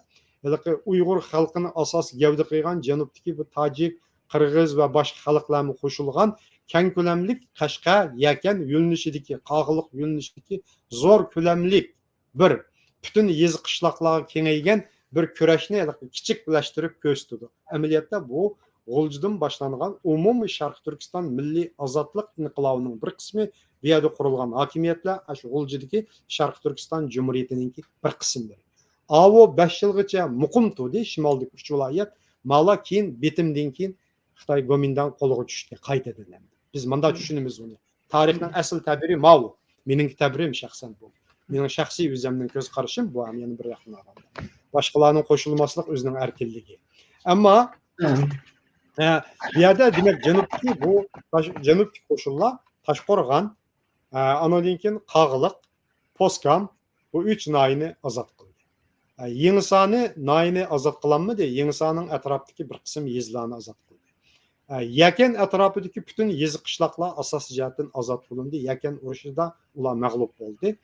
ھېلىقى ئۇيغۇر خەلقىنى ئاساس گەۋدە قىلغان جەنۇبتىكى بۇ تاجىك، قىرغىز ۋە باشقا خەلقلەرمۇ قوشۇلغان كەڭ كۆلەملىك قەشقەر، يەكەن يۆنىلىشىدىكى، قاغىلىق يۆنىلىشىدىكى زور كۆلەملىك بىر پۈتۈن يېزا قىشلاقلارغا كېڭەيگەن بىر كۈرەشنى كىچىكلەشتۈرۈپ كۆرسىتىدۇ. ئەمەلىيەتتە بۇ غۇلجىدىن باشلانغان ئومۇمىي شەرقىي تۈركىستان مىللىي ئازادلىق ئىنقىلابىنىڭ بىر قىسمى، بۇ يەردە قۇرۇلغان ھاكىمىيەتلەر ئاشۇ غۇلجىدىكى شەرقىي تۈركىستان جۇمھۇرىيىتىنىڭكى بىر قىسىملىرى. ئاۋۇ بەش يىلغىچە مۇقىم تۇردى شىمالدىكى ئۈچ ۋىلايەت، مالا كېيىن بېتىمدىن كېيىن خىتاي گومىنداڭ قولىغا چۈشتى قايتىدىن ئەمدى. بىز مۇنداق چۈشىنىمىز ئۇنى. تارىخنىڭ ئەسلى تەبىرى ماۋۇ. مېنىڭكى تەبىرىم شەخسەن بۇ. مېنىڭ شەخسىي ئۆزەمنىڭ كۆز قارىشىم بۇ، ھەم يەنە بىر ياقتىن ئالغاندا. باشقىلارنىڭ قوشۇلماسلىق ئۆزىنىڭ ئەركىنلىكى. ئەمما، ھە، بۇ يەردە دېمەك جەنۇبتىكى بۇ تاش-، جەنۇبتىكى قوشۇنلار تاشقورغان، ھە، ئانىڭدىن كېيىن قاغىلىق، پوسكام، بۇ ئۈچ ناھىيەنى ئازاد قىلدى. ھە، يېڭىسارنى ناھىيەنى ئازاد قىلالمىدى. يېڭىسارنىڭ ئەتراپىدىكى بىر قىسىم يېزىلارنى ئازاد قىلدى. ئە، يەكەن ئەتراپىدىكى پۈتۈن يېزا قىشلاقلار ئاساسىي جەھەتتىن ئازاد قىلىندى. يەكەن ئۇرۇشىدا ئۇلار مەغلۇپ بولدى.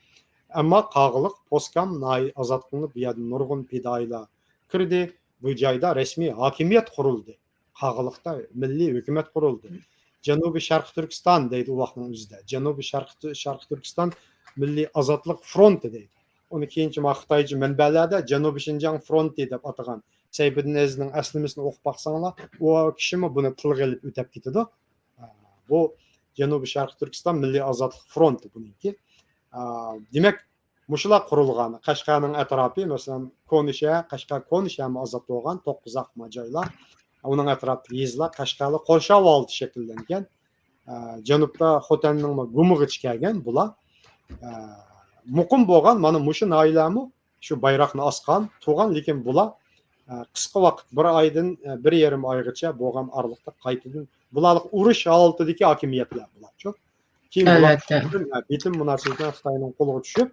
ئەمما قاغىلىق، پوسكام ناھىيە ئازاد قىلىنىپ، بۇ يەردە نۇرغۇن پىدائىيلار كىردى. بۇ جايدا رەسمىي ھاكىمىيەت قۇرۇلدى. قاغىلىقتا مىللىي ھۆكۈمەت قۇرۇلدى. جەنۇبىي شەرقىي تۈركىستان دەيدۇ ئۇ ۋاقىتنىڭ ئۆزىدە. جەنۇبىي شەرقىي، شەرقىي تۈركىستان مىللىي ئازادلىق فرونتى دەيدۇ. ئۇنى كېيىنچە ما خىتايچە مەنبەلەردە جەنۇبىي شىنجاڭ فرونتى دەپ ئاتىغان. سەيپىدىن ئەزىزنىڭ ئەسلىمىسىنى ئوقۇپ باقساڭلار، ئۇ كىشىمۇ بۇنى تىلغا ئېلىپ ئۆتەپ كېتىدۇ. بۇ جەنۇبىي شەرقىي تۈركىستان مىللىي ئازادلىق فرونتى بۇنىڭكى. دېمەك، مۇشۇلار قۇرۇلغان. قەشقەرنىڭ ئەتراپى، مەسىلەن، كونا شەھەر، قەشقەر كونا شەھەرمۇ ئازاد بولغان، توققۇز ئاق ما جايلار. ئۇنىڭ ئەتراپىدىكى يېزىلار قەشقەرلىك قورشاۋ ھالىتى شەكىللەنگەن. ئە، جەنۇبتا خوتەننىڭ گۇمىغىچە كەلگەن بۇلار. ئە، مۇقىم بولغان مانا مۇشۇ ناھىيەلەرمۇ شۇ بايراقنى ئاسقان، تۇرغان، لېكىن بۇلار، ئە، قىسقا ۋاقىت، بىر ئايدىن، ئە، بىر يېرىم ئايغىچە بولغان ئارىلىقتا قايتىدىن بۇلار ئۇرۇش ھالىتىدىكى ھاكىمىيەتلەر بۇلارچۇ. كېيىن بۇلار ئەلۋەتتە. بېتىم، ئە، بېتىم مۇناسىۋىتى خىتاينىڭ قولىغا چۈشۈپ،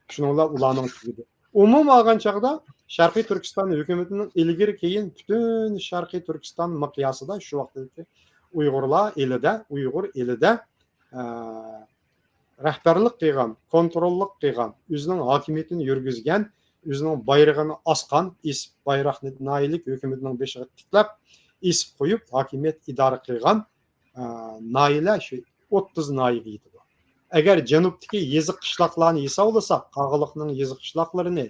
شۇنىڭ بىلەن ئۇلارنىڭ تۈگىدى. ئومۇمەن ئالغان چاغدا شەرقىي تۈركىستان ھۆكۈمىتىنىڭ ئىلگىرى كېيىن پۈتۈن شەرقىي تۈركىستان مىقياسىدا شۇ ۋاقىتتىكى ئۇيغۇرلار ئېلىدە، ئۇيغۇر ئېلىدە، ئە، رەھبەرلىك قىلغان، كونتروللۇق قىلغان، ئۆزىنىڭ ھاكىمىيىتىنى يۈرگۈزگەن، ئۆزىنىڭ بايرىقىنى ئاسقان، ئېسىپ بايراقنى ناھىيەلىك ھۆكۈمىتىنىڭ بېشىغا تىكلەپ، ئېسىپ قويۇپ، ھاكىمىيەت ئىدارە قىلغان، ئە، ناھىيەلەر شۇ ئوتتۇز ناھىيەگە يېتىدۇ. ئەگەر جەنۇبتىكى يېزا قىشلاقلارنى ھېسابلىساق، قاغىلىقنىڭ يېزا قىشلاقلىرىنى،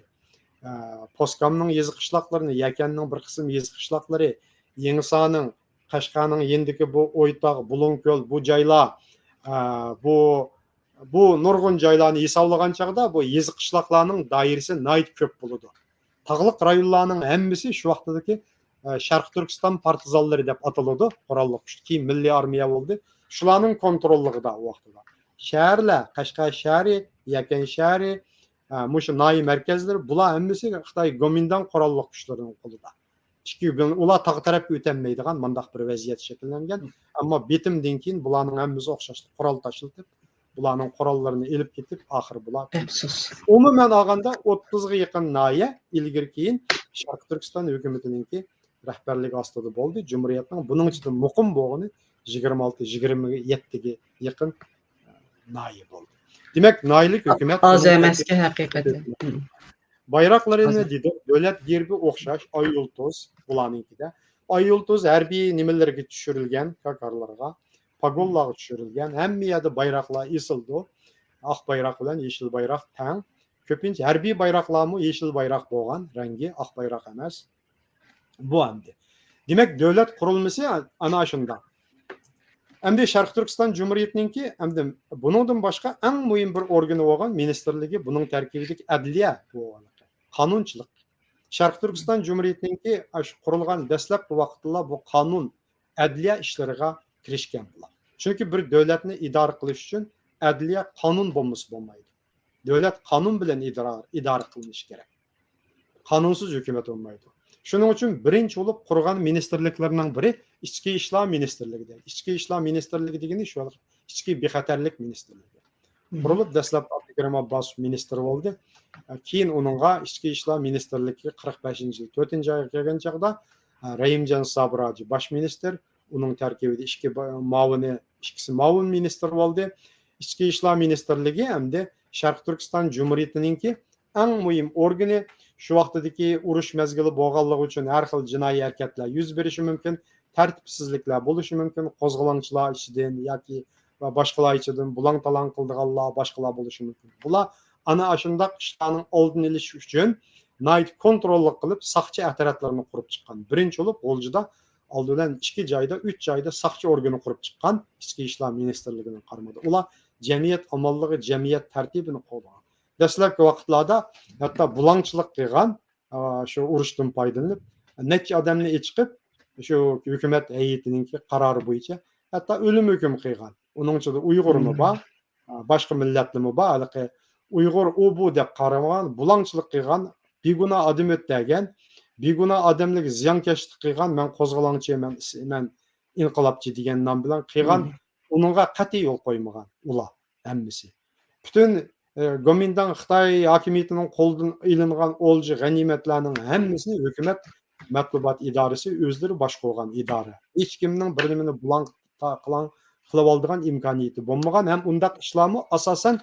ئە، پوسكامنىڭ يېزا قىشلاقلىرىنى، يەكەننىڭ بىر قىسىم يېزا قىشلاقلىرى، يېڭىسارنىڭ، قەشقەرنىڭ يېنىدىكى بۇ ئويتاغ، بۇلۇڭكۆل، بۇ جايلار، ئە، بۇ، بۇ نۇرغۇن جايلارنى ھېسابلىغان چاغدا بۇ يېزا قىشلاقلارنىڭ دائىرىسى ناھايىتى كۆپ بولىدۇ. تاغلىق رايونلارنىڭ ھەممىسى شۇ ۋاقىتتىكى، ئە، شەرقىي تۈركىستان پارتىزانلىرى دەپ ئاتىلىدۇ، قوراللىق كۈچ. كېيىن مىللىي ئارمىيە بولدى. شۇلارنىڭ كونتروللۇقىدا ئۇ ۋاقتىدا. شەھەرلەر، قەشقەر شەھىرى، يەكەن شەھىرى، ئە، مۇشۇ ناھىيە مەركەزلىرى، بۇلار ھەممىسى خىتاي گومىنداڭ قوراللىق كۈچلىرىنىڭ قولىدا. ئىككى بىلەن ئۇلار تاغ تەرەپكە ئۆتەلمەيدىغان مۇنداق بىر ۋەزىيەت شەكىللەنگەن. ئەمما بېتىمدىن كېيىن بۇلارنىڭ ھەممىسى ئوخشاش قورال تاشلىتىپ، بۇلارنىڭ قوراللىرىنى ئېلىپ كېتىپ، ئاخىرى بۇلار ئەپسۇس. ئومۇمەن ئالغاندا، ئوتتۇزغا يېقىن ناھىيە ئىلگىرى كېيىن شەرقىي تۈركىستان ھۆكۈمىتىنىڭكى رەھبەرلىكى ئاستىدا بولدى. جۇمھۇرىيەتنىڭ بۇنىڭ ئىچىدە مۇقىم بولغىنى يىگىرمە ئالتە، يىگىرمە يەتتىگە يېقىن ناھىيە بولدى. دېمەك، ناھىيەلىك ھۆكۈمەت ئاز ئەمەسكەن ھەقىقەتەن. بايراقلىرىنى دېدۇق، دۆلەت گېربى ئوخشاش، ئاي يۇلتۇز بۇلارنىڭكىدە. ئاي يۇلتۇز ھەربىي نېمىلەرگە چۈشۈرۈلگەن، كاكارلارغا، پاگونلارغا چۈشۈرۈلگەن، ھەممە يەردە بايراقلار ئېسىلىدۇ. ئاق بايراق بىلەن يېشىل بايراق تەڭ. كۆپىنچە ھەربىي بايراقلارمۇ يېشىل بايراق بولغان رەڭگى، ئاق بايراق ئەمەس. بۇ ئەمدى. دېمەك، دۆلەت قۇرۇلمىسى ئانا شۇنداق. ئەمدى شەرقىي تۈركىستان جۇمھۇرىيىتىنىڭكى، ئەمدى بۇنىڭدىن باشقا ئەڭ مۇھىم بىر ئورگىنى بولغان مىنىستىرلىكى، بۇنىڭ تەركىبىدىكى ئەدلىيە، بۇ قانۇنچىلىق. شەرقىي تۈركىستان جۇمھۇرىيىتىنىڭكى ئاشۇ قۇرۇلغان دەسلەپكى ۋاقىتتىلا بۇ قانۇن، ئەدلىيە ئىشلىرىغا كىرىشكەن بۇلار. چۈنكى بىر دۆلەتنى ئىدارە قىلىش ئۈچۈن ئەدلىيە، قانۇن بولمىسا بولمايدۇ. دۆلەت قانۇن بىلەن ئىدارە، ئىدارە قىلىنىشى كېرەك. قانۇنسىز ھۆكۈمەت بولمايدۇ. شۇنىڭ ئۈچۈن بىرىنچى بولۇپ قۇرغان مىنىستىرلىكلىرىنىڭ بىرى ئىچكى ئىشلار مىنىستىرلىكى. ئىچكى ئىشلار مىنىستىرلىكى دېگىنى شۇ ئىچكى بىخەتەرلىك مىنىستىرلىكى. قۇرۇلۇپ، دەسلەپ ئابدۇكېرىم ئابباس مىنىستىر بولدى. كېيىن ئۇنىڭغا ئىچكى ئىشلار مىنىستىرلىكى قىرىق بەشىنچى يىل تۆتىنچى ئايغا كەلگەن چاغدا، رەھىمجان سابىر ھاجى باش مىنىستىر، ئۇنىڭ تەركىبىدە ئىككى با-، مۇئاۋىنى، ئىككىسى مۇئاۋىن مىنىستىر بولدى. ئىچكى ئىشلار مىنىستىرلىكى ئەمدى شەرقىي تۈركىستان جۇمھۇرىيىتىنىڭكى ئەڭ مۇھىم ئورگىنى. شۇ ۋاقتىدىكى ئۇرۇش مەزگىلى بولغانلىقى ئۈچۈن ھەر خىل جىنايى ھەرىكەتلەر يۈز بېرىشى مۇمكىن، تەرتىپسىزلىكلەر بولۇشى مۇمكىن، قوزغىلاڭچىلار ئىچىدىن ياكى ۋە باشقىلار ئىچىدىن بۇلاڭ-تالاڭ قىلىدىغانلار، باشقىلار بولۇشى مۇمكىن. بۇلار ئانا ئاشۇنداق ئىشلارنىڭ ئالدىنى ئېلىش ئۈچۈن ناھايىتى كونتروللۇق قىلىپ، ساقچى ئەترەتلىرىنى قۇرۇپ چىققان. بىرىنچى بولۇپ، غۇلجىدا ئالدى بىلەن ئىككى جايدا، ئۈچ جايدا ساقچى ئورگىنى قۇرۇپ چىققان، ئىچكى ئىشلار مىنىستىرلىكىنىڭ قارمىقىدا. ئۇلار جەمئىيەت ئامانلىقى، جەمئىيەت تەرتىپىنى قوغدىغان. دەسلەپكى ۋاقىتلاردا ھەتتا بۇلاڭچىلىق قىلغان، ئا، شۇ ئۇرۇشتىن پايدىلىنىپ، نەچچە ئادەمنى ئېچىقىپ، شۇ ھۆكۈمەت ھەيئىتىنىڭكى قارارى بويىچە ھەتتا ئۆلۈم ھۆكۈمى قىلغان. ئۇنىڭ ئىچىدە ئۇيغۇرمۇ بار، ئا، باشقا مىللەتلىرىمۇ بار. ھېلىقى ئۇيغۇر ئۇ بۇ دەپ قارىمىغان، بۇلاڭچىلىق قىلغان، بىگۇناھ ئادەم ئۆلتۈرگەن، بىگۇناھ ئادەملەرگە زىيانكەشلىك قىلغان، مەن قوزغىلاڭچى، مەن، مەن ئىنقىلابچى دېگەن نام بىلەن قىلغان، ئۇنىڭغا قەتئىي يول قويمىغان ئۇلار ھەممىسى. پۈتۈن، ئە، گومىنداڭ خىتاي ھاكىمىيىتىنىڭ قولىدىن ئېلىنغان ئولجا غەنىيمەتلەرنىڭ ھەممىسىنى ھۆكۈمەت مەتبۇئات ئىدارىسى ئۆزلىرى باشقۇرغان ئىدارە. ھېچكىمنىڭ بىر نېمىنى بۇلاڭ تا-، قىلاڭ قىلىۋالىدىغان ئىمكانىيىتى بولمىغان ھەم ئۇنداق ئىشلارمۇ ئاساسەن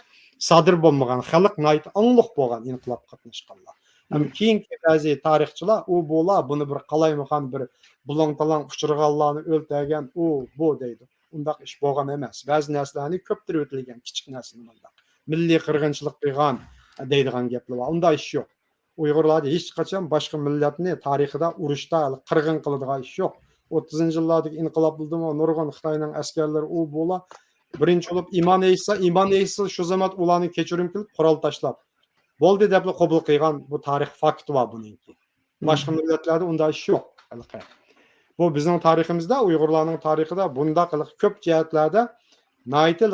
سادىر بولمىغان. خەلق ناھايىتى ئاڭلۇق بولغان ئىنقىلابقا قاتناشقانلار. ھەم كېيىنكى بەزى تارىخچىلار، ئۇ بۇلار بۇنى بىر قالايمىقان بىر بۇلاڭ-تالاڭ ئۇچرىغانلارنى ئۆلتۈرگەن، ئۇ بۇ دەيدۇ. ئۇنداق ئىش بولغان ئەمەس. بەزى نەرسىلەرنى كۆپتۈرۈۋېتىلگەن، كىچىك نەرسىنى مۇنداق. مىللىي قىرغىنچىلىق قىلغان دەيدىغان گەپلەر بار. ئۇنداق ئىش يوق. ئۇيغۇرلاردا ھېچقاچان باشقا مىللەتنى تارىخىدا ئۇرۇشتا قىرغىن قىلىدىغان ئىش يوق. ئوتتۇزىنچى يىللاردىكى ئىنقىلابلىرىدىمۇ نۇرغۇن خىتاينىڭ ئەسكەرلىرى ئۇ بۇلار بىرىنچى بولۇپ ئىمان ئېيتسا، ئىمان ئېيتسا شۇ زامات ئۇلارنى كەچۈرۈم قىلىپ قورال تاشلاپ، بولدى دەپلا قوبۇل قىلغان بۇ تارىخ فاكتى بار بۇنىڭكى. باشقا مىللەتلەردە ئۇنداق ئىش يوق. بۇ بىزنىڭ تارىخىمىزدا، ئۇيغۇرلارنىڭ تارىخىدا بۇنداق كۆپ جەھەتلەردە ناھايىتى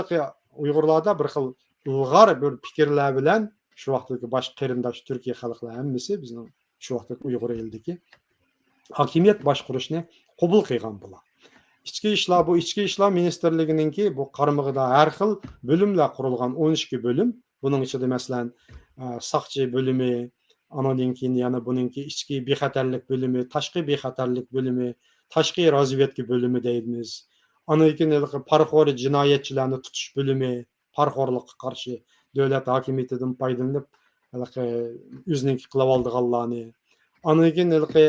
ئۇيغۇرلاردا بىر خىل ئىلغار بىر پىكىرلەر بىلەن شۇ ۋاقىتتىكى باشقا قېرىنداش تۈركىي خەلقلەر ھەممىسى بىزنىڭ شۇ ۋاقىتتىكى ئۇيغۇر ئېلىدىكى ھاكىمىيەت باشقۇرۇشنى قوبۇل قىلغان بۇلار. ئىچكى ئىشلار، بۇ ئىچكى ئىشلار مىنىستىرلىكىنىڭكى بۇ قارمىقىدا ھەر خىل بۆلۈملەر قۇرۇلغان، ئون ئىككى بۆلۈم. بۇنىڭ ئىچىدە، مەسىلەن، ئە، ساقچى بۆلۈمى، ئانىڭدىن كېيىن يەنە بۇنىڭكى ئىچكى بىخەتەرلىك بۆلۈمى، تاشقى بىخەتەرلىك بۆلۈمى، تاشقى رازۋېدكا بۆلۈمى دەيمىز. ئاندىن كېيىن ھېلىقى پارىخور جىنايەتچىلەرنى تۇتۇش بۆلۈمى، پارىخورلۇققا قارشى دۆلەت ھاكىمىيىتىدىن پايدىلىنىپ، ھېلىقى ئۆزىنىڭكى قىلىۋالىدىغانلارنى، ئاندىن كېيىن ھېلىقى،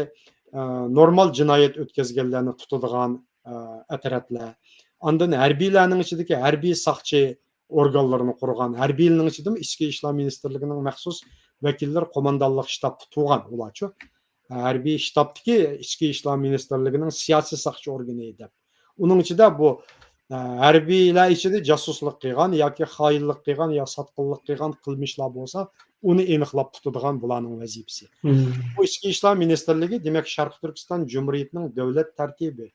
ئە، نورمال جىنايەت ئۆتكۈزگەنلەرنى تۇتىدىغان، ئە، ئەترەتلەر. ئاندىن ھەربىيلەرنىڭ ئىچىدىكى ھەربىي ساقچى ئورگانلىرىنى قۇرغان، ھەربىيلەرنىڭ ئىچىدىمۇ ئىچكى ئىشلار مىنىستىرلىكىنىڭ مەخسۇس ۋەكىللىرى قوماندانلىق شتابتا تۇرغان ئۇلارچۇ. ھەربىي شتابتىكى ئىچكى ئىشلار مىنىستىرلىكىنىڭ سىياسىي ساقچى ئورگىنى دەپ. ئۇنىڭ ئىچىدە بۇ، ئە، ھەربىيلەر ئىچىدە جاسۇسلۇق قىلغان ياكى خائىنلىق قىلغان يا ساتقىنلىق قىلغان قىلمىشلار بولسا، ئۇنى ئېنىقلاپ تۇتىدىغان بۇلارنىڭ ۋەزىپىسى. بۇ ئىچكى ئىشلار مىنىستىرلىكى، دېمەك، شەرقىي تۈركىستان جۇمھۇرىيىتىنىڭ دۆلەت تەرتىپى،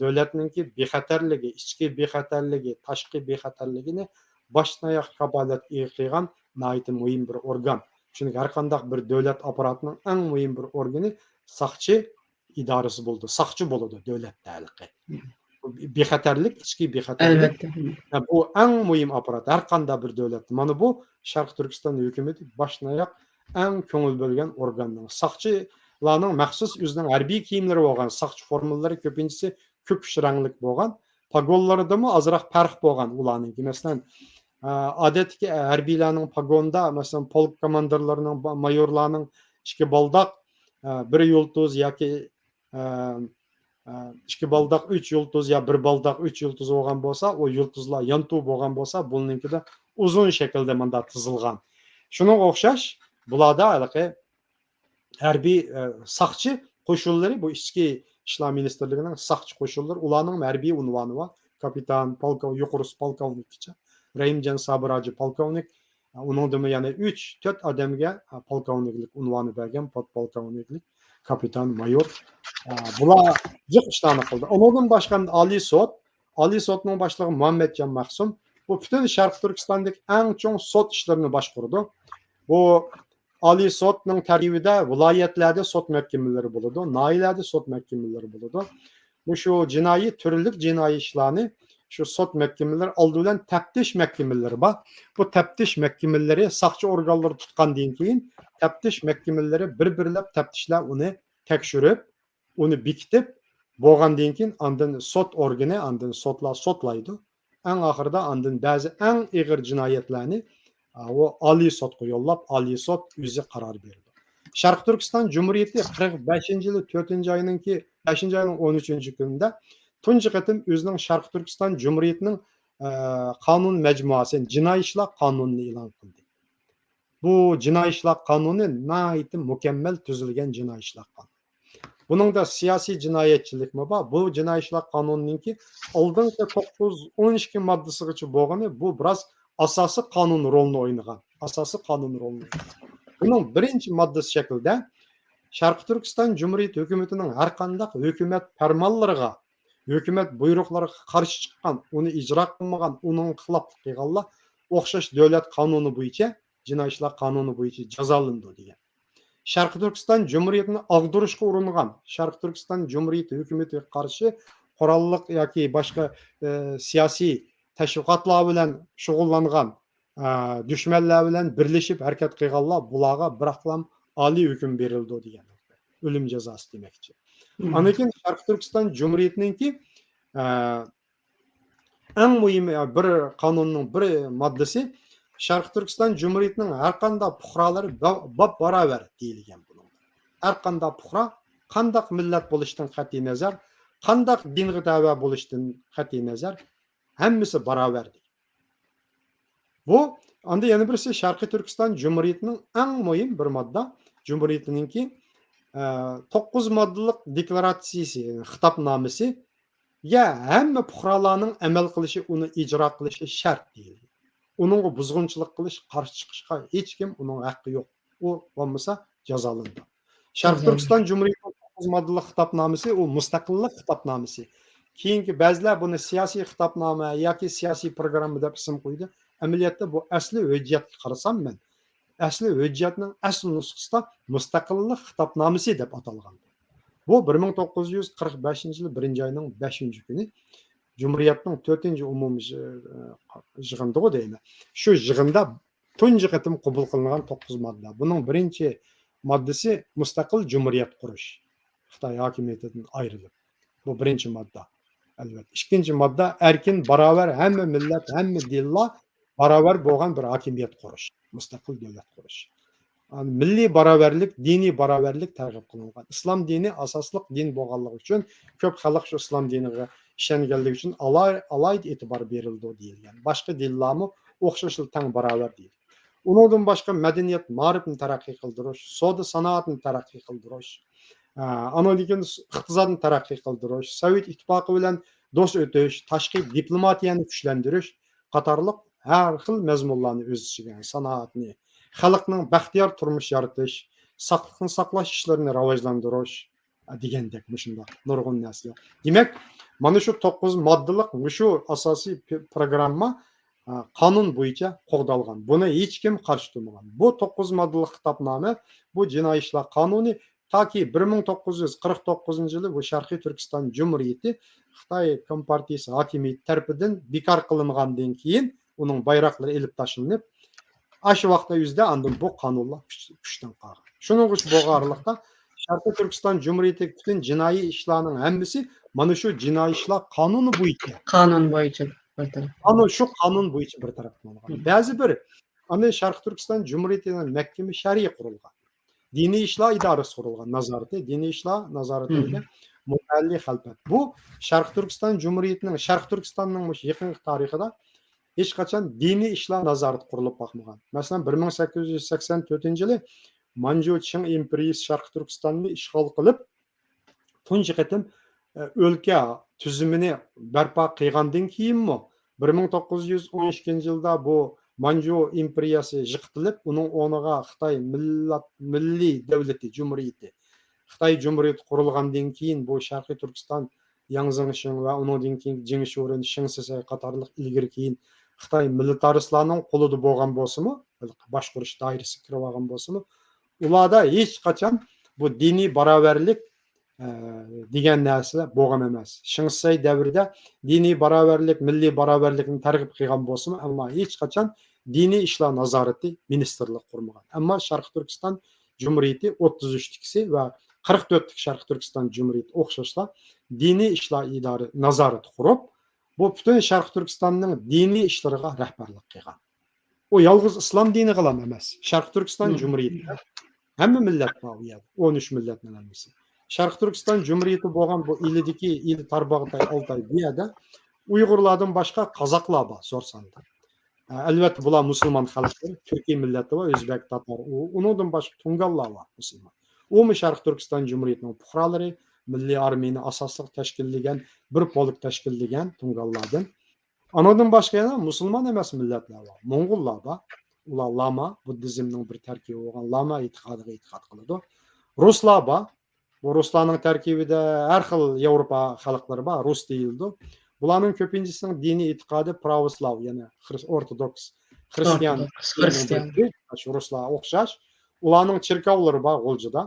دۆلەتنىڭكى بىخەتەرلىكى، ئىچكى بىخەتەرلىكى، تاشقى بىخەتەرلىكىنى باشتىن ئاياغ كاپالەتكە ئىگە قىلغان ناھايىتى مۇھىم بىر ئورگان. چۈنكى ھەر قانداق بىر دۆلەت ئاپپاراتىنىڭ ئەڭ مۇھىم بىر ئورگىنى ساقچى، ئىدارىسى بولىدۇ، ساقچى بولىدۇ دۆلەتتە ھېلىقى. بىخەتەرلىك، ئىچكى بىخەتەرلىك. ئەلۋەتتە. ھە، بۇ ئەڭ مۇھىم ئاپپارات ھەر قانداق بىر دۆلەتتە. مانا بۇ شەرقىي تۈركىستان ھۆكۈمىتى باشتىن ئاياغ ئەڭ كۆڭۈل بۆلگەن ئورگاننىڭ، ساقچىلارنىڭ مەخسۇس ئۆزىنىڭ ھەربىي كىيىملىرى بولغان، ساقچى فورمىلىرى كۆپىنچىسى كۆكۈش رەڭلىك بولغان، پاگونلىرىدىمۇ ئازراق پەرق بولغان ئۇلارنىڭكى. مەسىلەن، ئە، ئادەتتىكى ھەربىيلەرنىڭ پاگونىدا، مەسىلەن، پولك كوماندىرلىرىنىڭ، با-، مايورلارنىڭ ئىككى بالداق، ئە، بىر يۇلتۇز ياكى، ئە، ئە، ئىككى بالداق ئۈچ يۇلتۇز يا بىر بالداق ئۈچ يۇلتۇز بولغان بولسا، ئۇ يۇلتۇزلار يانتۇ بولغان بولسا، بۇنىڭكىدە ئۇزۇن شەكىلدە مۇنداق تىزىلغان. شۇنىڭغا ئوخشاش، بۇلاردا ھېلىقى ھەربىي، ئە، ساقچى قوشۇنلىرى، بۇ ئىچكى ئىشلار مىنىستىرلىكىنىڭ ساقچى قوشۇنلىرى، ئۇلارنىڭ ھەربىي ئۇنۋانى بار. كاپىتان، پولكو-، يۇقىرىسى پولكوۋنىككىچە. رەھىمجان سابىر ھاجى پولكوۋنىك، ئۇنىڭدىنمۇ يەنە ئۈچ، تۆت ئادەمگە، ئە، پولكوۋنىكلىك ئۇنۋانى بەرگەن، پودپولكوۋنىكلىك، كاپىتان، مايور. ئە، بۇلار جىق ئىشلارنى قىلدى. ئۇنىڭدىن باشقا ئەمدى ئالىي سوت، ئالىي سوتنىڭ باشلىقى مۇھەممەتجان مەخسۇم، بۇ پۈتۈن شەرقىي تۈركىستاندىكى ئەڭ چوڭ سوت ئىشلىرىنى باشقۇرىدۇ. بۇ ئالىي سوتنىڭ تەركىبىدە ۋىلايەتلەردە سوت مەھكىمىلىرى بولىدۇ، ناھىيەلەردە سوت مەھكىمىلىرى بولىدۇ. مۇشۇ جىنايى، تۈرلۈك جىنايى ئىشلارنى شۇ سوت مەھكىمىلىرى، ئالدى بىلەن تەپتىش مەھكىمىلىرى بار. بۇ تەپتىش مەھكىمىلىرى ساقچى ئورگانلىرى تۇتقاندىن كېيىن، تەپتىش مەھكىمىلىرى بىر-بىرلەپ تەپتىشلەپ ئۇنى تەكشۈرۈپ، ئۇنى بېكىتىپ بولغاندىن كېيىن، ئاندىن سوت ئورگىنى، ئاندىن سوتلار سوتلايدۇ. ئەڭ ئاخىرىدا ئاندىن بەزى ئەڭ ئېغىر جىنايەتلەرنى، ئا، ئۇ ئالىي سوتقا يوللاپ، ئالىي سوت ئۆزى قارار بېرىدۇ. شەرقىي تۈركىستان جۇمھۇرىيىتى قىرىق بەشىنچى يىلى تۆتىنچى ئاينىڭكى، بەشىنچى ئاينىڭ ئون ئۈچىنچى كۈنىدە تۇنجى قېتىم ئۆزىنىڭ شەرقىي تۈركىستان جۇمھۇرىيىتىنىڭ، ئە، قانۇن مەجمۇئاسى، جىنايى ئىشلار قانۇنىنى ئېلان قىلدى. بۇ جىنايى ئىشلار قانۇنى ناھايىتى مۇكەممەل تۈزۈلگەن جىنايى ئىشلار قانۇنى. بۇنىڭدا سىياسىي جىنايەتچىلىكمۇ بار. بۇ جىنايى ئىشلار قانۇنىنىڭكى ئالدىنقى توققۇز، ئون ئىككى ماددىسىغىچە بولغىنى، بۇ بىراز ئاساسىي قانۇن رولىنى ئوينىغان. ئاساسىي قانۇن رولىنى ئوينىغان. بۇنىڭ بىرىنچى ماددىسى شەكلىدە شەرقىي تۈركىستان جۇمھۇرىيىتى ھۆكۈمىتىنىڭ ھەر قانداق ھۆكۈمەت پەرمانلىرىغا، ھۆكۈمەت بۇيرۇقلىرىغا قارشى چىققان، ئۇنى ئىجرا قىلمىغان، ئۇنىڭغا خىلاپلىق قىلغانلار ئوخشاش دۆلەت قانۇنى بويىچە، جىنايى ئىشلار قانۇنى بويىچە جازالىنىدۇ دېگەن. شەرقىي تۈركىستان جۇمھۇرىيىتىنى ئاغدۇرۇشقا ئۇرۇنغان، شەرقىي تۈركىستان جۇمھۇرىيىتى ھۆكۈمىتىگە قارشى قوراللىق ياكى باشقا، ئە، سىياسىي تەشۋىقاتلار بىلەن شۇغۇللانغان، ئە، دۈشمەنلەر بىلەن بىرلىشىپ ھەرىكەت قىلغانلار، بۇلارغا بىراقلام ئالىي ھۆكۈم بېرىلىدۇ دېگەن. ئۆلۈم جازاسى دېمەكچى. مم. ئاندىن كېيىن شەرقىي تۈركىستان جۇمھۇرىيىتىنىڭكى، ئە، ئەڭ مۇھىم، ئە، بىر قانۇننىڭ بىر ماددىسى، شەرقىي تۈركىستان جۇمھۇرىيىتىنىڭ ھەر قانداق پۇقرالىرى با-، باپباراۋەر دېيىلگەن بۇنىڭدا. ھەر قانداق پۇقرا، قانداق مىللەت بولۇشتىن قەتئىينەزەر، قانداق دىنغا تەۋە بولۇشتىن قەتئىينەزەر، ھەممىسى باراۋەر دېگەن. بۇ، ئاندا يەنە بىرسى شەرقىي تۈركىستان جۇمھۇرىيىتىنىڭ ئەڭ مۇھىم بىر ماددا، جۇمھۇرىيىتىنىڭكى، ئە، توققۇز ماددىلىق دېكلاراتسىيىسى، يەنى خىتابنامىسى، يا ھەممە پۇقرالارنىڭ ئەمەل قىلىشى، ئۇنى ئىجرا قىلىشى شەرت دېيىلگەن. ئۇنىڭغا بۇزغۇنچىلىق قىلىش، قارشى چىقىشقا ھېچكىم ئۇنىڭ ھەققى يوق. ئۇ بولمىسا جازالىنىدۇ. شەرقىي تۈركىستان جۇمھۇرىيىتىنىڭ توققۇز ماددىلىق خىتابنامىسى، ئۇ مۇستەقىللىق خىتابنامىسى. كېيىنكى بەزىلەر بۇنى سىياسىي خىتابنامە ياكى سىياسىي پروگرامما دەپ ئىسىم قويدى. ئەمەلىيەتتە بۇ ئەسلى ھۆججەتكە قارىسام مەن، ئەسلى ھۆججەتنىڭ ئەسلى نۇسخىسىدا مۇستەقىللىق خىتابنامىسى دەپ ئاتالغان. بۇ بىر مىڭ توققۇز يۈز قىرىق بەشىنچى يىل بىرىنچى ئاينىڭ بەشىنچى كۈنى جۇمھۇرىيەتنىڭ تۆتىنچى ئومۇمىي يىغ-، يىغىندىغۇ دەيمەن. شۇ يىغىندا تۇنجى قېتىم قوبۇل قىلىنغان توققۇز ماددا. بۇنىڭ بىرىنچى ماددىسى مۇستەقىل جۇمھۇرىيەت قۇرۇش. خىتاي ھاكىمىيىتىدىن ئايرىلىپ. بۇ بىرىنچى ماددا. ئەلۋەتتە. ئىككىنچى ماددا ئەركىن، باراۋەر، ھەممە مىللەت، ھەممە دىنلار باراۋەر بولغان بىر ھاكىمىيەت قۇرۇش، مۇستەقىل دۆلەت قۇرۇش. مىللىي باراۋەرلىك، دىنىي باراۋەرلىك تەرغىب قىلىنغان. ئىسلام دىنى ئاساسلىق دىن بولغانلىقى ئۈچۈن، كۆپ خەلق شۇ ئىسلام دىنىغا ئىشەنگەنلىكى ئۈچۈن ئالا-، ئالاھىدە ئېتىبار بېرىلىدۇ دېيىلگەن. باشقا دىنلارمۇ ئوخشاشلا تەڭ باراۋەر دېيىلگەن. ئۇنىڭدىن باشقا مەدەنىيەت، مائارىپنى تەرەققىي قىلدۇرۇش، سودا سانائەتنى تەرەققىي قىلدۇرۇش، ئە، ئاندىن كېيىن ئىقتىسادنى تەرەققىي قىلدۇرۇش، سوۋېت ئىتتىپاقى بىلەن دوست ئۆتۈش، تاشقى دىپلوماتىيەنى كۈچلەندۈرۈش قاتارلىق ھەر خىل مەزمۇنلارنى ئۆز ئىچىگە، سانائەتنى، خەلقنىڭ بەختىيار تۇرمۇش يارىتىش، ساقلىقنى ساقلاش ئىشلىرىنى راۋاجلاندۇرۇش، دېگەندەك مۇشۇنداق نۇرغۇن نەرسىلەر. دېمەك، مانا شۇ توققۇز ماددىلىق مۇشۇ ئاساسىي پ-، پروگرامما، ئا، قانۇن بويىچە قوغدالغان. بۇنى ھېچكىم قارشى تۇرمىغان. بۇ توققۇز ماددىلىق خىتابنامە، بۇ جىنايى ئىشلار قانۇنى تاكى بىر مىڭ توققۇز يۈز قىرىق توققۇزىنچى يىلى بۇ شەرقىي تۈركىستان جۇمھۇرىيىتى خىتاي كومپارتىيىسى ھاكىمىيىتى تەرىپىدىن بىكار قىلىنغاندىن كېيىن، ئۇنىڭ بايراقلىرى ئېلىپ تاشلىنىپ، ئاشۇ ۋاقىتتا يۈزدە ئاندىن بۇ قانۇنلار كۈچ-، كۈچتىن قالغان. شۇنىڭغا بولغانلىقتا، شەرقىي تۈركىستان جۇمھۇرىيىتىدىكى پۈتۈن جىنايى ئىشلارنىڭ ھەممىسى مانا شۇ جىنايى ئىشلار قانۇنى بويىچە. قانۇن بويىچە بىر تەرەپ. ئانا شۇ قانۇن بويىچە بىر تەرەپ قىلىنغان. مم. بەزى بىر، ئانا شەرقىي تۈركىستان جۇمھۇرىيىتىنىڭ مەھكىمە شەرئى قۇرۇلغان. دىنىي ئىشلار ئىدارىسى قۇرۇلغان، نازارىتى، دىنىي ئىشلار نازارىتى مم. دېگەن مۇتەئەللى خەلپەت. بۇ شەرقىي تۈركىستان جۇمھۇرىيىتىنىڭ، شەرقىي تۈركىستاننىڭ مۇشۇ يېقىنقى تارىخىدا ھېچقاچان دىنىي ئىشلار نازارىتى قۇرۇلۇپ باقمىغان. مەسىلەن، بىر مىڭ سەككىز يۈز سەكسەن تۆتىنچى يىلى مانجۇ چىڭ ئىمپېرىيىسى شەرقىي تۈركىستاننى ئىشغال قىلىپ، تۇنجى قېتىم، ئە، ئۆلكە تۈزۈمىنى بەرپا قىلغاندىن كېيىنمۇ، بىر مىڭ توققۇز يۈز ئون ئىككىنچى يىلدا بۇ مانجۇ ئىمپېرىيەسى يىقىتىلىپ، ئۇنىڭ ئورنىغا خىتاي مىللەت، مىللىي دۆلىتى، جۇمھۇرىيىتى، خىتاي جۇمھۇرىيىتى قۇرۇلغاندىن كېيىن، بۇ شەرقىي تۈركىستان ياڭ زېڭشىڭ ۋە ئۇنىڭدىن كېيىن جېڭ شورېن، شېڭ سىسەي قاتارلىق ئىلگىرى كېيىن خىتاي مىللىتارىستلارنىڭ قولىدا بولغان بولسىمۇ، باشقۇرۇش دائىرىسىگە كىرىپ ئالغان بولسىمۇ، ئۇلاردا ھېچقاچان بۇ دىنىي باراۋەرلىك، ئە، دېگەن نەرسىلەر بولغان ئەمەس. شېڭ سىسەي دەۋرىدە دىنىي باراۋەرلىك، مىللىي باراۋەرلىكنى تەرغىب قىلغان بولسىمۇ، ئەمما ھېچقاچان دىنىي ئىشلار نازارىتى مىنىستىرلىقى قۇرمىغان. ئەمما شەرقىي تۈركىستان جۇمھۇرىيىتى ئوتتۇز ئۈچتىكىسى ۋە قىرىق تۆتتىكى شەرقىي تۈركىستان جۇمھۇرىيىتى ئوخشاشلا دىنىي ئىشلار ئىدارە نازارىتى قۇرۇپ، بۇ پۈتۈن شەرقىي تۈركىستاننىڭ دىنىي ئىشلىرىغا رەھبەرلىك قىلغان. ئۇ يالغۇز ئىسلام دىنىغىلا ئەمەس، شەرقىي تۈركىستان مم. جۇمھۇرىيىتىدە ھەممە مىللەت بار ئۇ يەردە، ئون ئۈچ مىللەتنىڭ ھەممىسى. شەرقىي تۈركىستان جۇمھۇرىيىتى بولغان بۇ ئىلىدىكى ئىلى تارباغاتاي، ئالتاي بۇ يەردە ئۇيغۇرلاردىن باشقا قازاقلار بار زور ساندا. ئە، ئەلۋەتتە، بۇلار مۇسۇلمان خەلقلەر، تۈركىي مىللەتتە بار، ئۆزبەك، تاتار، ئۇ، ئۇنىڭدىن باشقا تۇڭگانلار بار، مۇسۇلمان. ئۇمۇ شەرقىي تۈركىستان جۇمھۇرىيىتىنىڭ پۇقرالىرى، مىللىي ئارمىيىنى ئاساسلىق تەشكىللىگەن، بىر پولك تەشكىللىگەن تۇڭگانلاردىن. ئانىڭدىن باشقا يەنە مۇسۇلمان ئەمەس مىللەتلەر بار. موڭغۇللار بار. ئۇلار لاما، بۇددىزمنىڭ بىر تەركىبى بولغان لاما ئېتىقادىغا ئېتىقاد قىلىدۇ. رۇسلار بار. بۇ رۇسلارنىڭ تەركىبىدە ھەر خىل ياۋروپا خەلقلىرى بار، رۇس دېيىلىدۇ. بۇلارنىڭ كۆپىنچىسىنىڭ دىنىي ئېتىقادى پراۋوسلاۋ، يەنى خرىس-، ئورتودوكس، خرىستىيان ئورتودوكس، دىنىنىڭ خرىستىيان. بىر تۈرى، شۇ رۇسلارغا ئوخشاش. ئۇلارنىڭ چېركاۋلىرى بار غۇلجىدا.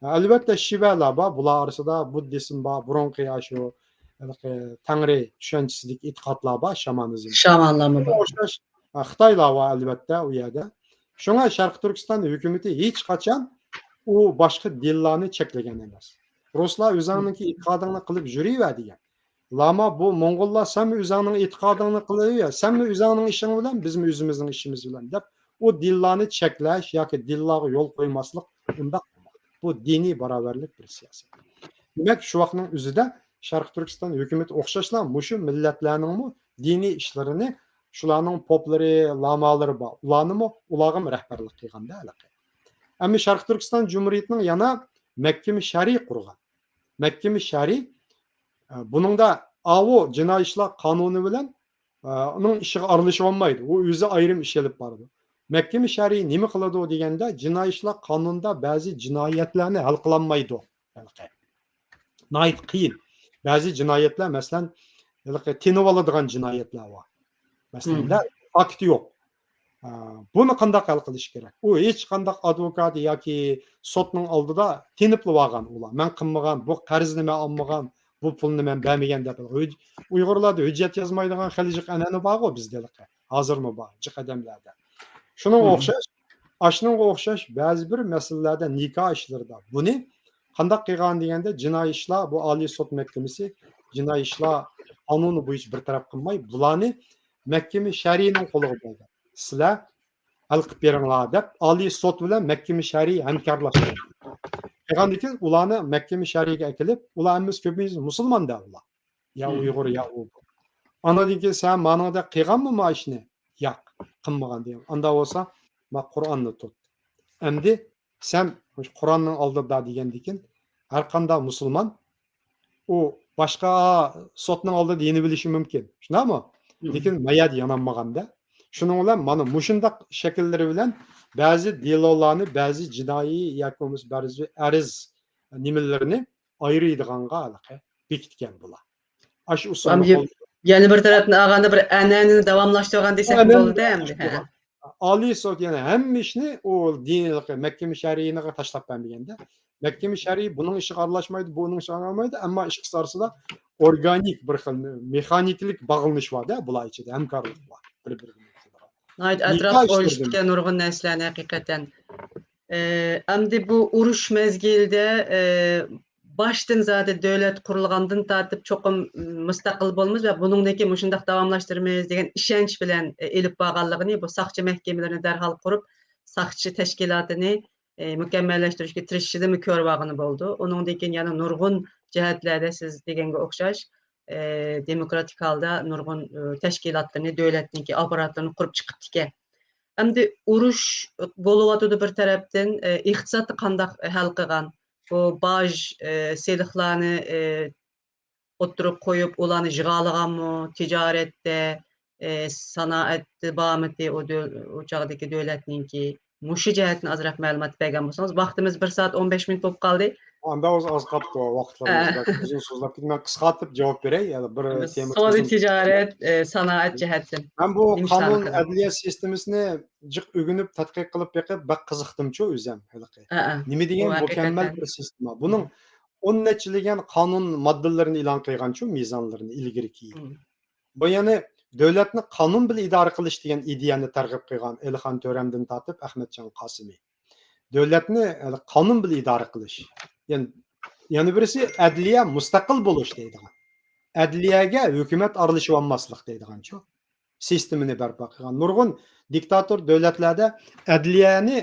ئەلۋەتتە، شىۋەلەر بار، بۇلار ئارىسىدا بۇددىزم بار، بۇرۇنقى ئاشۇ ھېلىقى تەڭرى چۈشەنچىسىدىكى ئېتىقادلار بار، شامانىزم. شامانلارمۇ بار. ئوخشاش، ئە، خىتايلار بار، ئەلۋەتتە، ئۇ يەردە. شۇڭا شەرقىي تۈركىستان ھۆكۈمىتى ھېچقاچان ئۇ باشقا دىنلارنى چەكلىگەن ئەمەس. رۇسلار ئۆزۈڭنىڭكى ئېتىقادىڭنى قىلىپ يۈرۈۋەر دېگەن. لاما، بۇ موڭغۇللار، سەنمۇ ئۆزۈڭنىڭ ئېتىقادىڭنى قىلىۋەر، سەنمۇ ئۆزۈڭنىڭ ئىشىڭ بىلەن، بىزمۇ ئۆزىمىزنىڭ ئىشىمىز بىلەن دەپ، ئۇ دىنلارنى چەكلەش ياكى دىنلارغا يول قويماسلىق، ئۇنداق بۇ دىنىي باراۋەرلىك بىر سىياسەت. دېمەك، شۇ ۋاقىتنىڭ ئۆزىدە شەرقىي تۈركىستان ھۆكۈمىتى ئوخشاشلا مۇشۇ مىللەتلەرنىڭمۇ دىنىي ئىشلىرىنى، شۇلارنىڭ پوپلىرى، لامالىرى بار، ئۇلارنىمۇ، ئۇلارغىمۇ رەھبەرلىك قىلغاندا ھېلىقى. ئەمما شەرقىي تۈركىستان جۇمھۇرىيىتىنىڭ يەنە مەھكىمە شەرئى قۇرغان. مەھكىمە شەرئى، ئە، بۇنىڭدا ئاۋۇ جىنايى ئىشلار قانۇنى بىلەن، ئە، ئۇنىڭ ئىشىغا ئارىلىشىۋالمايدۇ. ئۇ ئۆزى ئايرىم ئىش ئېلىپ بارىدۇ. مەھكىمە شەرئى نېمە قىلىدۇ دېگەندە، جىنايى ئىشلار قانۇنىدا بەزى جىنايەتلەرنى ھەل قىلالمايدۇ. ھېلىقى ناھايىتى قىيىن. بەزى جىنايەتلەر، مەسىلەن، ھېلىقى تىنىۋالىدىغان جىنايەتلەر بار. مەسىلەن، مم. فاكت يوق. ئا، بۇنى قانداق ھەل قىلىش كېرەك؟ ئۇ ھېچقانداق ئادۋوكات ياكى سوتنىڭ ئالدىدا تىنىپلا بارغان ئۇلار. مەن قىلمىغان، بۇ قەرزنى مەن ئالمىغان، بۇ پۇلنى مەن بەرمىگەن دەپ. ھۆج-، ئۇيغۇرلاردا ھۆججەت يازمايدىغان خېلى جىق ئەنئەنە بارغۇ بىزدە ھېلىقى. ھازىرمۇ بار، جىق ئادەملەردە. شۇنىڭغا مم. ئوخشاش، ئاشۇنىڭغا ئوخشاش بەزى بىر مەسىلىلەردە نىكاھ ئىشلىرىدا بۇنى قانداق قىلغان دېگەندە، جىنايى ئىشلار، بۇ ئالىي سوت مەھكىمىسى جىنايى ئىشلار قانۇنى بويىچە بىر تەرەپ قىلماي، بۇلارنى مەھكىمە شەرئىنىڭ قولىغا بەرگەن. سىلەر ھەل قىلىپ بېرىڭلار دەپ، ئالىي سوت بىلەن مەھكىمە شەرئى ھەمكارلاشقان. قىلغاندىن كېيىن ئۇلارنى مەھكىمە شەرئىگە ئەكېلىپ، ئۇلار ھەممىسى كۆپىنچىسى مۇسۇلمان دە ئۇلار. يا مم. ئۇيغۇر، يا ئۇ. ئاندىن كېيىن سەن مانىڭدەك قىلغانمۇ ما ئىشنى؟ ياق، قىلمىغان دېگەن. ئاندا بولسا، ما قۇرئاننى تۇت. ئەمدى سەن مۇشۇ قۇرئاننىڭ ئالدىدا دېگەندىكىن، ھەر قانداق مۇسۇلمان ئۇ باشقا سوتنىڭ ئالدىدا يېنىۋېلىشى مۇمكىن. شۇنداقمۇ؟ مم. لېكىن ما يەردە يانالمىغاندا. شۇنىڭ بىلەن مانا مۇشۇنداق شەكىللىرى بىلەن بەزى دېلولارنى، بەزى جىنايى ياكى بولمىسا بەزى ئەرز نېمىلىرىنى ئايرىيدىغانغا ھېلىقى بېكىتكەن بۇلار. ئاشۇ ئۇسۇلنى ئەمدى قول- يەنە بىر تەرەپتىن ئالغاندا بىر ئەنئەنىنى داۋاملاشتۇرغان دېسەك ئەنئەنىنى بولىدۇ ئەمدى. ھە. داۋاملاشتۇرغان. ئالىي سوت يەنە ھەممە ئىشنى ئۇ دىنىي مەھكىمە شەرئىينىڭغا تاشلاپ بەرمىگەندە، مەھكىمە شەرئىي بۇنىڭ ئىشىغا ئارىلاشمايدۇ، بۇنىڭ ئىشىغا ئارىلاشمايدۇ، ئەمما ئىككىسى ئارىسىدا ئورگانىك بىر خىل مېخانىكىلىق باغلىنىش بار-دە، بۇلار ئىچىدە ھەمكارلىق بار، بىر-بىرىگە. ناھايىتى ئەتراپ ئويۇشۇپ كەتكەن نۇرغۇن نەرسىلەرنى ھەقىقەتەن. ئە، ئەمدى بۇ ئۇرۇش مەزگىلىدە، ئە، باشتىن زادى دۆلەت قۇرۇلغاندىن تارتىپ چوقۇم مۇستەقىل بولىمىز ۋە بۇنىڭدىن كېيىن مۇشۇنداق داۋاملاشتۇرىمىز دېگەن ئىشەنچ بىلەن، ئە، ئېلىپ بارغانلىقىنى بۇ ساقچى مەھكىمىلىرىنى دەرھال قۇرۇپ، ساقچى تەشكىلاتىنى، ئە، مۇكەممەللەشتۈرۈشكە تىرىشىشىدىنمۇ كۆرۈۋالغىلى بولىدۇ. ئۇنىڭدىن كېيىن يەنە نۇرغۇن جەھەتلەردە سىز دېگەنگە ئوخشاش، ئە، دېموكراتىك ھالدا نۇرغۇن، ئە، تەشكىلاتلىرىنى، دۆلەتنىڭكى ئاپپاراتلىرىنى قۇرۇپ چىقىپتىكەن. ئەمدى ئۇرۇش بولۇۋاتىدۇ بىر تەرەپتىن، ئە، ئىقتىسادنى قانداق ھەل قىلغان؟ بۇ باج، ئە، سېلىقلارنى، ئە، ئوتتۇرىغا قويۇپ، ئۇلارنى يىغالىغانمۇ؟ تىجارەتتە، ئە، سانائەتتە بارمىدى؟ ئۇ دۆل-، ئۇ چاغدىكى دۆلەتنىڭكى مۇشۇ جەھەتتىن ئازراق مەلۇمات بەرگەن بولسىڭىز. ۋاقتىمىز بىر سائەت ئون بەش مىنۇت بولۇپ قالدى. ئاندا ئاز، ئاز قاپتۇ، ۋاقىتلىرىمىز بەك ئۇزۇن سوزۇلۇپ كېتىپ، مەن قىسقارتىپ جاۋاب بېرەي، يەنە بىر تېما سودا تىجارەت، ئە، سانائەت جەھەتتىن. مەن بۇ قانۇن، ئەدلىيە سىستېمىسىنى جىق ئۆگىنىپ، تەتقىق قىلىپ بېقىپ، بەك قىزىقتىمچۇ ئۆزۈم ھېلىقى. نېمە دېگەن مۇكەممەل بىر سىستېما. بۇنىڭ ئون نەچچىلىگەن قانۇن ماددىلىرىنى ئېلان قىلغانچۇ، مىزانلىرىنى ئىلگىرىكى. بۇ يەنى دۆلەتنى قانۇن بىلەن ئىدارە قىلىش دېگەن ئىدىيەنى تەرغىب قىلغان ئېلىخان تۆرەمدىن تارتىپ ئەخمەتجان قاسىمى. دۆلەتنى، ئە، قانۇن بىلەن ئىدارە قىلىش. يەنى، يەنە بىرسى ئەدلىيە مۇستەقىل بولۇش دەيدىغان. ئەدلىيەگە ھۆكۈمەت ئارىلىشىۋالماسلىق دەيدىغانچۇ. سىستېمىنى بەرپا قىلغان. نۇرغۇن دىكتاتور دۆلەتلەردە ئەدلىيەنى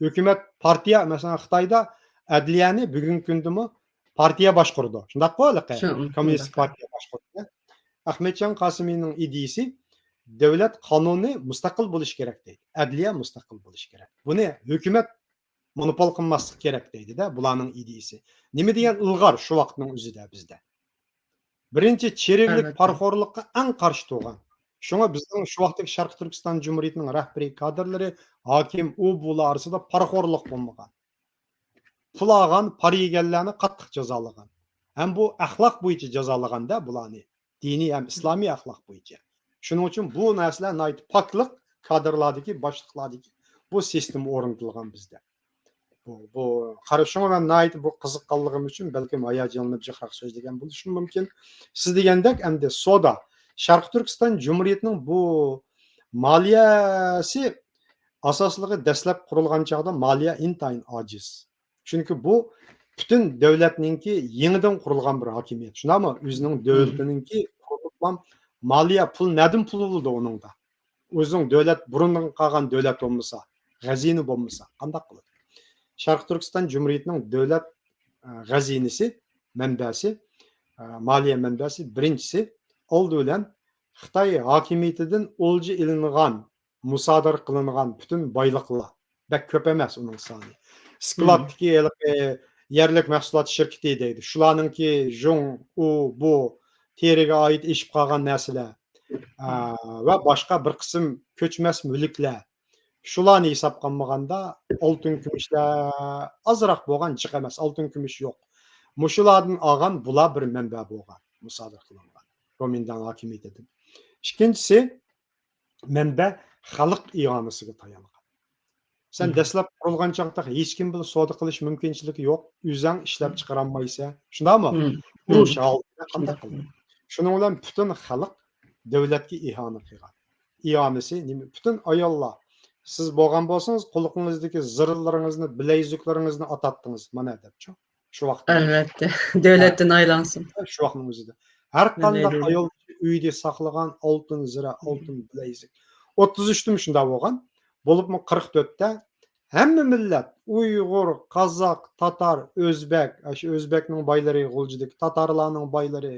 ھۆكۈمەت، پارتىيە، مەسىلەن، خىتايدا ئەدلىيەنى بۈگۈنكى كۈندىمۇ پارتىيە باشقۇرىدۇ. شۇنداققۇ ھېلىقى؟ شۇ، كوممۇنىست شۇنداق. پارتىيە باشقۇرىدۇ. ئەخمەتجان قاسىمىنىڭ ئىدىيىسى دۆلەت قانۇنى مۇستەقىل بولۇشى كېرەك دەيدۇ. ئەدلىيە مۇستەقىل بولۇشى كېرەك. بۇنى ھۆكۈمەت مونوپول قىلماسلىقى كېرەك دەيدۇ-دە، بۇلارنىڭ ئىدىيىسى. نېمە دېگەن ئىلغار شۇ ۋاقىتنىڭ ئۆزىدە بىزدە. بىرىنچى، چىرىكلىك، ئەلۋەتتە. پارىخورلۇققا ئەڭ قارشى تۇرغان. شۇڭا بىزنىڭ شۇ ۋاقىتتىكى شەرقىي تۈركىستان جۇمھۇرىيىتىنىڭ رەھبىرىي كادىرلىرى، ھاكىم، ئۇ، بۇلار ئارىسىدا پارىخورلۇق بولمىغان. پۇل ئالغان، پارا يېگەنلەرنى قاتتىق جازالىغان. ھەم بۇ ئەخلاق بويىچە جازالىغان-دە بۇلارنى. دىنىي ھەم ئىسلامىي ئەخلاق بويىچە. شۇنىڭ ئۈچۈن بۇ نەرسىلەر ناھايىتى پاكلىق كادىرلاردىكى، باشلىقلاردىكى بۇ سىستېما ئورنىتىلغان بىزدە. بۇ، بۇ قارىشىڭ مەن ناھايىتى بۇ قىزىققانلىقىم ئۈچۈن بەلكىم ھاياجانلىنىپ جىقراق سۆزلىگەن بولۇشۇم مۇمكىن. سىز دېگەندەك ئەمدى سودا. شەرقىي تۈركىستان جۇمھۇرىيىتىنىڭ بۇ مالىيەسى ئاساسلىقى دەسلەپ قۇرۇلغان چاغدا مالىيە ئىنتايىن ئاجىز. چۈنكى بۇ پۈتۈن دۆلەتنىڭكى يېڭىدىن قۇرۇلغان بىر ھاكىمىيەت. شۇنداقمۇ؟ ئۆزىنىڭ دۆلىتىنىڭكى قۇرۇلۇپ مالىيە پۇل نەدىن پۇل بولىدۇ ئۇنىڭدا؟ ئۆزىنىڭ دۆلەت بۇرۇندىن قالغان دۆلەت بولمىسا، غەزىنە بولمىسا قانداق قىلىدۇ؟ شەرقىي تۈركىستان جۇمھۇرىيىتىنىڭ دۆلەت، ئە، غەزىنىسى، مەنبەسى، ئە، مالىيە مەنبەسى بىرىنچىسى ئالدى بىلەن خىتاي ھاكىمىيىتىدىن ئولجا ئېلىنغان، مۇسادىرە قىلىنغان پۈتۈن بايلىقلار. بەك كۆپ ئەمەس ئۇنىڭ سانى. ئىسكىلاتتىكى ھېلىقى يەرلىك مەھسۇلات شىركىتى دەيدۇ. شۇلارنىڭكى ژۇڭ، ئۇ، بۇ، تېرىگە ئائىت ئېشىپ قالغان نەرسىلەر، ئە، ۋە باشقا بىر قىسىم كۆچمەس مۈلۈكلەر. شۇلارنى ھېسابقا ئالمىغاندا، ئالتۇن، كۈمۈشلەر ئازراق بولغان، جىق ئەمەس، ئالتۇن، كۈمۈش يوق. مۇشۇلاردىن ئالغان بۇلار بىر مەنبە بولغان، مۇسادىرە قىلىنغان. گومىنداڭ ھاكىمىيىتىدىن. ئىككىنچىسى، مەنبە خەلق ئىئانىسىگە تايانغان. سەن دەسلەپ قۇرۇلغان چاغدا ھېچكىم بىلەن سودا قىلىش مۇمكىنچىلىكى يوق، ئۆزەڭ ئىشلەپ چىقىرالمايسەن. شۇنداقمۇ؟ ئۇرۇش ھالىتىدە قانداق قىلدىڭ؟ شۇنىڭ بىلەن پۈتۈن خەلق دۆلەتكە ئىئانە قىلغان. ئىئانىسى نېمە؟ پۈتۈن ئاياللار، سىز بولغان بولسىڭىز، قۇلىقىڭىزدىكى زىرىلىرىڭىزنى، بىلەيزۈكلىرىڭىزنى ئاتاتتىڭىز، مانا دەپچۇ. شۇ ۋاقىتتا. ئەلۋەتتە. دۆلەتتىن ئايلانسۇن. شۇ ۋاقىتنىڭ ئۆزىدە. ھەر قانداق ئايال ئۆيدە ساقلىغان ئالتۇن زىرە، ئالتۇن بىلەيزۈك. ئوتتۇز ئۈچتىمۇ شۇنداق بولغان. بولۇپمۇ قىرىق تۆتتە ھەممە مىللەت، ئۇيغۇر، قازاق، تاتار، ئۆزبەك، ئاشۇ ئۆزبەكنىڭ بايلىرى، غۇلجىدىكى تاتارلارنىڭ بايلىرى،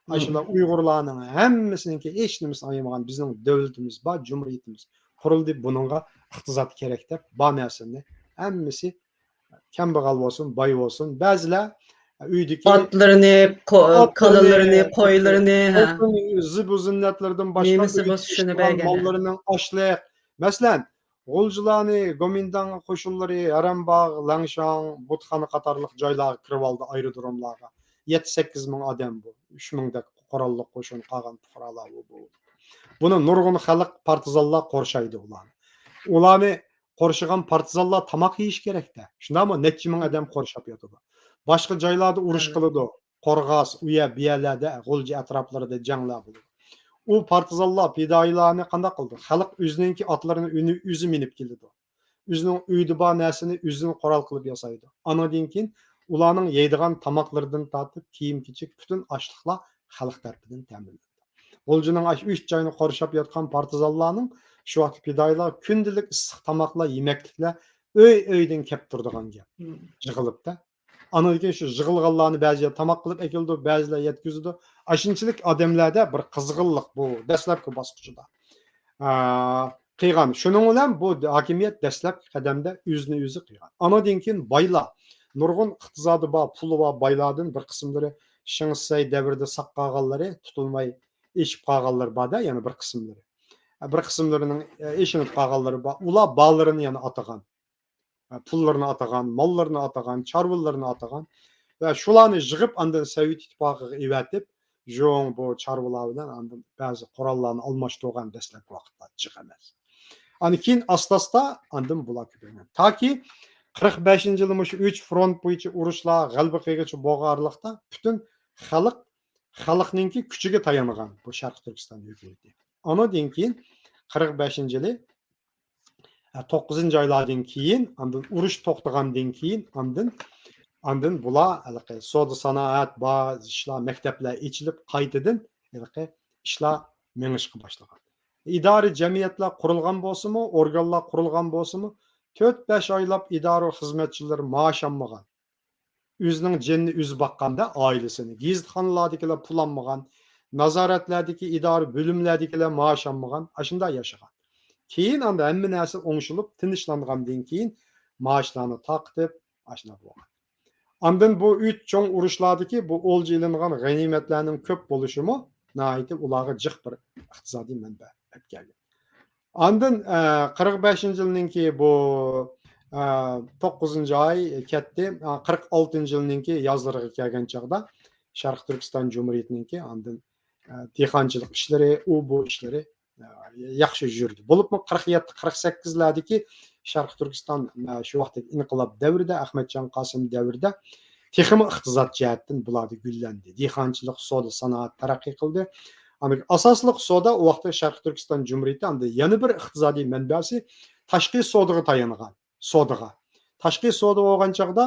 ئاشۇلار ئۇيغۇرلارنىڭ ھەممىسىنىڭكى ھېچ نېمىسىنى ئايىمىغان بىزنىڭ دۆلىتىمىز بار، جۇمھۇرىيىتىمىز قۇرۇلدى. بۇنىڭغا ئىقتىساد كېرەك دەپ بار نەرسىنى ھەممىسى كەمبەغەل بولسۇن، باي بولسۇن، بەزىلەر ئۆيدىكى ئاتلىرىنى، كالىلىرىنى، قويلىرىنى، ھە، زىبۇ زىننەتلىرىدىن باشقا ئۆيدىكى ئىشلىگەن ماللىرىنىڭ ئاشلىق. مەسىلەن، غۇلجىلارنى گومىنداڭ قوشۇنلىرى ھەرەمباغ، لەڭشاڭ، بۇتخانا قاتارلىق جايلارغا كىرىۋالدى، ئايرودروملارغا. يەتتە سەككىز مىڭ ئادەم بۇ، ئۈچ مىڭدەك قوراللىق قوشۇن، قالغان پۇقرالار بۇ، بۇ. بۇنى نۇرغۇن خەلق، پارتىزانلار قورشايدۇ ئۇلارنى. ئۇلارنى قورشىغان پارتىزانلار تاماق يېيىشى كېرەك-دە. شۇنداقمۇ؟ نەچچە مىڭ ئادەم قورشاپ ياتىدۇ. باشقا جايلاردا ئۇرۇش قىلىدۇ. قورغاس، ئۇ يەر، بۇ يەرلەردە، غۇلجا ئەتراپلىرىدا جەڭلەر بولىدۇ. ئۇ پارتىزانلار، پىدائىيلارنى قانداق قىلىدۇ؟ خەلق ئۆزىنىڭكى ئاتلىرىنى ئۆنى-، ئۆزى مىنىپ كېلىدۇ. ئۆزىنىڭ ئۆيىدە بار نەرسىنى ئۆزىنىڭ قورال قىلىپ ياسايدۇ. ئانىڭدىن كېيىن ئۇلارنىڭ يەيدىغان تاماقلىرىدىن تارتىپ كىيىم-كېچەك، پۈتۈن ئاشلىقلار خەلق تەرىپىدىن تەمىنلىنىدۇ. غۇلجىنىڭ ئاشۇ ئۈچ جاينى قورشاپ ياتقان پارتىزانلارنىڭ شۇ ۋاقىت پىدائىيلار كۈندىلىك ئىسسىق تاماقلار، يېمەكلىكلەر ئۆي-ئۆيدىن كەپ تۇرىدىغان گەپ. مم. يىغىلىپتا. ئاندىن كېيىن شۇ يىغىلغانلارنى بەزى يەر تاماق قىلىپ ئەكېلىدۇ، بەزىلەر يەتكۈزىدۇ. ئاشۇنچىلىك ئادەملەردە بىر قىزغىنلىق بۇ دەسلەپكى باسقۇچىدا، ئا، قىلغان. شۇنىڭ بىلەن بۇ ھاكىمىيەت دەسلەپكى قەدەمدە ئۆزىنى ئۆزى قىلغان. ئاندىن كېيىن بايلار، نۇرغۇن ئىقتىسادى بار، پۇلى بار بايلاردىن بىر قىسىملىرى شېڭ شىسەي دەۋرىدە ساق قالغانلىرى، تۇتۇلماي ئېشىپ قالغانلىرى بار-دە، يەنە بىر قىسىملىرى. بىر قىسىملىرىنىڭ، ئېشىنىپ قالغانلىرى بار. ئۇلار بالىلىرىنى يەنە ئاتىغان. پۇللىرىنى ئاتىغان، ماللىرىنى ئاتىغان، چارۋىلىرىنى ئاتىغان ۋە شۇلارنى يىغىپ، ئاندىن سوۋېت ئىتتىپاقىغا ئېۋەتىپ، ژۇڭ بۇ چارۋىلار بىلەن ئاندىن بەزى قوراللارنى ئالماشتۇرغان دەسلەپكى ۋاقىتتا، جىق ئەمەس. ئاندىن كېيىن ئاستا-ئاستا ئاندىن بۇلار كۆپەيگەن. تاكى قىرىق بەشىنچى يىلى مۇشۇ ئۈچ فرونت بويىچە ئۇرۇشلار غەلىبە قىلغىچە بولغان ئارىلىقتا پۈتۈن خەلق، خەلقنىڭكى كۈچىگە تايانغان بۇ شەرقىي تۈركىستان ھۆكۈمىتى. ئاندىن كېيىن قىرىق بەشىنچى يىلى ھە، توققۇزىنچى ئايلاردىن كېيىن، ئاندىن ئۇرۇش توختىغاندىن كېيىن، ئاندىن، ئاندىن بۇلار ھېلىقى سودا سانائەت، بار ئىشلار، مەكتەپلەر ئېچىلىپ، قايتىدىن ھېلىقى ئىشلار مېڭىشقا باشلىغان. ئىدارە، جەمئىيەتلەر قۇرۇلغان بولسىمۇ، ئورگانلار قۇرۇلغان بولسىمۇ، تۆت، بەش ئايلاپ ئىدارە خىزمەتچىلىرى مائاش ئالمىغان. ئۆزىنىڭ جېنىنى ئۆزى باققاندا، ئائىلىسىنى، گېزىتخانىلاردىكىلەر پۇل ئالمىغان، نازارەتلەردىكى ئىدارە بۆلۈملەردىكىلەر مائاش ئالمىغان، ئاشۇنداق ياشىغان. كېيىن ئاندىن ھەممە نەرسە ئوڭشىلىپ، تىنچلانغاندىن كېيىن مائاشلارنى تارقىتىپ، ئاشۇنداق بولغان. ئاندىن بۇ ئۈچ چوڭ ئۇرۇشلاردىكى بۇ ئولجا ئېلىنغان غەنىيمەتلەرنىڭ كۆپ بولۇشىمۇ ناھايىتى ئۇلارغا جىق بىر ئىقتىسادىي مەنبە ئەپ كەلگەن. ئاندىن، ئە، قىرىق بەشىنچى يىلنىڭكى بۇ، ئە، توققۇزىنچى ئاي كەتتى. ئە، قىرىق ئالتىنچى يىلنىڭكى يازلىرىغا كەلگەن چاغدا شەرقىي تۈركىستان جۇمھۇرىيىتىنىڭكى ئاندىن، ئە، دېھقانچىلىق ئىشلىرى، ئۇ بۇ ئىشلىرى، ئە، ياخشى يۈردى. بولۇپمۇ قىرىق يەتتە، قىرىق سەككىزلەردىكى شەرقىي تۈركىستان، ئە، شۇ ۋاقىتتىكى ئىنقىلاب دەۋرىدە، ئەخمەتجان قاسىم دەۋرىدە تېخىمۇ ئىقتىساد جەھەتتىن بۇلاردا گۈللەندى. دېھقانچىلىق، سودا، سانائەت تەرەققىي قىلدى. ئاساسلىق سودا ئۇ ۋاقىتتا شەرقىي تۈركىستان جۇمھۇرىيىتى ئاندىن يەنە بىر ئىقتىسادىي مەنبەسى تاشقى سودىغا تايانغان. سودىغا. تاشقى سودا بولغان چاغدا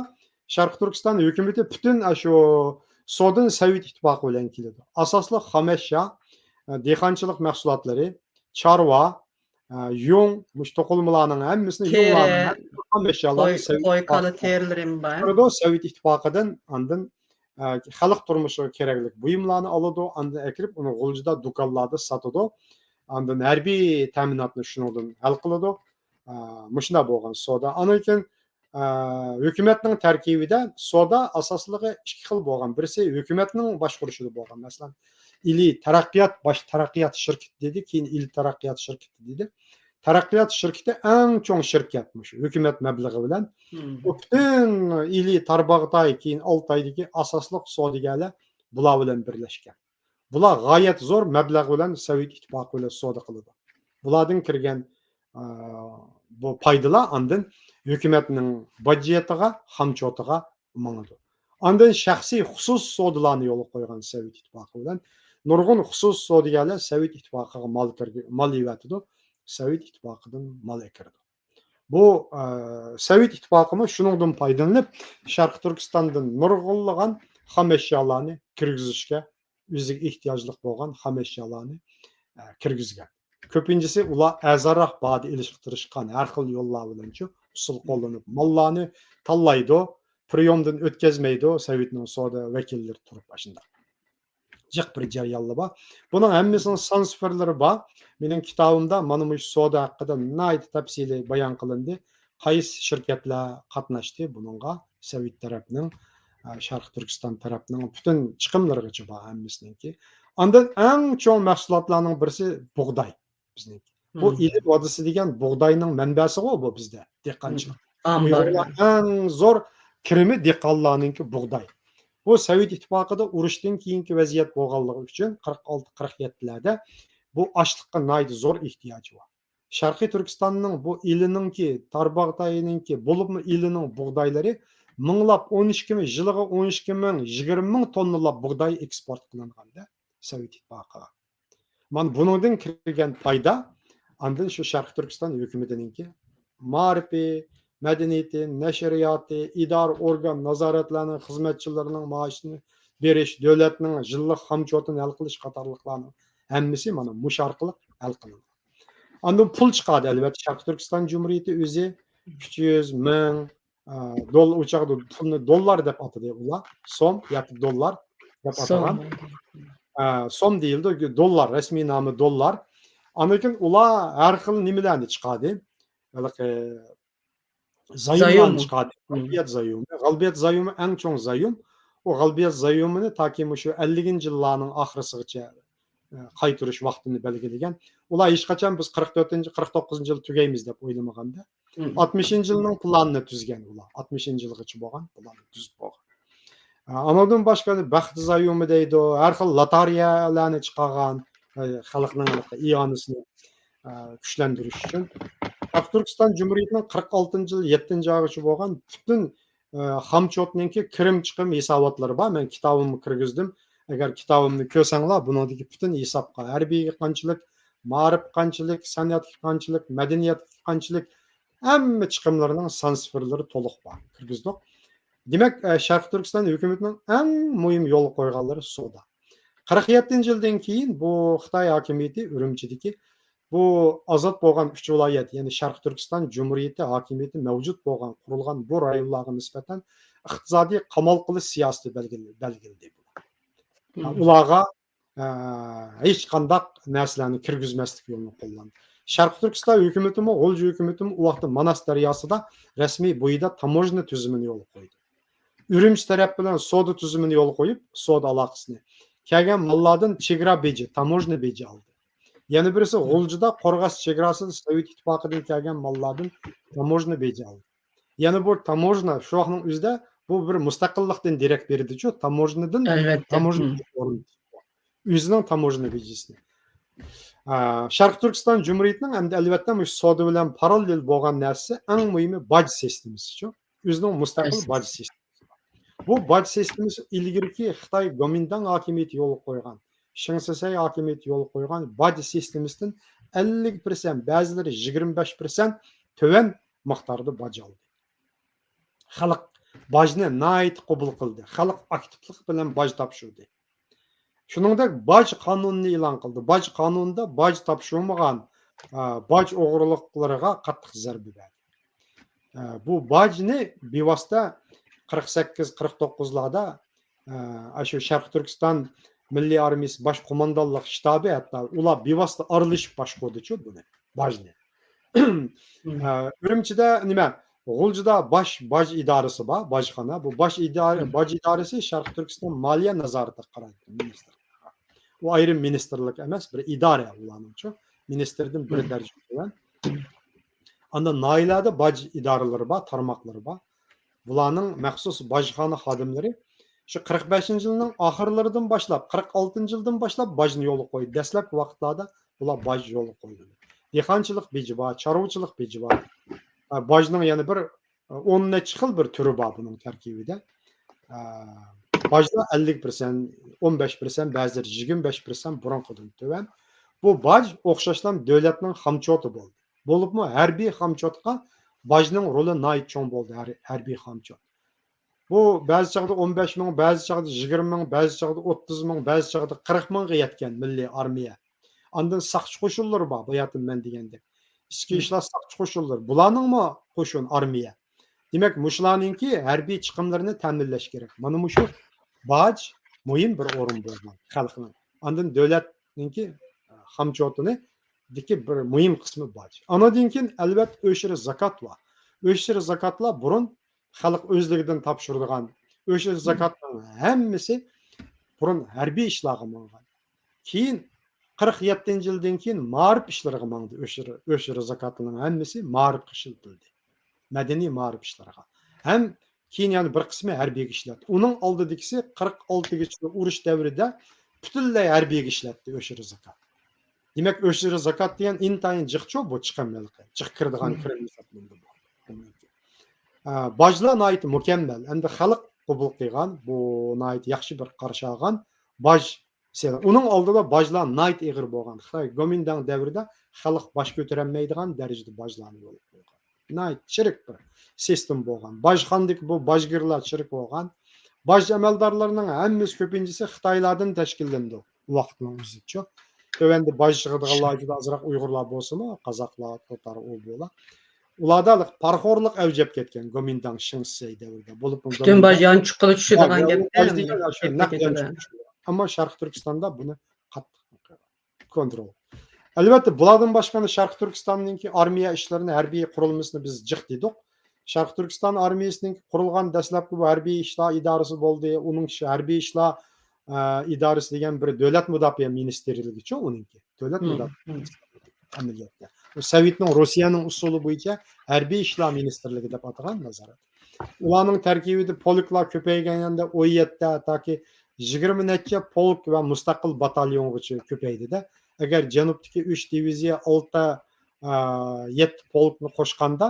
شەرقىي تۈركىستان ھۆكۈمىتى پۈتۈن ئاشۇ سودىنى سوۋېت ئىتتىپاقى بىلەن كېلىدۇ. ئاساسلىق خام ئەشيا، دېھقانچىلىق مەھسۇلاتلىرى، چارۋا، ئە، يۇڭ، مۇشۇ توقۇلمىلارنىڭ ھەممىسىنى، تېرە، يۇڭلارنىڭ ھەممىسى، خام ئەشيالارنى قوي، سوۋېت قوي، كالا ئىتتىپاقىغا تېرىلىرىمۇ بار. ئاپىرىدۇ، سوۋېت ئىتتىپاقىدىن ئاندىن، ئە، خەلق تۇرمۇشىغا كېرەكلىك بۇيۇملارنى ئالىدۇ، ئاندىن ئەكىرىپ ئۇنى غۇلجىدا دۇكانلاردا ساتىدۇ. ئاندىن ھەربىي تەمىناتنى شۇنىڭدىن ھەل قىلىدۇ. ئە، مۇشۇنداق بولغان سودا. ئاندىن كېيىن ئە، ھۆكۈمەتنىڭ تەركىبىدە سودا ئاساسلىقى ئىككى خىل بولغان. بىرسى ھۆكۈمەتنىڭ باشقۇرۇشىدا بولغان. مەسىلەن، ئىلى تەرەققىيات، باش تەرەققىيات شىركىتى دېدى، كېيىن ئىلى تەرەققىيات شىركىتى دېدى. تەرەققىيات شىركىتى ئەڭ چوڭ شىركەت مۇشۇ، ھۆكۈمەت مەبلىغى بىلەن. مم. بۇ پۈتۈن ئىلى، تارباغاتاي، كېيىن ئالتايدىكى ئاساسلىق سودىگەرلەر بۇلار بىلەن بىرلەشكەن. بۇلار غايەت زور مەبلەغ بىلەن سوۋېت ئىتتىپاقى بىلەن سودا قىلىدۇ. بۇلاردىن كىرگەن، ئە، بۇ پايدىلار ئاندىن ھۆكۈمەتنىڭ باجېتىغا، خامچوتىغا ماڭىدۇ. ئاندىن شەخسىي خۇسۇسىي سودىلارنى يولغا قويغان سوۋېت ئىتتىپاقى بىلەن نۇرغۇن خۇسۇسىي سودىگەرلەر سوۋېت ئىتتىپاقىغا مال كىرگۈ-، مال ئېۋەتىدۇ، سوۋېت ئىتتىپاقىدىن مال ئەكىرىدۇ. بۇ، ئە، سوۋېت ئىتتىپاقىمۇ شۇنىڭدىن پايدىلىنىپ، شەرقىي تۈركىستاندىن نۇرغۇنلىغان خام ئەشيالارنى كىرگۈزۈشكە، ئۆزىگە ئېھتىياجلىق بولغان خام ئەشيالارنى، ئە، كىرگۈزگەن. كۆپىنچىسى ئۇلار ئەرزانراق باھادا ئېلىشقا تىرىشقان، ھەر خىل يوللار بىلەنچۇ ئۇسۇل قوللىنىپ ماللارنى تاللايدۇ، پرىيومدىن ئۆتكۈزمەيدۇ سوۋېتنىڭ سودا ۋەكىللىرى تۇرۇپ ئاشۇنداق. جىق بىر جەريانلىرى بار. بۇنىڭ ھەممىسىنىڭ سان سىفىرلىرى بار. مېنىڭ كىتابىمدا مانا مۇشۇ سودا ھەققىدە ناھايىتى تەپسىلىي بايان قىلىندى. قايسى شىركەتلەر قاتناشتى بۇنىڭغا؟ سوۋېت تەرەپنىڭ، ئە، شەرقىي تۈركىستان تەرەپنىڭ پۈتۈن چىقىملىرىغىچە بار ھەممىسىنىڭكى. ئاندىن ئەڭ چوڭ مەھسۇلاتلارنىڭ بىرسى بۇغداي بىزنىڭكى. بۇ مم. ئىلى ۋادىسى دېگەن بۇغداينىڭ مەنبەسىغۇ بۇ بىزدە، دېھقانچىلىق. مم. ئامبار. ئۇيغۇرلار ئەڭ زور كىرىمى دېھقانلارنىڭكى بۇغداي. بۇ سوۋېت ئىتتىپاقىدا ئۇرۇشتىن كېيىنكى ۋەزىيەت بولغانلىقى ئۈچۈن قىرىق ئالتە، قىرىق يەتتىلەردە بۇ ئاشلىققا ناھايىتى زور ئېھتىياجى بار. شەرقىي تۈركىستاننىڭ بۇ ئىلىنىڭكى، تارباغاتاينىڭكى، بولۇپمۇ ئىلىنىڭ بۇغدايلىرى مىڭلاپ، ئون ئىككى مىڭ، يىلىغا ئون ئىككى مىڭ، يىگىرمە مىڭ توننىلاپ بۇغداي ئېكسپورت قىلىنغاندا سوۋېت ئىتتىپاقىغا. مانا بۇنىڭدىن كىرگەن پايدا، ئاندىن شۇ شەرقىي تۈركىستان ھۆكۈمىتىنىڭكى مائارىپى، مەدەنىيىتى، نەشرىياتى، ئىدارە ئورگان نازارەتلەرنىڭ خىزمەتچىلىرىنىڭ مائاشىنى بېرىش، دۆلەتنىڭ يىللىق خامچوتىنى ھەل قىلىش قاتارلىقلارنىڭ ھەممىسى مانا مۇشۇ ئارقىلىق ھەل قىلىنغان. ئاندىن پۇل چىقاردى، ئەلۋەتتە، شەرقىي تۈركىستان جۇمھۇرىيىتى ئۆزى ئۈچ يۈز، مىڭ، ئا، دول-، ئۇ چاغدا پۇلنى دوللار دەپ ئاتىدى ئۇلار. سوم ياكى دوللار دەپ ئاتىغان. ئا، سوم دېيىلىدۇ، دوللار، رەسمىي نامى دوللار. ئاندىن كېيىن ئۇلار ھەر خىل نېمىلەرنى چىقاردى. ھېلىقى زايوملارنى زايوم. چىقاردى. مم. غەلبىيەت زايومى. غەلبىيەت زايومى ئەڭ چوڭ زايوم. ئۇ غەلبىيەت زايومىنى تاكى مۇشۇ ئەللىكىنچى يىللارنىڭ ئاخىرىسىغىچە، ئە، قايتۇرۇش ۋاقتىنى بەلگىلىگەن. ئۇلار ھېچقاچان بىز قىرىق تۆتىنچى، قىرىق توققۇزىنچى يىل تۈگەيمىز دەپ ئويلىمىغاندا، مم. ئاتمىشىنچى يىلنىڭ پىلانىنى تۈزگەن ئۇلار. ئاتمىشىنچى يىلغىچە بولغان پىلاننى تۈزۈپ بولغان. ئە، ئانىڭدىن باشقا بەخت زايومى دەيدۇ، ھەر خىل لاتارىيەلەرنى چىقارغان، ئە، خەلقنىڭ ئىئانىسىنى، ئە، كۈچلەندۈرۈش ئۈچۈن. شەرقىي تۈركىستان جۇمھۇرىيىتىنىڭ قىرىق ئالتىنچى يىل يەتتىنچى ئايغىچە بولغان پۈتۈن، ئە، خامچوتنىڭكى كىرىم چىقىم ھېساباتلىرى بار. مەن كىتابىمغا كىرگۈزدۈم. ئەگەر كىتابىمنى كۆرسەڭلار، بۇنىڭدىكى پۈتۈن ھېسابقا، ھەربىيگە قانچىلىك، مائارىپقا قانچىلىك، سەنئەتكە قانچىلىك، مەدەنىيەتكە قانچىلىك، ھەممە چىقىملىرىنىڭ سان سىفىرلىرى تولۇق بار. كىرگۈزدۇق. دېمەك، ئە، شەرقىي تۈركىستان ھۆكۈمىتىنىڭ ئەڭ مۇھىم يولغا قويغانلىرى سودا. قىرىق يەتتىنچى يىلدىن كېيىن بۇ خىتاي ھاكىمىيىتى ئۈرۈمچىدىكى بۇ ئازاد بولغان ئۈچ ۋىلايەت، يەنى شەرقىي تۈركىستان جۇمھۇرىيىتى ھاكىمىيىتى مەۋجۇت بولغان، قۇرۇلغان بۇ رايونلارغا نىسبەتەن ئىقتىسادىي قامال قىلىش سىياسىتى بەلگىلى-، بەلگىلىدى. مم. ئۇلارغا، ئە، ھېچقانداق نەرسىلەرنى كىرگۈزمەسلىك يولىنى قوللاندى. شەرقىي تۈركىستان ھۆكۈمىتىمۇ، غۇلجا ھۆكۈمىتىمۇ ئۇ ۋاقىتتا ماناس دەرياسىدا رەسمىي بويىدا تاموژنا تۈزۈمىنى يولغا قويدى. ئۈرۈمچى تەرەپ بىلەن سودا تۈزۈمىنى يولغا قويۇپ، سودا ئالاقىسىنى. كەلگەن ماللاردىن چېگرا بېجى، تاموژنا بېجى ئالدى. يەنە بىرسى غۇلجىدا قورغاس چېگراسىدا سوۋېت ئىتتىپاقىدىن كەلگەن ماللاردىن تاموژنا بېجى ئالدى. يەنە بۇ تاموژنا شۇ ۋاقىتنىڭ ئۆزىدە بۇ بىر مۇستەقىللىقتىن دېرەك بېرىدىچۇ، تاموژنىدىن ئەلۋەتتە. تاموژنا مم. ئورۇن، ئۆزىنىڭ تاموژنا بېجىسىنى. ئە، شەرقىي تۈركىستان جۇمھۇرىيىتىنىڭ ئەمدى ئەلۋەتتە مۇشۇ سودا بىلەن پاراللېل بولغان نەرسىسى ئەڭ مۇھىمى باج سىستېمىسىچۇ. ئۆزىنىڭ مۇستەقىل باج سىستېمىسى بار. بۇ باج سىستېمىسى ئىلگىرىكى خىتاي گومىنداڭ ھاكىمىيىتى يولغا قويغان، شېڭ شىسەي ھاكىمىيىتى يولغا قويغان باج سىستېمىسىدىن ئەللىك پىرسەنت، بەزىلىرى يىگىرمە بەش پىرسەنت تۆۋەن مىقداردا باج ئالدى. خەلق باجنى ناھايىتى قوبۇل قىلدى. خەلق ئاكتىپلىق بىلەن باج تاپشۇردى. شۇنىڭدەك باج قانۇنىنى ئېلان قىلدى. باج قانۇنىدا باج تاپشۇرمىغان، ئا، باج ئوغرىلىقلىرىغا قاتتىق زەربە بەردى. ئا، بۇ باجنى بىۋاسىتە قىرىق سەككىز، قىرىق توققۇزلاردا، ئا، ئاشۇ شەرقىي تۈركىستان مىللىي ئارمىيىسى باش قوماندانلىق شتابى ھەتتا ئۇلار بىۋاسىتە ئارىلىشىپ باشقۇردىچۇ بۇنى، باجنى. ئا، ئۈرۈمچىدە نېمە؟ غۇلجىدا باش باج ئىدارىسى بار، باجخانا. بۇ باش ئىدارە، باج ئىدارىسى شەرقىي تۈركىستان مالىيە نازارىتىگە قارايدۇ، مىنىستىرلىققا. ئۇ ئايرىم مىنىستىرلىك ئەمەس، بىر ئىدارە ئۇلارنىڭچۇ. مىنىستىردىن بىر دەرىجە تۆۋەن. ئاندىن ناھىيەلەردە باج ئىدارىلىرى بار، تارماقلىرى بار. بۇلارنىڭ مەخسۇس باجخانا خادىملىرى شۇ قىرىق بەشىنچى يىلنىڭ ئاخىرلىرىدىن باشلاپ، قىرىق ئالتىنچى يىلدىن باشلاپ باجنى يولغا قويدى. دەسلەپكى ۋاقىتلاردا بۇلار باج يولغا قويۇلدى. دېھقانچىلىق بېجى بار، چارۋىچىلىق بېجى بار. ئە، باجنىڭ يەنە بىر، ئە، ئون نەچچە خىل بىر تۈرى بار بۇنىڭ تەركىبىدە. ئە، باجلار ئەللىك پىرسەنت، ئون بەش پىرسەنت، بەزىلىرى يىگىرمە بەش پىرسەنت بۇرۇنقىدىن تۆۋەن. بۇ باج ئوخشاشلا دۆلەتنىڭ خامچوتى بولدى. بولۇپمۇ ھەربىي خامچوتقا باجنىڭ رولى ناھايىتى چوڭ بولدى، ھەر-، ھەربىي خامچوت. بۇ بەزى چاغدا ئون بەش مىڭ، بەزى چاغدا يىگىرمە مىڭ، بەزى چاغدا ئوتتۇز مىڭ، بەزى چاغدا قىرىق مىڭغا يەتكەن مىللىي ئارمىيە. ئاندىن ساقچى قوشۇنلىرى بار، باياتىن مەن دېگەندەك. ئىچكى ئىشلار ساقچى قوشۇنلىرى. بۇلارنىڭمۇ قوشۇن، ئارمىيە. دېمەك، مۇشۇلارنىڭكى ھەربىي چىقىملىرىنى تەمىنلەش كېرەك. مانا مۇشۇ باج مۇھىم بىر ئورۇن بولغان خەلقنىڭ. ئاندىن دۆلەتنىڭكى خامچوتىنىدىكى بىر مۇھىم قىسمى باج. ئانىڭدىن كېيىن، ئەلۋەتتە، ئۆشرە زاكات بار. ئۆشرە زاكاتلار بۇرۇن خەلق ئۆزلۈكىدىن تاپشۇرىدىغان ئۆشرە زاكاتنىڭ ھەممىسى بۇرۇن ھەربىي ئىشلارغا ماڭغان. كېيىن قىرىق يەتتىنچى يىلدىن كېيىن مائارىپ ئىشلىرىغا ماڭدى. ئۆشرە، ئۆشرە زاكاتنىڭ ھەممىسى مائارىپقا ئىشلىتىلدى. مەدەنىي مائارىپ ئىشلىرىغا. ھەم كېيىن يەنە بىر قىسمى ھەربىيگە ئىشلەتتى. ئۇنىڭ ئالدىدىكىسى قىرىق ئالتىگىچە ئۇرۇش دەۋرىدە پۈتۈنلەي ھەربىيگە ئىشلەتتى ئۆشرە زاكات. دېمەك، ئۆشۈرى زاكات دېگەن ئىنتايىن جىقچۇ بۇ چىقىم ھېلىقى. جىق كىرىدىغان كىرىم ھېسابلىنىدۇ بۇ. ئە، باجلار ناھايىتى مۇكەممەل. ئەمدى خەلق قوبۇل قىلغان بۇ ناھايىتى ياخشى بىر قارشى ئالغان باج سېلىق. ئۇنىڭ ئالدىدا باجلار ناھايىتى ئېغىر بولغان. خىتاي گومىنداڭ دەۋرىدە خەلق باش كۆتۈرەلمەيدىغان دەرىجىدە باجلارنى يولغا قويغان. ناھايىتى چىرىك بىر سىستېما بولغان. باجخانىدىكى بۇ باجگىرلار چىرىك بولغان. باج ئەمەلدارلىرىنىڭ ھەممىسى كۆپىنچىسى خىتايلاردىن تەشكىللىنىدۇ. ۋاقىتنىڭ ئۆزىچۇ. تۆۋەندە باج يىغىدىغانلار جۇدا ئازراق ئۇيغۇرلار بولسىمۇ، قازاقلار، تاتار، ئۇ بۇلار. ئۇلاردا پارىخورلۇق ئەۋج ئېلىپ كەتكەن گومىنداڭ شىڭسەي دەۋرىدە. بولۇپمۇ پۈتۈن باج يانچۇققىلا چۈشىدىغان گەپ. باج دېگەن شۇ نەق يانچۇق چۈشىدۇ. ئەمما شەرقىي تۈركىستاندا بۇنى قاتتىق كونترول. ئەلۋەتتە، بۇلاردىن باشقا شەرقىي تۈركىستاننىڭكى ئارمىيە ئىشلىرىنى، ھەربىي قۇرۇلمىسىنى بىز جىق دېدۇق. شەرقىي تۈركىستان ئارمىيىسىنىڭ قۇرۇلغان دەسلەپكى بۇ ھەربىي ئىشلار ئىدارىسى بولدى. ئۇنىڭ ئىش-، ھەربىي ئىشلار، ئە، ئىدارىسى دېگەن بىر دۆلەت مۇداپىئە مىنىستىرلىكىچۇ ئۇنىڭكى. دۆلەت مۇداپىئە مىنىستىرلىكى ئەمەلىيەتتە. سوۋېتنىڭ، روسىيەنىڭ ئۇسۇلى بويىچە ھەربىي ئىشلار مىنىستىرلىكى دەپ ئاتىغان نازارەت. ئۇلارنىڭ تەركىبىدە پولكلار كۆپەيگەندە ئون يەتتە تاكى يىگىرمە نەچچە پولك ۋە مۇستەقىل باتاليونغىچە كۆپەيدى-دە. ئەگەر جەنۇبتىكى ئۈچ دىۋىزىيە، ئالتە، ئا، يەتتە پولكنى قوشقاندا،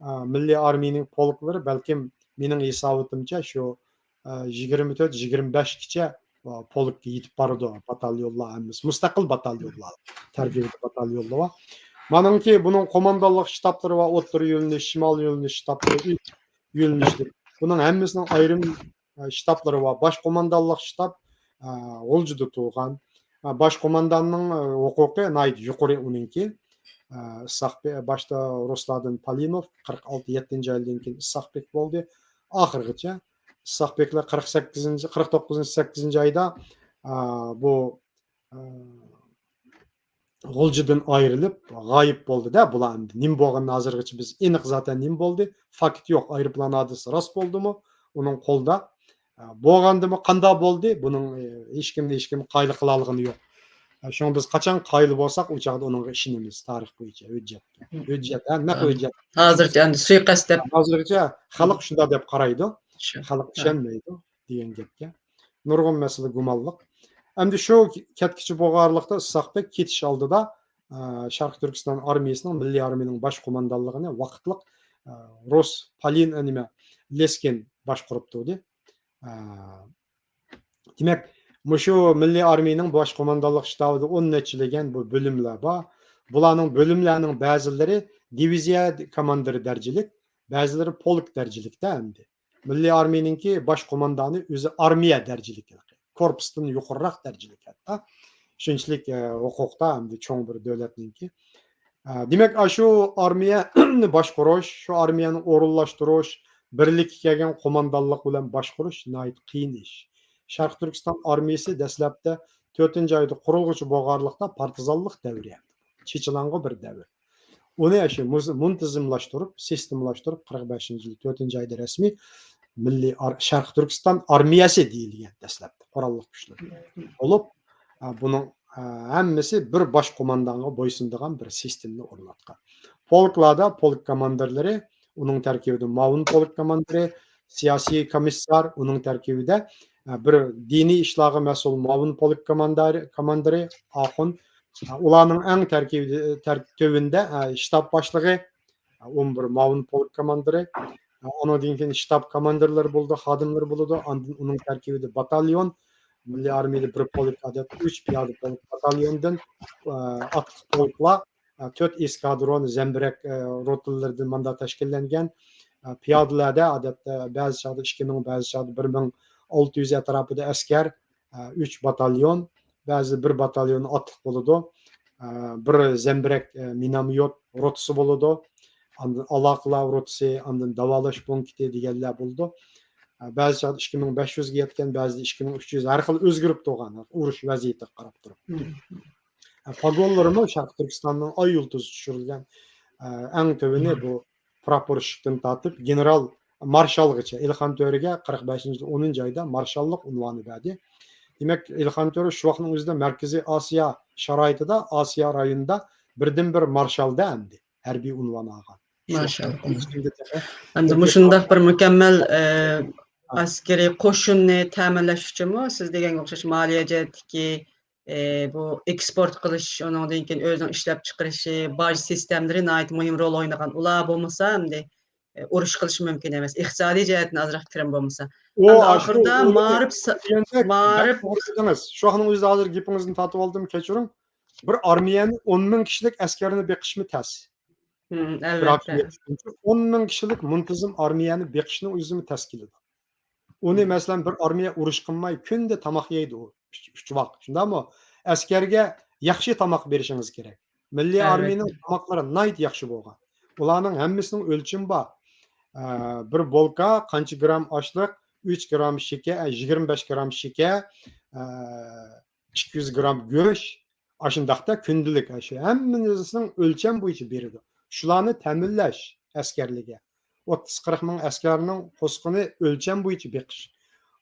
ئا، مىللىي ئارمىيىنىڭ پولكلىرى بەلكىم مېنىڭ ھېساباتىمچە شۇ، ئا، يىگىرمە تۆت، يىگىرمە بەشكىچە، ئا، پولكقا يېتىپ بارىدۇ. باتاليونلار ھەممىسى مۇستەقىل باتاليونلار، تەركىبىدە باتاليونلار بار. مانىڭكى بۇنىڭ قوماندانلىق شتابلىرى بار، ئوتتۇرا يۆنىلىش، شىمال يۆنىلىش شتابلىرى، ئۈچ يۆنىلىشلىك. بۇنىڭ ھەممىسىنىڭ ئايرىم ئە، شتابلىرى بار. باش قوماندانلىق شتاب، ئە، غۇلجىدا تۇرغان. ئە، باش قومانداننىڭ، ئە، ھوقۇقى ناھايىتى يۇقىرى ئۇنىڭكى. ئە، ئىسساق بە-، باشتا رۇسلاردىن پالىنوف، قىرىق ئالتە يەتتىنچى ئايدىن كېيىن ئىسساق بەك بولدى. ئاخىرغىچە ئىسساق بەكلەر قىرىق سەككىزىنچى، قىرىق توققۇزىنچى، سەككىزىنچى ئايدا، ئە، بۇ، ئە، غۇلجىدىن ئايرىلىپ غايىب بولدى-دە، بۇلار ئەمدى نېمە بولغىنىنى ھازىرغىچە بىز ئېنىق زاتەن نېمە بولدى، فاكت يوق، ئايروپىلان ھادىسىسى راست بولدىمۇ، ئۇنىڭ قولىدا، ئە، بولغاندىمۇ قانداق بولدى، بۇنىڭ، ئە، ھېچكىم، ھېچكىم قايىل قىلالىغىنى يوق. ئە، شۇڭا بىز قاچان قايىل بولساق، ئۇ چاغدا ئۇنىڭغا ئىشىنىمىز، تارىخ بويىچە ھۆججەتكە. ھۆججەت، ھە، نەق ھۆججەت. ھازىرچە ئەمدى سۇيىقەست دەپ. ھازىرغىچە خەلق شۇنداق دەپ قارايدۇ. خەلق ئىشەنمەيدۇ دېگەن گەپكە. نۇرغۇن مەسىلە گۇمانلىق. ئەمدى شۇ كەتكۈچە بولغانلىقتا، ئىسساق بەك كېتىش ئالدىدا، ئە، شەرقىي تۈركىستان ئارمىيىسىنىڭ، مىللىي ئارمىيىنىڭ باش قوماندانلىقىنى ۋاقىتلىق، ئە، رۇس پالىن، ئە، نېمە، لېسكىن باشقۇرۇپ تۇردى. ئە، دېمەك، مۇشۇ مىللىي ئارمىيىنىڭ باش قوماندانلىق شتابىدا ئون نەچچىلىگەن بۇ بۆلۈملەر بار. بۇلارنىڭ، بۆلۈملەرنىڭ بەزىلىرى دىۋىزىيە كوماندىرى دەرىجىلىك، بەزىلىرى پولك دەرىجىلىكتە ئەمدى. مىللىي ئارمىيىنىڭكى باش قوماندانى ئۆزى ئارمىيە دەرىجىلىكى، كورپۇستىن يۇقىرىراق دەرىجىلىك ھەتتا. شۇنچىلىك، ئە، ھوقۇقتا ئەمدى چوڭ بىر دۆلەتنىڭكى. ئە، دېمەك، ئاشۇ ئارمىيەنى باشقۇرۇش، شۇ ئارمىيەنى ئورۇنلاشتۇرۇش، بىرلىككە كەلگەن قوماندانلىق بىلەن باشقۇرۇش ناھايىتى قىيىن ئىش. شەرقىي تۈركىستان ئارمىيىسى دەسلەپتە تۆتىنچى ئايدا قۇرۇلغۇچە بولغانلىقتا، پارتىزانلىق دەۋرى، چېچىلاڭغۇ بىر دەۋر. ئۇنى شۇ مۇز-، مۇنتىزىملاشتۇرۇپ، سىستېمىلاشتۇرۇپ، قىرىق بەشىنچى يىل تۆتىنچى ئايدا رەسمىي مىللىي ئار-، شەرقىي تۈركىستان ئارمىيەسى دېيىلگەن دەسلەپتە قوراللىق كۈچلىرى بولۇپ، ئە، بۇنىڭ، ئە، ھەممىسى بىر باش قوماندانغا بويسۇنىدىغان بىر سىستېمىنى ئورناتقان. پولكلاردا پولك كوماندىرلىرى، ئۇنىڭ تەركىبىدە مۇئاۋىن پولك كوماندىرى، سىياسىي كومىسسار، ئۇنىڭ تەركىبىدە، ئە، بىر دىنىي ئىشلارغا مەسئۇل مۇئاۋىن پولك كوماندارى-، كوماندىرى، ئاخۇن، ئۇلارنىڭ ئەڭ تەركىبىدە، تەر-، تۆۋىنىدە، ئە، شتاب باشلىقى، ئون بىر مۇئاۋىن پولك كوماندىرى، ئە، ئۇنىڭدىن كېيىن شتاب كوماندىرلىرى بولىدۇ، خادىملىرى بولىدۇ، ئاندىن ئۇنىڭ تەركىبىدە باتاليون، مىللىي ئارمىيەدە بىر پولك، ئادەتتە ئۈچ پىيادە پولك باتاليوندىن، ئە، ئاتلىق پولكلار، ئە، تۆت ئېسكادرون، زەمبىرەك، ئە، روتىلىرىدىن ماندا تەشكىللەنگەن، ئە، پىيادىلەردە ئادەتتە بەزى چاغدا ئىككى مىڭ، بەزى چاغدا بىر مىڭ ئالتە يۈز ئەتراپىدا ئەسكەر، ئە، ئۈچ باتاليون، بەزىدە بىر باتاليون ئاتلىق بولىدۇ. ئە، بىر زەمبىرەك، ئە، مىنوميوت روتىسى بولىدۇ. ئاندىن ئالاقىلار روتىسى، ئاندىن داۋالاش پونكىتى دېگەنلەر بولىدۇ. ئە، بەزى چاغدا ئىككى مىڭ بەش يۈزگە يەتكەن، بەزىدە ئىككى مىڭ ئۈچ يۈز، ھەر خىل ئۆزگىرىپ تۇرغان، ئۇرۇش ۋەزىيىتىگە قاراپ تۇرۇپ. ئە، پاگونلىرىمۇ شەرقىي تۈركىستاننىڭ ئاي يۇلتۇزى چۈشۈرۈلگەن، ئە، ئەڭ تۆۋىنى بۇ پراپورشىكتىن تارتىپ گېنېرال مارشالغىچە، ئېلىخان تۆرىگە قىرىق بەشىنچى يىل ئونىنچى ئايدا مارشاللىق ئۇنۋانى بەردى. دېمەك، ئېلىخان تۆرە شۇ ۋاقىتنىڭ ئۆزىدە مەركىزىي ئاسىيا شارائىتىدا، ئاسىيا رايونىدا بىردىنبىر مارشالدە ئەمدى ھەربىي ئۇنۋان ئالغان. شۇ ماشاللا. ۋاقىتنىڭ ئۆزىدە تېخى ئەمدى مۇشۇنداق بىر مۇكەممەل، ئە، ھە. ئەسكىرىي قوشۇننى تەمىنلەش ئۈچۈنمۇ سىز دېگەنگە ئوخشاش مالىيە جەھەتتىكى ئى، بۇ ئېكسپورت قىلىش، ئۇنىڭدىن كېيىن ئۆزىنىڭ ئىشلەپچىقىرىشى، باج سىستېمىلىرى ناھايىتى مۇھىم رول ئوينىغان. ئۇلار بولمىسا، ئەمدى، ئى، ئۇرۇش قىلىش مۇمكىن ئەمەس. ئىقتىسادىي جەھەتتىن ئازراق كىرىم بولمىسا. ئۇ ئەمدى ئاشۇ ئاخىرىدا ئۇ مائارىپ سا-، دېگەندەك، مائارىپ دەل توغرا دېدىڭىز. شۇ ھەقنىڭ ئۆزىدە ھازىر گېپىڭىزنى تارتىۋالدىم، كەچۈرۈڭ. بىر ئارمىيەنى ئون مىڭ كىشىلىك ئەسكەرنى بېقىشمۇ تەس. مم، بىر ئەلۋەتتە. ھاكىمىيەت، ئون مىڭ كىشىلىك مۇنتىزىم ئارمىيەنى بېقىشنىڭ ئۆزىمۇ تەس كېلىدۇ. ئۇنى، مم، مەسىلەن، بىر ئارمىيە ئۇرۇش قىلماي، كۈندە تاماق يەيدۇ ئۇ، ئۈچ، ئۈچ ۋاق، شۇنداقمۇ؟ ئەسكەرگە ياخشى تاماق بېرىشىڭىز كېرەك. مىللىي ئارمىيەنىڭ، ئەلۋەتتە، تاماقلىرى ناھايىتى ياخشى بولغان. ئۇلارنىڭ ھەممىسىنىڭ ئۆلچىمى بار. ئە، بىر بولكا قانچە گرام ئاشلىق، ئۈچ گرام شېكەر، ئە، يىگىرمە بەش گرام شېكەر، ئە، ئىككى يۈز گرام گۆش، ئاشۇنداقتا كۈندىلىك، ئاشۇ ھەممىسىنىڭ ئۆلچەم بويىچە بېرىدۇ. شۇلارنى تەمىنلەش ئەسكەرلىرىگە. ئوتتۇز قىرىق مىڭ ئەسكەرنىڭ قوسىقىنى ئۆلچەم بويىچە بېقىش.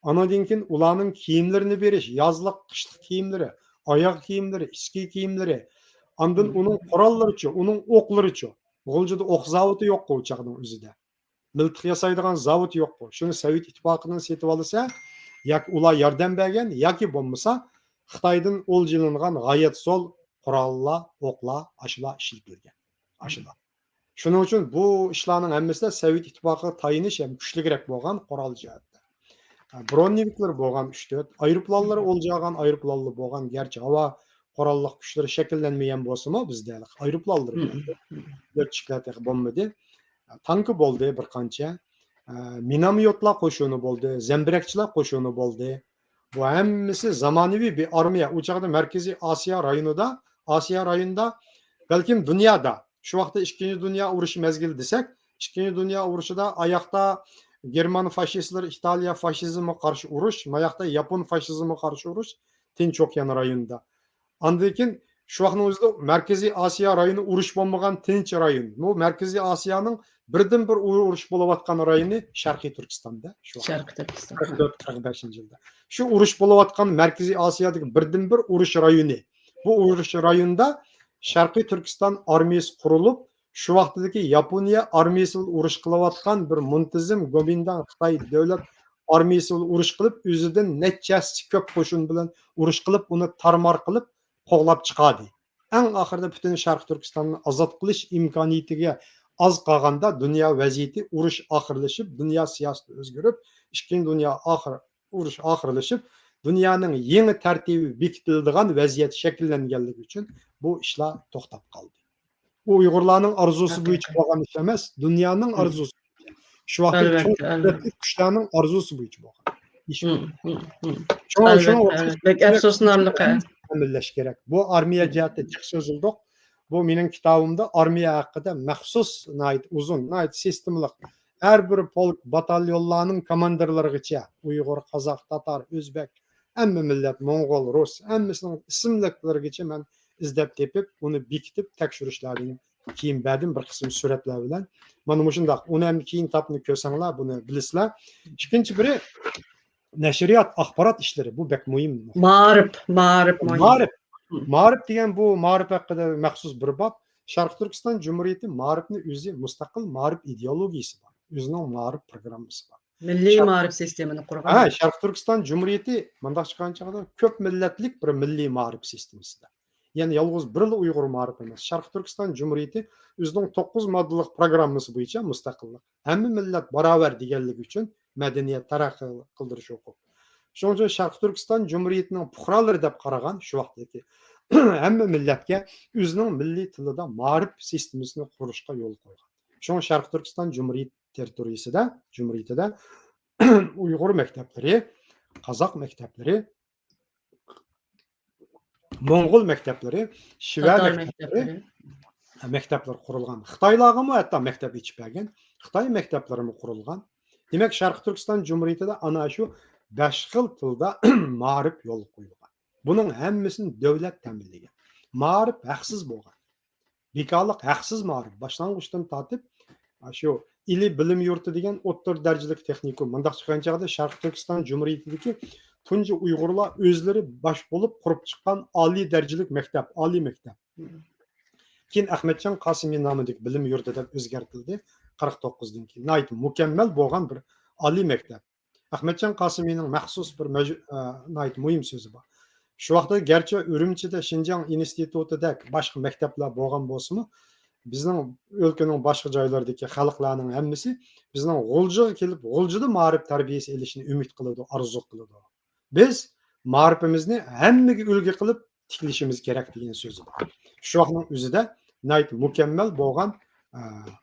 ئانىڭدىن كېيىن ئۇلارنىڭ كىيىملىرىنى بېرىش، يازلىق، قىشلىق كىيىملىرى، ئاياغ كىيىملىرى، ئىچكى كىيىملىرى، ئاندىن، مم، ئۇنىڭ قوراللىرىچۇ، ئۇنىڭ ئوقلىرىچۇ. غۇلجىدا ئوق زاۋۇتى يوققۇ ئۇ چاغنىڭ ئۆزىدە. مىلتىق ياسايدىغان زاۋۇت يوققۇ. شۇنى سوۋېت ئىتتىپاقىدىن سېتىۋالسا، ياكى ئۇلار ياردەم بەرگەن، ياكى بولمىسا خىتايدىن ئولجىلىنغان غايەت زور قوراللار، ئوقلار، ئاشۇلار ئىشلىتىلگەن. ئاشۇلار. شۇنىڭ ئۈچۈن بۇ ئىشلارنىڭ ھەممىسىدە سوۋېت ئىتتىپاقىغا تايىنىش ھەم كۈچلۈكرەك بولغان قورال جەھەتتە. بۇروننىۋىكلىرى بولغان ئۈچ تۆت، ئايروپىلانلىرى، ئولجا ئالغان ئايروپىلانلىرى بولغان، گەرچە ھاۋا قوراللىق كۈچلىرى شەكىللەنمىگەن بولسىمۇ، بىزدە ھېلىقى ئايروپىلانلىرى بىلەن، لۆتچىكلەر تېخى بولمىدى. تانكا بولدى بىر قانچە. ئە، مىنوميوتلار قوشۇنى بولدى، زەمبىرەكچىلەر قوشۇنى بولدى. بۇ ھەممىسى زامانىۋى بىر ئارمىيە. ئۇ چاغدا مەركىزىي ئاسىيا رايونىدا، ئاسىيا رايونىدا، بەلكىم دۇنيادا، شۇ ۋاقىتتا ئىككىنچى دۇنيا ئۇرۇشى مەزگىلى دېسەك، ئىككىنچى دۇنيا ئۇرۇشىدا ئاياقتا گېرمان فاشىستلىرى، ئىتالىيە فاشىزمىغا قارشى ئۇرۇش، ماياقتا ياپون فاشىزمىغا قارشى ئۇرۇش، تىنچ ئوكيان رايونىدا. ئاندىن كېيىن شۇ ۋاقىتنىڭ ئۆزىدە مەركىزىي ئاسىيا رايونى ئۇرۇش بولمىغان تىنچ رايون. بۇ مەركىزىي ئاسىيانىڭ بىردىنبىر ئۇ-، ئۇرۇش بولۇۋاتقان رايونى شەرقىي تۈركىستاندا شۇ ۋاقىتتا. شەرقىي تۈركىستان. قىرىق تۆت، قىرىق بەشىنچى يىلدا. شۇ ئۇرۇش بولۇۋاتقان مەركىزىي ئاسىيادىكى بىردىنبىر ئۇرۇش رايونى. بۇ ئۇرۇش رايونىدا شەرقىي تۈركىستان ئارمىيىسى قۇرۇلۇپ، شۇ ۋاقىتتىكى ياپونىيە ئارمىيىسى بىلەن ئۇرۇش قىلىۋاتقان بىر مۇنتىزىم گومىنداڭ خىتاي دۆلەت ئارمىيىسى بىلەن ئۇرۇش قىلىپ، ئۆزىدىن نەچچە ھەسسە كۆپ قوشۇن بىلەن ئۇرۇش قىلىپ، ئۇنى تارمار قىلىپ، قوغلاپ چىقاردى. ئەڭ ئاخىرىدا پۈتۈن شەرقىي تۈركىستاننى ئازاد قىلىش ئىمكانىيىتىگە ئاز قالغاندا، دۇنيا ۋەزىيىتى، ئۇرۇش ئاخىرلىشىپ، دۇنيا سىياسىتى ئۆزگىرىپ، ئىككىنچى دۇنيا ئاخىر-، ئۇرۇش ئاخىرلىشىپ، دۇنيانىڭ يېڭى تەرتىپى بېكىتىلىدىغان ۋەزىيەت شەكىللەنگەنلىكى ئۈچۈن بۇ ئىشلار توختاپ قالدى. بۇ ئۇيغۇرلارنىڭ ئارزۇسى بويىچە بولغان ئىش ئەمەس، دۇنيانىڭ ئارزۇسى. شۇ ۋاقىتتىكى چوڭ قۇدرەتلىك كۈچلەرنىڭ ئارزۇسى بويىچە بولغان ئىش. شۇڭا، شۇڭا ئەلۋەتتە، ئەلۋەتتە. بەك ئەپسۇسلىنارلىق، ھە. تەمىنلەش كېرەك. بۇ ئارمىيە جەھەتتە جىق سوزۇلدۇق. بۇ مېنىڭ كىتابىمدا ئارمىيە ھەققىدە مەخسۇس ناھايىتى ئۇزۇن، ناھايىتى سىستېمىلىق. ھەر بىر پولك، باتاليونلارنىڭ كوماندىرلىرىغىچە، ئۇيغۇر، قازاق، تاتار، ئۆزبەك، ھەممە مىللەت، موڭغۇل، رۇس، ھەممىسىنىڭ ئىسىملىكلىرىگىچە مەن ئىزدەپ تېپىپ، ئۇنى بېكىتىپ، تەكشۈرۈشلەردىن كېيىن بەردىم، بىر قىسىم سۈرەتلەر بىلەن. مانا مۇشۇنداق. ئۇنى ھەم كېيىن تاپنى كۆرسەڭلار، بۇنى بىلىسىلەر. ئىككىنچى بىرى، نەشرىيات، ئاخبارات ئىشلىرى. بۇ بەك مۇھىم. مائارىپ، مائارىپ، مائارىپ. مائارىپ دېگەن، بۇ مائارىپ ھەققىدە مەخسۇس بىر باب. شەرقىي تۈركىستان جۇمھۇرىيىتى مائارىپنى ئۆزى مۇستەقىل مائارىپ ئىدېئولوگىيىسى بار. ئۆزىنىڭ مائارىپ پروگراممىسى بار. مىللىي شەرق-، مائارىپ سىستېمىنى قۇرغان. ھە، شەرقىي تۈركىستان جۇمھۇرىيىتى مۇنداق چىققان چاغدا كۆپ مىللەتلىك بىر مىللىي مائارىپ سىستېمىسىدا. يەنى يالغۇز بىرلا ئۇيغۇر مائارىپ ئەمەس. شەرقىي تۈركىستان جۇمھۇرىيىتى ئۆزىنىڭ توققۇز ماددىلىق پروگراممىسى بويىچە مۇستەقىللىق. ھەممە مىللەت باراۋەر دېگەنلىكى ئۈچۈن مەدەنىيەت، تەرەققىي قىلدۇرۇش ھوقۇقى. شۇنىڭ ئۈچۈن شەرقىي تۈركىستان جۇمھۇرىيىتىنىڭ پۇقرالىرى دەپ قارىغان شۇ ۋاقىتتىكى ھەممە مىللەتكە ئۆزىنىڭ مىللىي تىلىدا مائارىپ سىستېمىسىنى قۇرۇشقا يول قويغان. شۇڭا شەرقىي تۈركىستان جۇمھۇرىيىتى تېررىتورىيىسىدە، جۇمھۇرىيىتىدە ئۇيغۇر مەكتەپلىرى، قازاق مەكتەپلىرى، موڭغۇل مەكتەپلىرى، شىۋە تاتار مەكتەپلىرى، مەكتەپلىرى. مەكتەپلەر قۇرۇلغان. خىتايلارغىمۇ ھەتتا مەكتەپ ئېچىپ بەرگەن. خىتاي مەكتەپلىرىمۇ قۇرۇلغان. دېمەك، شەرقىي تۈركىستان جۇمھۇرىيىتىدە ئانا شۇ بەش خىل تىلدا مائارىپ يولغا قويۇلغان. بۇنىڭ ھەممىسىنى دۆلەت تەمىنلىگەن. مائارىپ ھەقسىز بولغان. بىكارلىق، ھەقسىز مائارىپ. باشلانغۇچتىن تارتىپ، شۇ ئىلى بىلىم يۇرتى دېگەن ئوتتۇرا دەرىجىلىك تېخنىكوم. مۇنداق چىققان چاغدا شەرقىي تۈركىستان جۇمھۇرىيىتىدىكى تۇنجى ئۇيغۇرلار ئۆزلىرى باش بولۇپ قۇرۇپ چىققان ئالىي دەرىجىلىك مەكتەپ، ئالىي مەكتەپ. كېيىن ئەخمەتجان قاسىمى نامىدىكى بىلىم يۇرتى دەپ ئۆزگەرتىلدى قىرىق توققۇزدىن كېيىن. ناھايىتى مۇكەممەل بولغان بىر ئالىي مەكتەپ. ئەخمەتجان قاسىمىنىڭ مەخسۇس بىر مەج-، ئە، ناھايىتى مۇھىم سۆزى بار. شۇ ۋاقىتتا گەرچە ئۈرۈمچىدە شىنجاڭ ئىنستىتۇتىدەك باشقا مەكتەپلەر بولغان بولسىمۇ، بىزنىڭ ئۆلكىنىڭ باشقا جايلىرىدىكى خەلقلەرنىڭ ھەممىسى بىزنىڭ غۇلجىغا كېلىپ، غۇلجىدا مائارىپ تەربىيەسى ئېلىشنى ئۈمىد قىلىدۇ، ئارزۇ قىلىدۇ. بىز مائارىپىمىزنى ھەممىگە ئۈلگە قىلىپ تىكلىشىمىز كېرەك دېگەن سۆزى بار. شۇ ۋاقىتنىڭ ئۆزىدە ناھايىتى مۇكەممەل بولغان، ئە،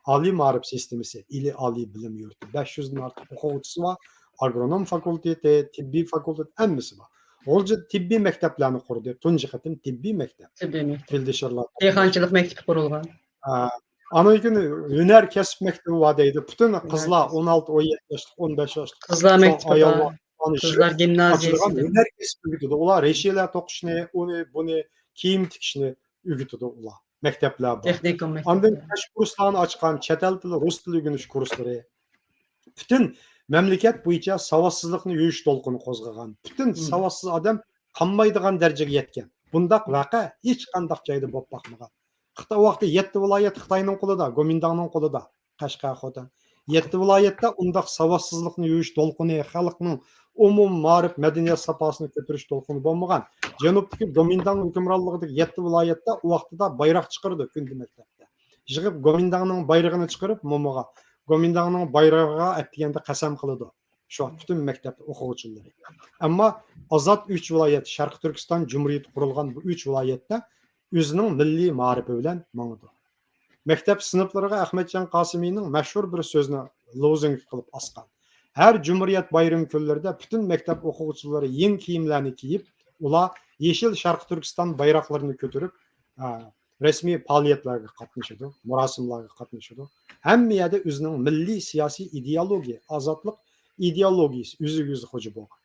ئالىي مائارىپ سىستېمىسى، ئىلى ئالىي بىلىم يۇرتى، بەش يۈزدىن ئارتۇق ئوقۇغۇچىسى بار، ئاگرونوم فاكۇلتېتى، تېببىي فاكۇلتېت، ھەممىسى بار. غۇلجا تېببىي مەكتەپلەرنى قۇردى، تۇنجى قېتىم تېببىي مەكتەپ. تېببىي مەكتەپ. فىلدىشېرلار دېھقانچىلىق مەكتىپى قۇرۇلغان. ئە، ئاندىن كېيىن ھۈنەر كەسىپ مەكتىپى بار دەيدۇ. پۈتۈن قىزلار، ئون ئالتە، ئون يەتتە ياشلىق، ئون بەش ياشلىق قىزلار مەكتىپى بار. قىزلار گىمنازىيىسى ئاچىلغان دەپ. ھۈنەر كەسپى ئۆگىتىدۇ. ئۇلار رېشىلەر توقۇشنى، ئۇنى، بۇنى، كىيىم تىكىشنى ئۆگىتىدۇ ئۇلار. مەكتەپلەر بار. تېخنىكوم مەكتەپلەر. ئاندىن كەسىپ كۇرسلارنى ئاچقان، چەت ئەل تىلى، رۇس تىلى ئۆگىنىش كۇرسلىرى. پۈتۈن مەملىكەت بويىچە ساۋاتسىزلىقنى يويۇش دولقۇنى قوزغىغان. پۈتۈن ساۋاتسىز ئادەم قالمايدىغان دەرىجىگە يەتكەن. بۇنداق ۋەقە ھېچقانداق جايدا بولۇپ باقمىغان. خىتاي، ئۇ ۋاقىتتا يەتتە ۋىلايەت خىتاينىڭ قولىدا، گومىنداڭنىڭ قولىدا. قەشقەر، خوتەن. يەتتە ۋىلايەتتە ئۇنداق ساۋاتسىزلىقنى يويۇش دولقۇنى، خەلقنىڭ ئومۇمىي مائارىپ، مەدەنىيەت ساپاسىنى كۆتۈرۈش دولقۇنى بولمىغان. جەنۇبتىكى گومىنداڭ ھۆكۈمرانلىقىدىكى يەتتە ۋىلايەتتە ئۇ ۋاقتىدا بايراق چىقىرىدۇ كۈندە مەكتەپتە. يىغىپ گومىنداڭنىڭ بايرىقىنى چىقىرىپ مومىغا، گومىنداڭنىڭ بايرىقىغا ئەتىگەندە قەسەم قىلىدۇ. شۇ ۋاقىت پۈتۈن مەكتەپ ئوقۇغۇچىلىرى. ئەمما ئازاد ئۈچ ۋىلايەت، شەرقىي تۈركىستان جۇمھۇرىيىتى قۇرۇلغان بۇ ئۈچ ۋىلايەتتە ئۆزىنىڭ مىللىي مائارىپى بىلەن ماڭىدۇ. مەكتەپ سىنىپلىرىغا ئەخمەتجان قاسىمىنىڭ مەشھۇر بىر سۆزىنى لوزۇنكا قىلىپ ئاسقان. ھەر جۇمھۇرىيەت بايرىمى كۈنلىرىدە پۈتۈن مەكتەپ ئوقۇغۇچىلىرى يېڭى كىيىملەرنى كىيىپ، ئۇلار يېشىل شەرقىي تۈركىستان بايراقلىرىنى كۆتۈرۈپ، ئا، رەسمىي پائالىيەتلەرگە قاتنىشىدۇ، مۇراسىملارغا قاتنىشىدۇ. ھەممە يەردە ئۆزىنىڭ مىللىي سىياسىي ئىدېئولوگىيە، ئازادلىق ئىدېئولوگىيىسى، ئۆزىگە ئۆزى خوجا بولغان.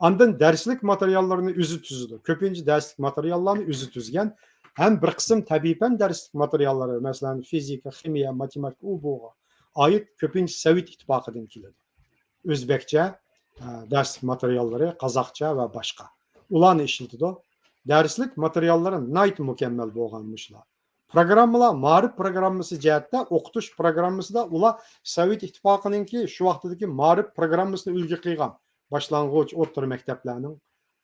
ئاندىن دەرسلىك ماتېرىياللىرىنى ئۆزى تۈزىدۇ. كۆپىنچە دەرسلىك ماتېرىياللارنى ئۆزى تۈزگەن ھەم بىر قىسىم تەبىئىي پەن دەرسلىك ماتېرىياللىرى، مەسىلەن، فىزىكا، خىمىيە، ماتېماتىكا، ئۇ بۇغا ئائىت كۆپىنچە سوۋېت ئىتتىپاقىدىن كېلىدۇ. ئۆزبەكچە، ئە، دەرسلىك ماتېرىياللىرى، قازاقچە ۋە باشقا. ئۇلارنى ئىشلىتىدۇ. دەرسلىك ماتېرىياللىرى ناھايىتى مۇكەممەل بولغان مۇشۇلار. پروگراممىلار، مائارىپ پروگراممىسى جەھەتتە، ئوقۇتۇش پروگراممىسىدا ئۇلار سوۋېت ئىتتىپاقىنىڭكى شۇ ۋاقتىدىكى مائارىپ پروگراممىسىنى ئۈلگە قىلغان. باشلانغۇچ، ئوتتۇرا مەكتەپلەرنىڭ،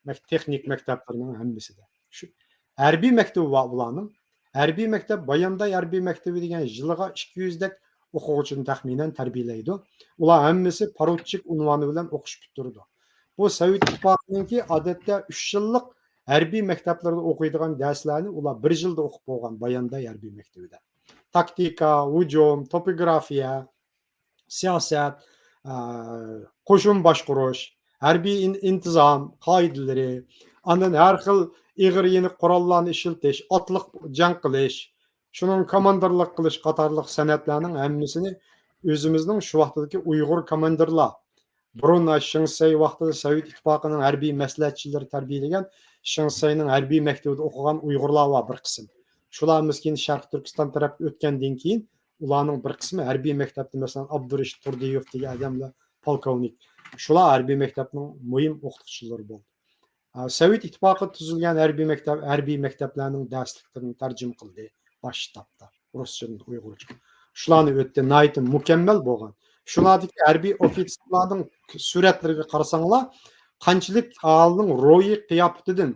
مەك-، تېخنىك مەكتەپلىرىنىڭ ھەممىسىدە. شۇ ھەربىي مەكتىۋى بار ئۇلارنىڭ. ھەربىي مەكتەپ، بايانداي ھەربىي مەكتىۋى دېگەن يىلىغا ئىككى يۈزدەك ئوقۇغۇچىنى تەخمىنەن تەربىيەلەيدۇ. ئۇلار ھەممىسى پوروتچىك ئۇنۋانى بىلەن ئوقۇش پۈتتۈرىدۇ. بۇ سوۋېت ئىتتىپاقىنىڭكى ئادەتتە ئۈچ يىللىق ھەربىي مەكتەپلەردە ئوقۇيدىغان دەرسلەرنى ئۇلار بىر يىلدا ئوقۇپ بولغان بايانداي ھەربىي مەكتىۋىدە. تاكتىكا، ھۇجۇم، توپوگرافىيە، سىياسەت، ئە، قوشۇن باشقۇرۇش، ھەربىي ئىن-، ئىنتىزام قائىدىلىرى، ئاندىن ھەر خىل ئېغىر يېنىك قوراللارنى ئىشلىتىش، ئاتلىق جەڭ قىلىش، شۇنىڭ كاماندىرلىق قىلىش قاتارلىق سەنئەتلەرنىڭ ھەممىسىنى ئۆزىمىزنىڭ شۇ ۋاقتىدىكى ئۇيغۇر كاماندىرلار، بۇرۇن شېڭ شىسەي ۋاقتىدا سوۋېت ئىتتىپاقىنىڭ ھەربىي مەسلىھەتچىلىرى تەربىيەلىگەن، شېڭ شىسەينىڭ ھەربىي مەكتىۋىدە ئوقۇغان ئۇيغۇرلار بار بىر قىسىم. شۇلار مىسكىن شەرقىي تۈركىستان تەرەپكە ئۆتكەندىن كېيىن، ئۇلارنىڭ بىر قىسمى ھەربىي مەكتەپتە، مەسىلەن، ئابدۇرېشىت تۇردىيېۋ دېگەن ئادەملەر پولكوۋنىك. شۇلار ھەربىي مەكتەپنىڭ مۇھىم ئوقۇتقۇچىلىرى بولدى. ئا، سوۋېت ئىتتىپاقىدا تۈزۈلگەن ھەربىي مەكتەپ، ھەربىي مەكتەپلەرنىڭ دەرسلىكلىرىنى تەرجىمە قىلدى باش شتابتا، رۇسچىدىن ئۇيغۇرچە. شۇلارنى ئۆتتى، ناھايىتى مۇكەممەل بولغان. شۇلاردىكى ھەربىي ئوفىتسېرلارنىڭ سۈرەتلىرىگە قارىساڭلار، قانچىلىك ئاھالىنىڭ روھىي قىياپىتىدىن،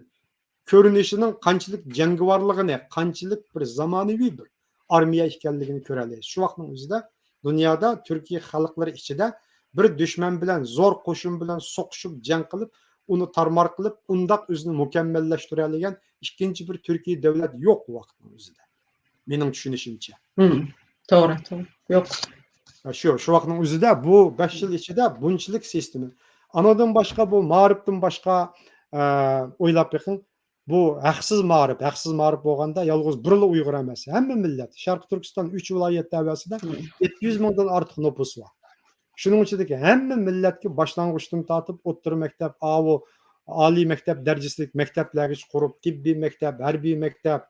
كۆرۈنۈشىنىڭ قانچىلىك جەڭگىۋارلىقىنى، قانچىلىك بىر زامانىۋى بىر ئارمىيە ئىكەنلىكىنى كۆرەلەيسىز. شۇ ۋاقىتنىڭ ئۆزىدە دۇنيادا تۈركىي خەلقلىرى ئىچىدە بىر دۈشمەن بىلەن زور قوشۇن بىلەن سوقۇشۇپ، جەڭ قىلىپ، ئۇنى تارمار قىلىپ، ئۇنداق ئۆزىنى مۇكەممەللەشتۈرەلىگەن ئىككىنچى بىر تۈركىي دۆلەت يوق بۇ ۋاقىتنىڭ ئۆزىدە. مېنىڭ چۈشىنىشىمچە. ھىم، توغرا، توغرا. يوق. شۇ، شۇ ۋاقىتنىڭ ئۆزىدە بۇ بەش يىل ئىچىدە بۇنچىلىك سىستېما. ئانىڭدىن باشقا، بۇ مائارىپتىن باشقا، ئە، ئويلاپ بېقىڭ، بۇ ھەقسىز مائارىپ، ھەقسىز مائارىپ بولغاندا يالغۇز بىرلا ئۇيغۇر ئەمەس، ھەممە مىللەت. شەرقىي تۈركىستان ئۈچ ۋىلايەت تەۋەسىدە يەتتە يۈز مىڭدىن ئارتۇق نوپۇس بار. شۇنىڭ ئىچىدىكى ھەممە مىللەتكە باشلانغۇچتىن تارتىپ ئوتتۇرا مەكتەپ، ئاۋۇ ئالىي مەكتەپ دەرىجىسىدىكى مەكتەپلەرگىچە قۇرۇپ، تېببىي مەكتەپ، ھەربىي مەكتەپ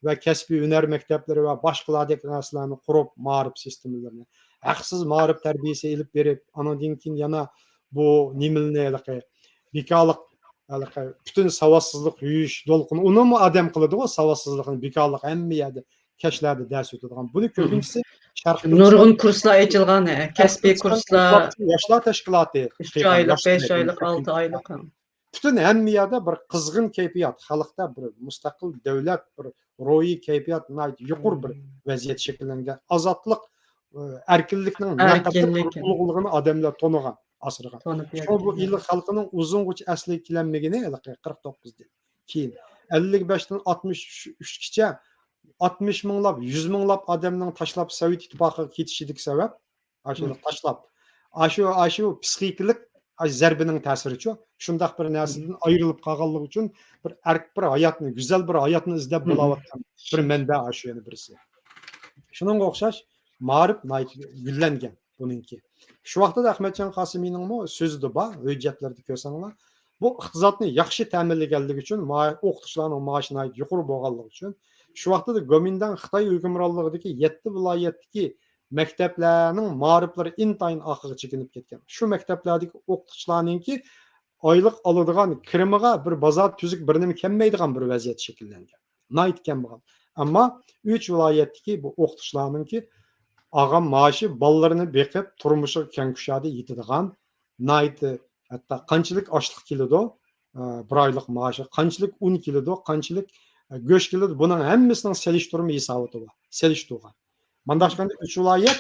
ۋە كەسپىي ھۈنەر مەكتەپلىرى ۋە باشقىلاردەك نەرسىلەرنى قۇرۇپ، مائارىپ سىستېمىلىرىنى ھەقسىز مائارىپ تەربىيەسى ئېلىپ بېرىپ، ئانىڭدىن كېيىن يەنە بۇ نېمىلىنى ھېلىقى بىكارلىق، ھېلىقى پۈتۈن ساۋاتسىزلىق يۇيۇش دولقۇنى، ئۇنىمۇ ئادەم قىلىدىغۇ، ساۋاتسىزلىقنى، بىكارلىق ھەممە يەردە كەچلەردە دەرس ئۆتىدىغان. بۇنى كۆپىنچىسى شەرقىي نۇرغۇن كۇرسلار ئېچىلغان، ھە، كەسپىي كۇرسلار. ياشلار تەشكىلاتى. ئۈچ ئايلىق، بەش ئايلىق، ئالتە ئايلىق. پۈتۈن ھەممە يەردە بىر قىزغىن كەيپىيات، خەلقتە بىر مۇستەقىل دۆلەت، بىر روھىي كەيپىيات ناھايىتى يۇقىرى بىر ۋەزىيەت شەكىللەنگەن. ئازادلىق، ئە، ئەركىنلىكنىڭ نەقەدەر ئۇلۇغلۇقىنى ئادەملەر تونۇغان، ئاسرىغان. شۇڭا بۇ ئىلى خەلقىنىڭ ئۇزۇنغىچە ئەسلىگە كېلەلمىگىنى ھېلىقى قىرىق توققۇزدىن كېيىن، ئەللىك بەشتىن ئاتمىش ئۈچكىچە ئاتمىش مىڭلاپ، يۈز مىڭلاپ ئادەمنىڭ تاشلاپ سوۋېت ئىتتىپاقىغا كېتىشىدىكى سەۋەب، ئاشۇنى تاشلاپ، ئاشۇ، ئاشۇ پسىخىكىلىق، ئاشۇ زەربىنىڭ تەسىرىچۇ، شۇنداق بىر نەرسىدىن ئايرىلىپ قالغانلىقى ئۈچۈن بىر ئەرك، بىر ھاياتنى، گۈزەل بىر ھاياتنى ئىزدەپ بولاۋاتقان بىر مەنبە ئاشۇ يەنە بىرسى. شۇنىڭغا ئوخشاش مائارىپ ناھايىتى گۈللەنگەن بۇنىڭكى. شۇ ۋاقىتتا ئەخمەتجان قاسىمىنىڭمۇ سۆزىدە بار، ھۆججەتلەردە كۆرسەڭلار. بۇ ئىقتىسادنى ياخشى تەمىنلىگەنلىكى ئۈچۈن، ما-، ئوقۇتقۇچىلارنىڭ مائاشى ناھايىتى يۇقىرى بولغانلىقى ئۈچۈن، شۇ ۋاقتىدا گومىنداڭ خىتاي ھۆكۈمرانلىقىدىكى يەتتە ۋىلايەتتىكى مەكتەپلەرنىڭ مائارىپلىرى ئىنتايىن ئارقىغا چېكىنىپ كەتكەن. شۇ مەكتەپلەردىكى ئوقۇتقۇچىلارنىڭكى ئايلىق ئالىدىغان كىرىمىغا بىر بازار تۈزۈك بىر نېمە كەلمەيدىغان بىر ۋەزىيەت شەكىللەنگەن. ناھايىتى كەم بولغان. ئەمما ئۈچ ۋىلايەتتىكى بۇ ئوقۇتقۇچىلارنىڭكى ئالغان مائاشى، بالىلىرىنى بېقىپ، تۇرمۇشىغا كەڭ كۇشادە يېتىدىغان، ناھايىتى، ھەتتا قانچىلىك ئاشلىق كېلىدۇ، ئە، بىر ئايلىق مائاشى، قانچىلىك ئۇن كېلىدۇ، قانچىلىك، ئە، گۆش كېلىدۇ، بۇنىڭ ھەممىسىنىڭ سېلىشتۇرما ھېساباتى بار، سېلىشتۇرغان. مانداق ئىكەن، ئۈچ ۋىلايەت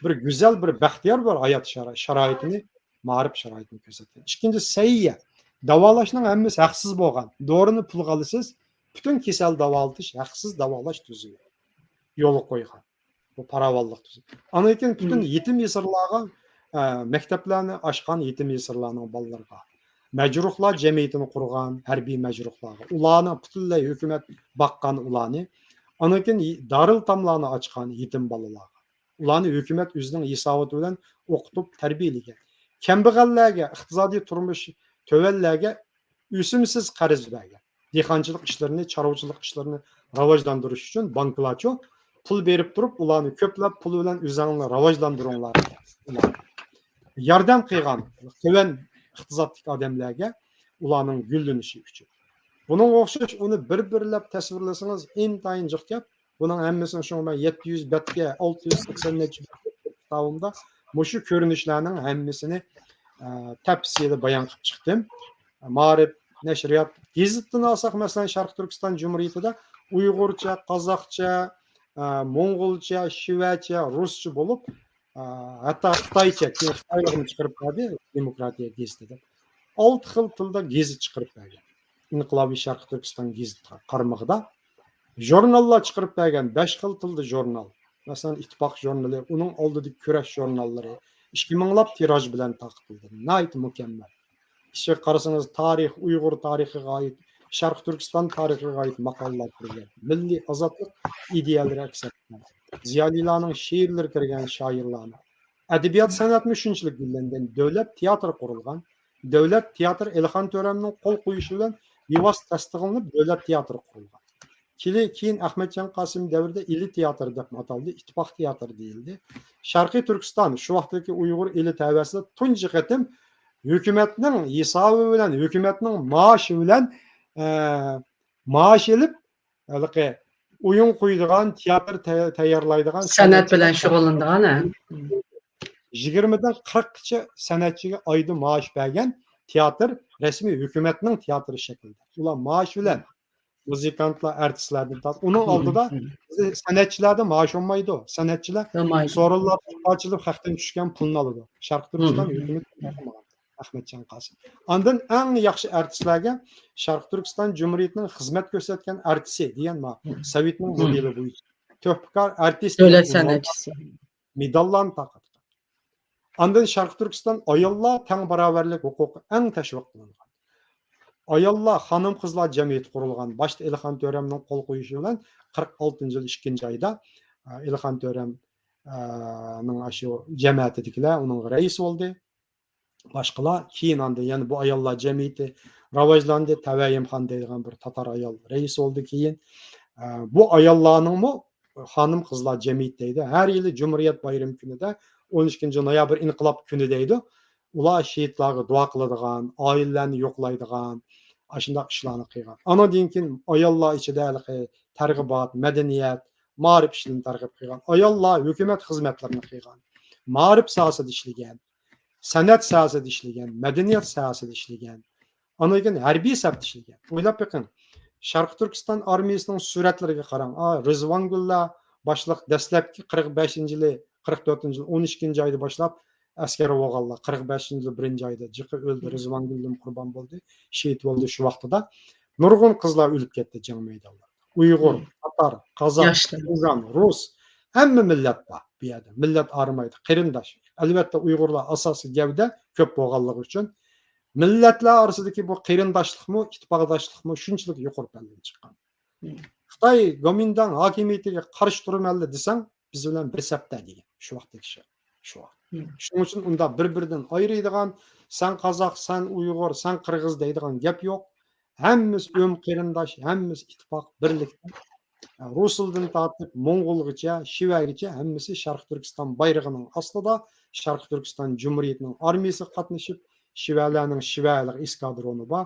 بىر گۈزەل، بىر بەختىيار بىر ھايات شارا-، شارائىتىنى، مائارىپ شارائىتىنى كۆرسەتكەن. ئىككىنچى، سەھىيە. داۋالاشنىڭ ھەممىسى ھەقسىز بولغان. دورىنى پۇلغا ئالىسىز، پۈتۈن كېسەل داۋالىتىش، ھەقسىز داۋالاش تۈزۈمى يولغا قويغان. بۇ پاراۋانلىق تۈزۈمى. ئاندىن كېيىن پۈتۈن يېتىم يېسىرلارغا، ئە، مەكتەپلەرنى ئاچقان، يېتىم يېسىرلارنىڭ بالىلىرىغا. مەجرۇھلار جەمئىيىتىنى قۇرغان، ھەربىي مەجرۇھلارغا. ئۇلارنى پۈتۈنلەي ھۆكۈمەت باققان ئۇلارنى. ئاندىن كېيىن دارىلئېتاملارنى ئاچقان يېتىم بالىلارغا. ئۇلارنى ھۆكۈمەت ئۆزىنىڭ ھېساباتى بىلەن ئوقۇتۇپ تەربىيەلىگەن. كەمبەغەللەرگە، ئىقتىسادىي تۇرمۇش تۆۋەنلەرگە ئۆسۈمسىز قەرز بەرگەن. دېھقانچىلىق ئىشلىرىنى، چارۋىچىلىق ئىشلىرىنى راۋاجلاندۇرۇش ئۈچۈن بانكىلارچۇ پۇل بېرىپ تۇرۇپ، ئۇلارنى كۆپلەپ پۇل بىلەن ئۆزۈڭلار راۋاجلاندۇرۇڭلار دېگەن. ياردەم قىلغان تۆۋەن ئىقتىسادتىكى ئادەملەرگە ئۇلارنىڭ گۈللىنىشى ئۈچۈن. بۇنىڭغا ئوخشاش ئۇنى بىر-بىرلەپ تەسۋىرلىسىڭىز ئىنتايىن جىق گەپ. بۇنىڭ ھەممىسىنى شۇڭا مەن يەتتە يۈز بەتكە، ئالتە يۈز سەكسەن نەچچە بەت كىتابىمدا مۇشۇ كۆرۈنۈشلەرنىڭ ھەممىسىنى، ئە، تەپسىلىي بايان قىلىپ چىقتىم. مائارىپ، نەشرىيات، گېزىتتىن ئالساق، مەسىلەن، شەرقىي تۈركىستان جۇمھۇرىيىتىدە ئۇيغۇرچە، قازاقچە، ئە، موڭغۇلچە، شىۋەچە، رۇسچە بولۇپ، ئە، ھەتتا خىتايچە، كېيىن خىتايلارمۇ چىقىرىپ بەردى، دېموكراتىيە گېزىتى دەپ. ئالتە خىل تىلدا گېزىت چىقىرىپ بەرگەن. ئىنقىلابىي شەرقىي تۈركىستان گېزىتى قارمىقىدا ژۇرناللار چىقىرىپ بەرگەن، بەش خىل تىلدا ژۇرنال. مەسىلەن، ئىتتىپاق ژۇرنىلى، ئۇنىڭ ئالدىدىكى كۈرەش ژۇرناللىرى ئىككى مىڭلاپ تىراژ بىلەن تارقىتىلدى. ناھايىتى مۇكەممەل. ئىچىگە قارىسىڭىز، تارىخ، ئۇيغۇر تارىخىغا ئائىت، شەرقىي تۈركىستان تارىخىغا ئائىت ماقالىلەر كىرگەن. مىللىي ئازادلىق ئىدىيەلىرى ئەكس ئەتكەن. زىيالىيلارنىڭ شېئىرلىرى كىرگەن، شائىرلارنىڭ. ئەدەبىيات سەنئەتمۇ شۇنچىلىك گۈللەنگەن. دۆلەت تىياتىرى قۇرۇلغان. دۆلەت تىياتىرى ئېلىخان تۆرەمنىڭ قول قويۇشى بىلەن بىۋاسىتە تەستىقلىنىپ، دۆلەت تىياتىرى قۇرۇلغان. كېلى-، كېيىن ئەخمەتجان قاسىم دەۋرىدە ئىلى تىياتىرى دەپمۇ ئاتالدى، ئىتتىپاق تىياتىرى دېيىلدى. شەرقىي تۈركىستان، شۇ ۋاقىتتىكى ئۇيغۇر ئېلى تەۋەسىدە تۇنجى قېتىم ھۆكۈمەتنىڭ ھېسابى بىلەن، ھۆكۈمەتنىڭ مائاشى بىلەن، ئە، مائاش ئېلىپ، ھېلىقى ئويۇن قويىدىغان، تىياتىر تەي-، تەييارلايدىغان، سەنئەت بىلەن شۇغۇللىنىدىغان، ھە. يىگىرمىدىن قىرىققىچە سەنئەتچىگە ئايدا مائاش بەرگەن تىياتىر رەسمىي ھۆكۈمەتنىڭ تىياتىرى شەكلىدە. ئۇلار مائاش بىلەن، مۇزىكانتلار، ئارتىسلاردىن تارتىپ، ئۇنىڭ ئالدىدا بىز سەنئەتچىلەردە مائاش ئالمايدۇ. سەنئەتچىلەر سورۇنلاردا ئىپادىچىلىك ھەقتىن چۈشكەن پۇلنى ئالىدۇ. شەرقىي تۈركىستان ھۆكۈمىتى ئەخمەتجان قاسىم. ئاندىن ئەڭ ياخشى ئارتىسلارغا شەرقىي تۈركىستان جۇمھۇرىيىتىنىڭ خىزمەت كۆرسەتكەن ئارتىسى دېگەن بار. سوۋېتنىڭ مودېلى بويىچە تۆھپىكار ئارتىس دۆلەت سەنئەتچىسى مېداللارنى تارقاتقان. ئاندىن شەرقىي تۈركىستان ئاياللار تەڭ باراۋەرلىك ھوقۇقى ئەڭ تەشۋىق قىلىنغان. ئاياللار، خانىم-قىزلار جەمئىيىتى قۇرۇلغان. باشتا ئېلىخان تۆرەمنىڭ قول قويۇشى بىلەن قىرىق ئالتىنچى يىل ئىككىنچى ئايدا، ئە، ئېلىخان تۆرەم، ئە، نىڭ ئاشۇ جەمەتىدىكىلەر ئۇنىڭغا رەئىس بولدى. باشقىلار كېيىن ئاندىن يەنە بۇ ئاياللار جەمئىيىتى راۋاجلاندى. تەۋەيىمخان دەيدىغان بىر تاتار ئايال رەئىس بولدى كېيىن. ئە، بۇ ئاياللارنىڭمۇ خانىم-قىزلار جەمئىيىتى دەيدۇ. ھەر يىلى جۇمھۇرىيەت بايرىمى كۈنىدە، ئون ئىككىنچى نويابىر ئىنقىلاب كۈنى دەيدۇ. ئۇلار شېھىتلارغا دۇئا قىلىدىغان، ئائىلىلەرنى يوقلايدىغان، ئاشۇنداق ئىشلارنى قىلغان. ئاندىن كېيىن ئاياللار ئىچىدە ھېلىقى تەرغىبات، مەدەنىيەت، مائارىپ ئىشلىرىنى تەرغىب قىلغان. ئاياللار ھۆكۈمەت خىزمەتلىرىنى قىلغان. مائارىپ ساھەسىدە ئىشلىگەن، سەنئەت ساھەسىدە ئىشلىگەن، مەدەنىيەت ساھەسىدە ئىشلىگەن. ئاندىن كېيىن ھەربىي سەپتە ئىشلىگەن. ئويلاپ بېقىڭ، شەرقىي تۈركىستان ئارمىيىسىنىڭ سۈرەتلىرىگە قاراڭ. ئا، رىزۋانگۈللە باشلىق دەسلەپكى قىرىق بەشىنچى يىلى، قىرىق تۆتىنچى يىل، ئون ئىككىنچى ئايدا باشلاپ ئەسكەر بولغانلار، قىرىق بەشىنچى يىل بىرىنچى ئايدا جىقى ئۆلدى، رىزۋانگۈللىمۇ قۇربان بولدى، شېھىت بولدى شۇ ۋاقتىدا. نۇرغۇن قىزلار ئۆلۈپ كەتتى جەڭ مەيدانلىرىدا. ئۇيغۇر، تاتار، قازاق، ياشلار، ئۇيغۇر، رۇس، ھەممە مىللەت بار بۇ يەردە. مىللەت ئايرىمايدۇ، قېرىنداش. ئەلۋەتتە، ئۇيغۇرلار ئاساسىي گەۋدە كۆپ بولغانلىقى ئۈچۈن مىللەتلەر ئارىسىدىكى بۇ قېرىنداشلىقمۇ، ئىتتىپاقداشلىقمۇ شۇنچىلىك يۇقىرى پەللىگە چىققان. خىتاي گومىنداڭ ھاكىمىيىتىگە قارشى تۇرىمەنلا دېسەڭ، بىز بىلەن بىر سەپتە دېگەن شۇ ۋاقىتتىكى شەرت. شۇ. شۇنىڭ ئۈچۈن ئۇنداق بىر-بىرىدىن ئايرىيدىغان، سەن قازاق، سەن ئۇيغۇر، سەن قىرغىز دەيدىغان گەپ يوق. ھەممىسى ئۆم قېرىنداش، ھەممىسى ئىتتىپاق، بىرلىكتە. رۇسىلدىن تارتىپ موڭغۇلغىچە، شىۋەگىچە ھەممىسى شەرقىي تۈركىستان بايرىقىنىڭ ئاستىدا، شەرقىي تۈركىستان جۇمھۇرىيىتىنىڭ ئارمىيىسىغا قاتنىشىپ، شىۋەلەرنىڭ شىۋەلىق ئېسكادرونى بار.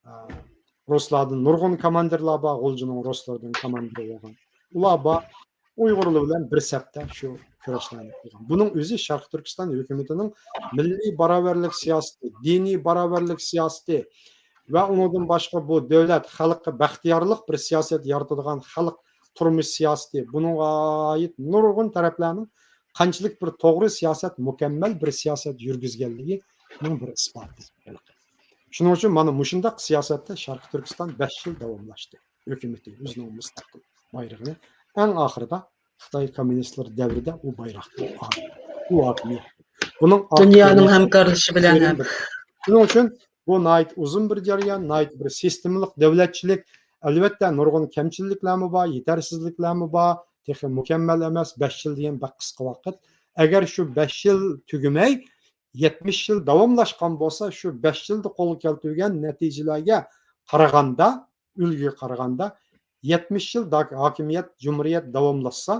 ئە، رۇسلاردىن نۇرغۇن كاماندىرلار بار، غۇلجىنىڭ رۇسلىرىدىن كاماندىر بولغان. ئۇلار بار. ئۇيغۇرلار بىلەن بىر سەپتە شۇ كۈرەشلەرنى قىلغان. بۇنىڭ ئۆزى شەرقىي تۈركىستان ھۆكۈمىتىنىڭ مىللىي باراۋەرلىك سىياسىتى، دىنىي باراۋەرلىك سىياسىتى ۋە ئۇنىڭدىن باشقا بۇ دۆلەت خەلققە بەختىيارلىق بىر سىياسەت يارىتىدىغان، خەلق تۇرمۇش سىياسىتى، بۇنىڭغا ئائىت نۇرغۇن تەرەپلەرنىڭ قانچىلىك بىر توغرا سىياسەت، مۇكەممەل بىر سىياسەت يۈرگۈزگەنلىكىنىڭ بىر ئىسپاتى. شۇنىڭ ئۈچۈن مانا مۇشۇنداق سىياسەتتە شەرقىي تۈركىستان بەش يىل داۋاملاشتى. ھۆكۈمىتى ئۆزىنىڭ مۇستەقىل بايرىقىنى. ئەڭ ئاخىرىدا خىتاي كوممۇنىستلىرى دەۋرىدە ئۇ بايراقنى ئالدى. ئۇ ھاكىمىيەت. بۇنىڭ دۇنيانىڭ ھەمكارلىشىشى بىلەن ھەم. شۇنىڭ ئۈچۈن بۇ ناھايىتى ئۇزۇن بىر جەريان، ناھايىتى بىر سىستېمىلىق دۆلەتچىلىك. ئەلۋەتتە، نۇرغۇن كەمچىلىكلەرمۇ بار، يېتەرسىزلىكلەرمۇ بار. تېخى مۇكەممەل ئەمەس، بەش يىل دېگەن بەك قىسقا ۋاقىت. ئەگەر شۇ بەش يىل تۈگىمەي، يەتمىش يىل داۋاملاشقان بولسا، شۇ بەش يىلدا قولغا كەلتۈرگەن نەتىجىلەرگە قارىغاندا، ئۈلگىگە قارىغاندا، يەتمىش يىل دا-، ھاكىمىيەت، جۇمھۇرىيەت داۋاملاشسا،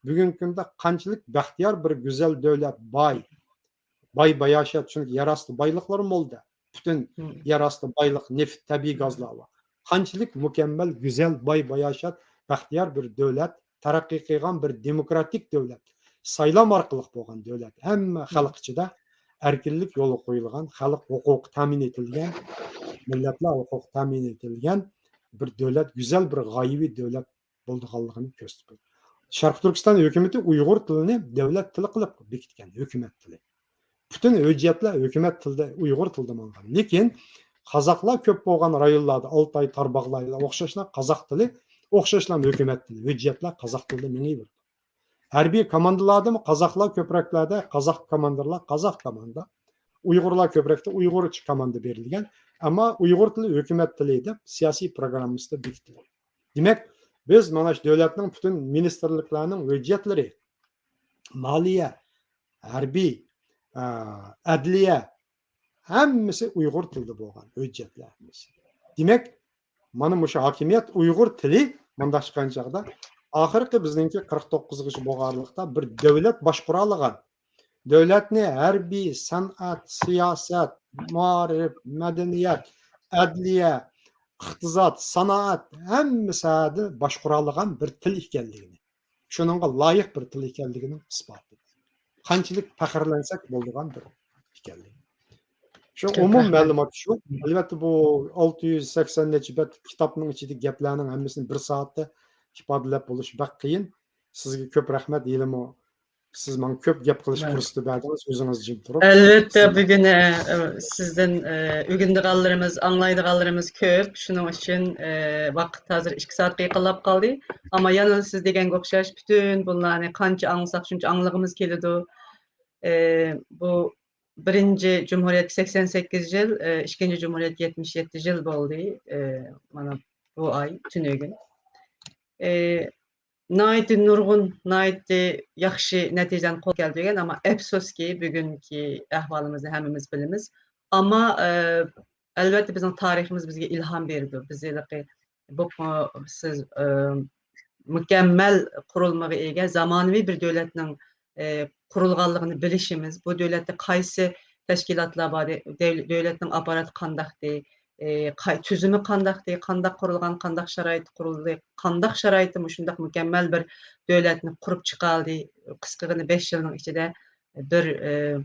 بۈگۈنكى كۈندە قانچىلىك بەختىيار بىر گۈزەل دۆلەت، باي، باي باياشات، چۈنكى يەر ئاستى بايلىقلىرى مولدا. پۈتۈن يەر ئاستى بايلىق، نېفىت، تەبىئىي گازلار بار. قانچىلىك مۇكەممەل، گۈزەل، باي باياشات، بەختىيار بىر دۆلەت، تەرەققىي قىلغان بىر دېموكراتىك دۆلەت، سايلام ئارقىلىق بولغان دۆلەت، ھەممە خەلق ئىچىدە ئەركىنلىك يولغا قويۇلغان، خەلق ھوقۇقى تەمىن ئېتىلگەن، مىللەتلەر ھوقۇقى تەمىن ئېتىلگەن بىر دۆلەت، گۈزەل بىر غايىۋى دۆلەت بولىدىغانلىقىنى كۆرسىتىپ بەردى. شەرقىي تۈركىستان ھۆكۈمىتى ئۇيغۇر تىلىنى دۆلەت تىلى قىلىپ بېكىتكەن، ھۆكۈمەت تىلى. پۈتۈن ھۆججەتلەر ھۆكۈمەت تىلىدا، ئۇيغۇر تىلىدا ماڭغان. لېكىن قازاقلار كۆپ بولغان رايونلاردا، ئالتاي، تارباغلاردا ئوخشاشلا قازاق تىلى، ئوخشاشلا ھۆكۈمەت تىلى، ھۆججەتلەر قازاق تىلىدا مېڭىۋېرىدۇ. ھەربىي كوماندىلاردىمۇ قازاقلار كۆپرەكلەردە، قازاق كوماندىرلار، قازاق كوماندا. ئۇيغۇرلار كۆپرەكتە ئۇيغۇرچە كوماندا بېرىلگەن. ئەمما ئۇيغۇر تىلى ھۆكۈمەت تىلى دەپ سىياسىي پروگراممىسىدا بېكىتىلگەن. دېمەك، بىز مانا شۇ دۆلەتنىڭ پۈتۈن مىنىستىرلىكلارنىڭ ھۆججەتلىرى، مالىيە، ھەربىي، ئە، ئەدلىيە، ھەممىسى ئۇيغۇر تىلىدا بولغان ھۆججەتلەر ھەممىسى. دېمەك، مانا مۇشۇ ھاكىمىيەت ئۇيغۇر تىلى مۇنداق چىققان چاغدا، ئاخىرقى بىزنىڭكى قىرىق توققۇزغىچە بولغانلىقتا بىر دۆلەت باشقۇرالىغان، دۆلەتنى ھەربىي، سەنئەت، سىياسەت، مائارىپ، مەدەنىيەت، ئەدلىيە، ئىقتىساد، سانائەت، ھەممە ساھەدە باشقۇرالىغان بىر تىل ئىكەنلىكىنى، شۇنىڭغا لايىق بىر تىل ئىكەنلىكىنىڭ ئىسپاتى. قانچىلىك پەخىرلەنسەك بولىدىغان بىر ئىكەنلىكى. شۇ كۆپ ئومۇم رەھمەت. مەلۇمات شۇ. ئەلۋەتتە، بۇ ئالتە يۈز سەكسەن نەچچە بەت كىتابنىڭ ئىچىدىكى گەپلەرنىڭ ھەممىسىنى بىر سائەتتە ئىپادىلەپ بولۇش بەك قىيىن. سىزگە كۆپ رەھمەت، ھېلىمۇ سىز ماڭا كۆپ گەپ قىلىش پۇرسىتى بەردىڭىز، ئۆزىڭىز جىم تۇرۇپ. ئەلۋەتتە، بۈگۈن، ئە، ئە، سىزدىن، ئە، ئۆگىنىدىغانلىرىمىز، ئاڭلايدىغانلىرىمىز كۆپ. شۇنىڭ ئۈچۈن، ئە، ۋاقىت ھازىر ئىككى سائەتكە يېقىنلاپ قالدى. ئەمما يەنە سىز دېگەنگە ئوخشاش، پۈتۈن بۇلارنى قانچە ئاڭلىساق، شۇنچە ئاڭلىغۇمىز كېلىدۇ. ئە، بۇ بىرىنچى جۇمھۇرىيەت سەكسەن سەككىز يىل، ئە، ئىككىنچى جۇمھۇرىيەت يەتمىش يەتتە يىل بولدى. ئە، مانا بۇ ئاي، تۈنۈگۈن. ئە، ناھايىتى نۇرغۇن، ناھايىتى ياخشى نەتىجىلەرنى قولغا كەلتۈرگەن، ئەمما ئەپسۇسكى، بۈگۈنكى ئەھۋالىمىزنى ھەممىمىز بىلىمىز. ئەمما، ئە، ئەلۋەتتە، بىزنىڭ تارىخىمىز بىزگە ئىلھام بېرىدۇ. بىز ھېلىقى، بۇ، سىز، ئە، مۇكەممەل قۇرۇلمىغا ئىگە، زامانىۋى بىر دۆلەتنىڭ، ئە، قۇرۇلغانلىقىنى بىلىشىمىز، بۇ دۆلەتتە قايسى تەشكىلاتلار بار، دەۋ-، دۆلەتنىڭ ئاپپاراتى قانداقتى، ئى، قاي-، تۈزۈمى قانداقتى، قانداق قۇرۇلغان، قانداق شارائىتتا قۇرۇلدى، قانداق شارائىتتا مۇشۇنداق مۇكەممەل بىر دۆلەتنى قۇرۇپ چىقالدى، قىسقىغىنە بەش يىلنىڭ ئىچىدە بىر، ئى،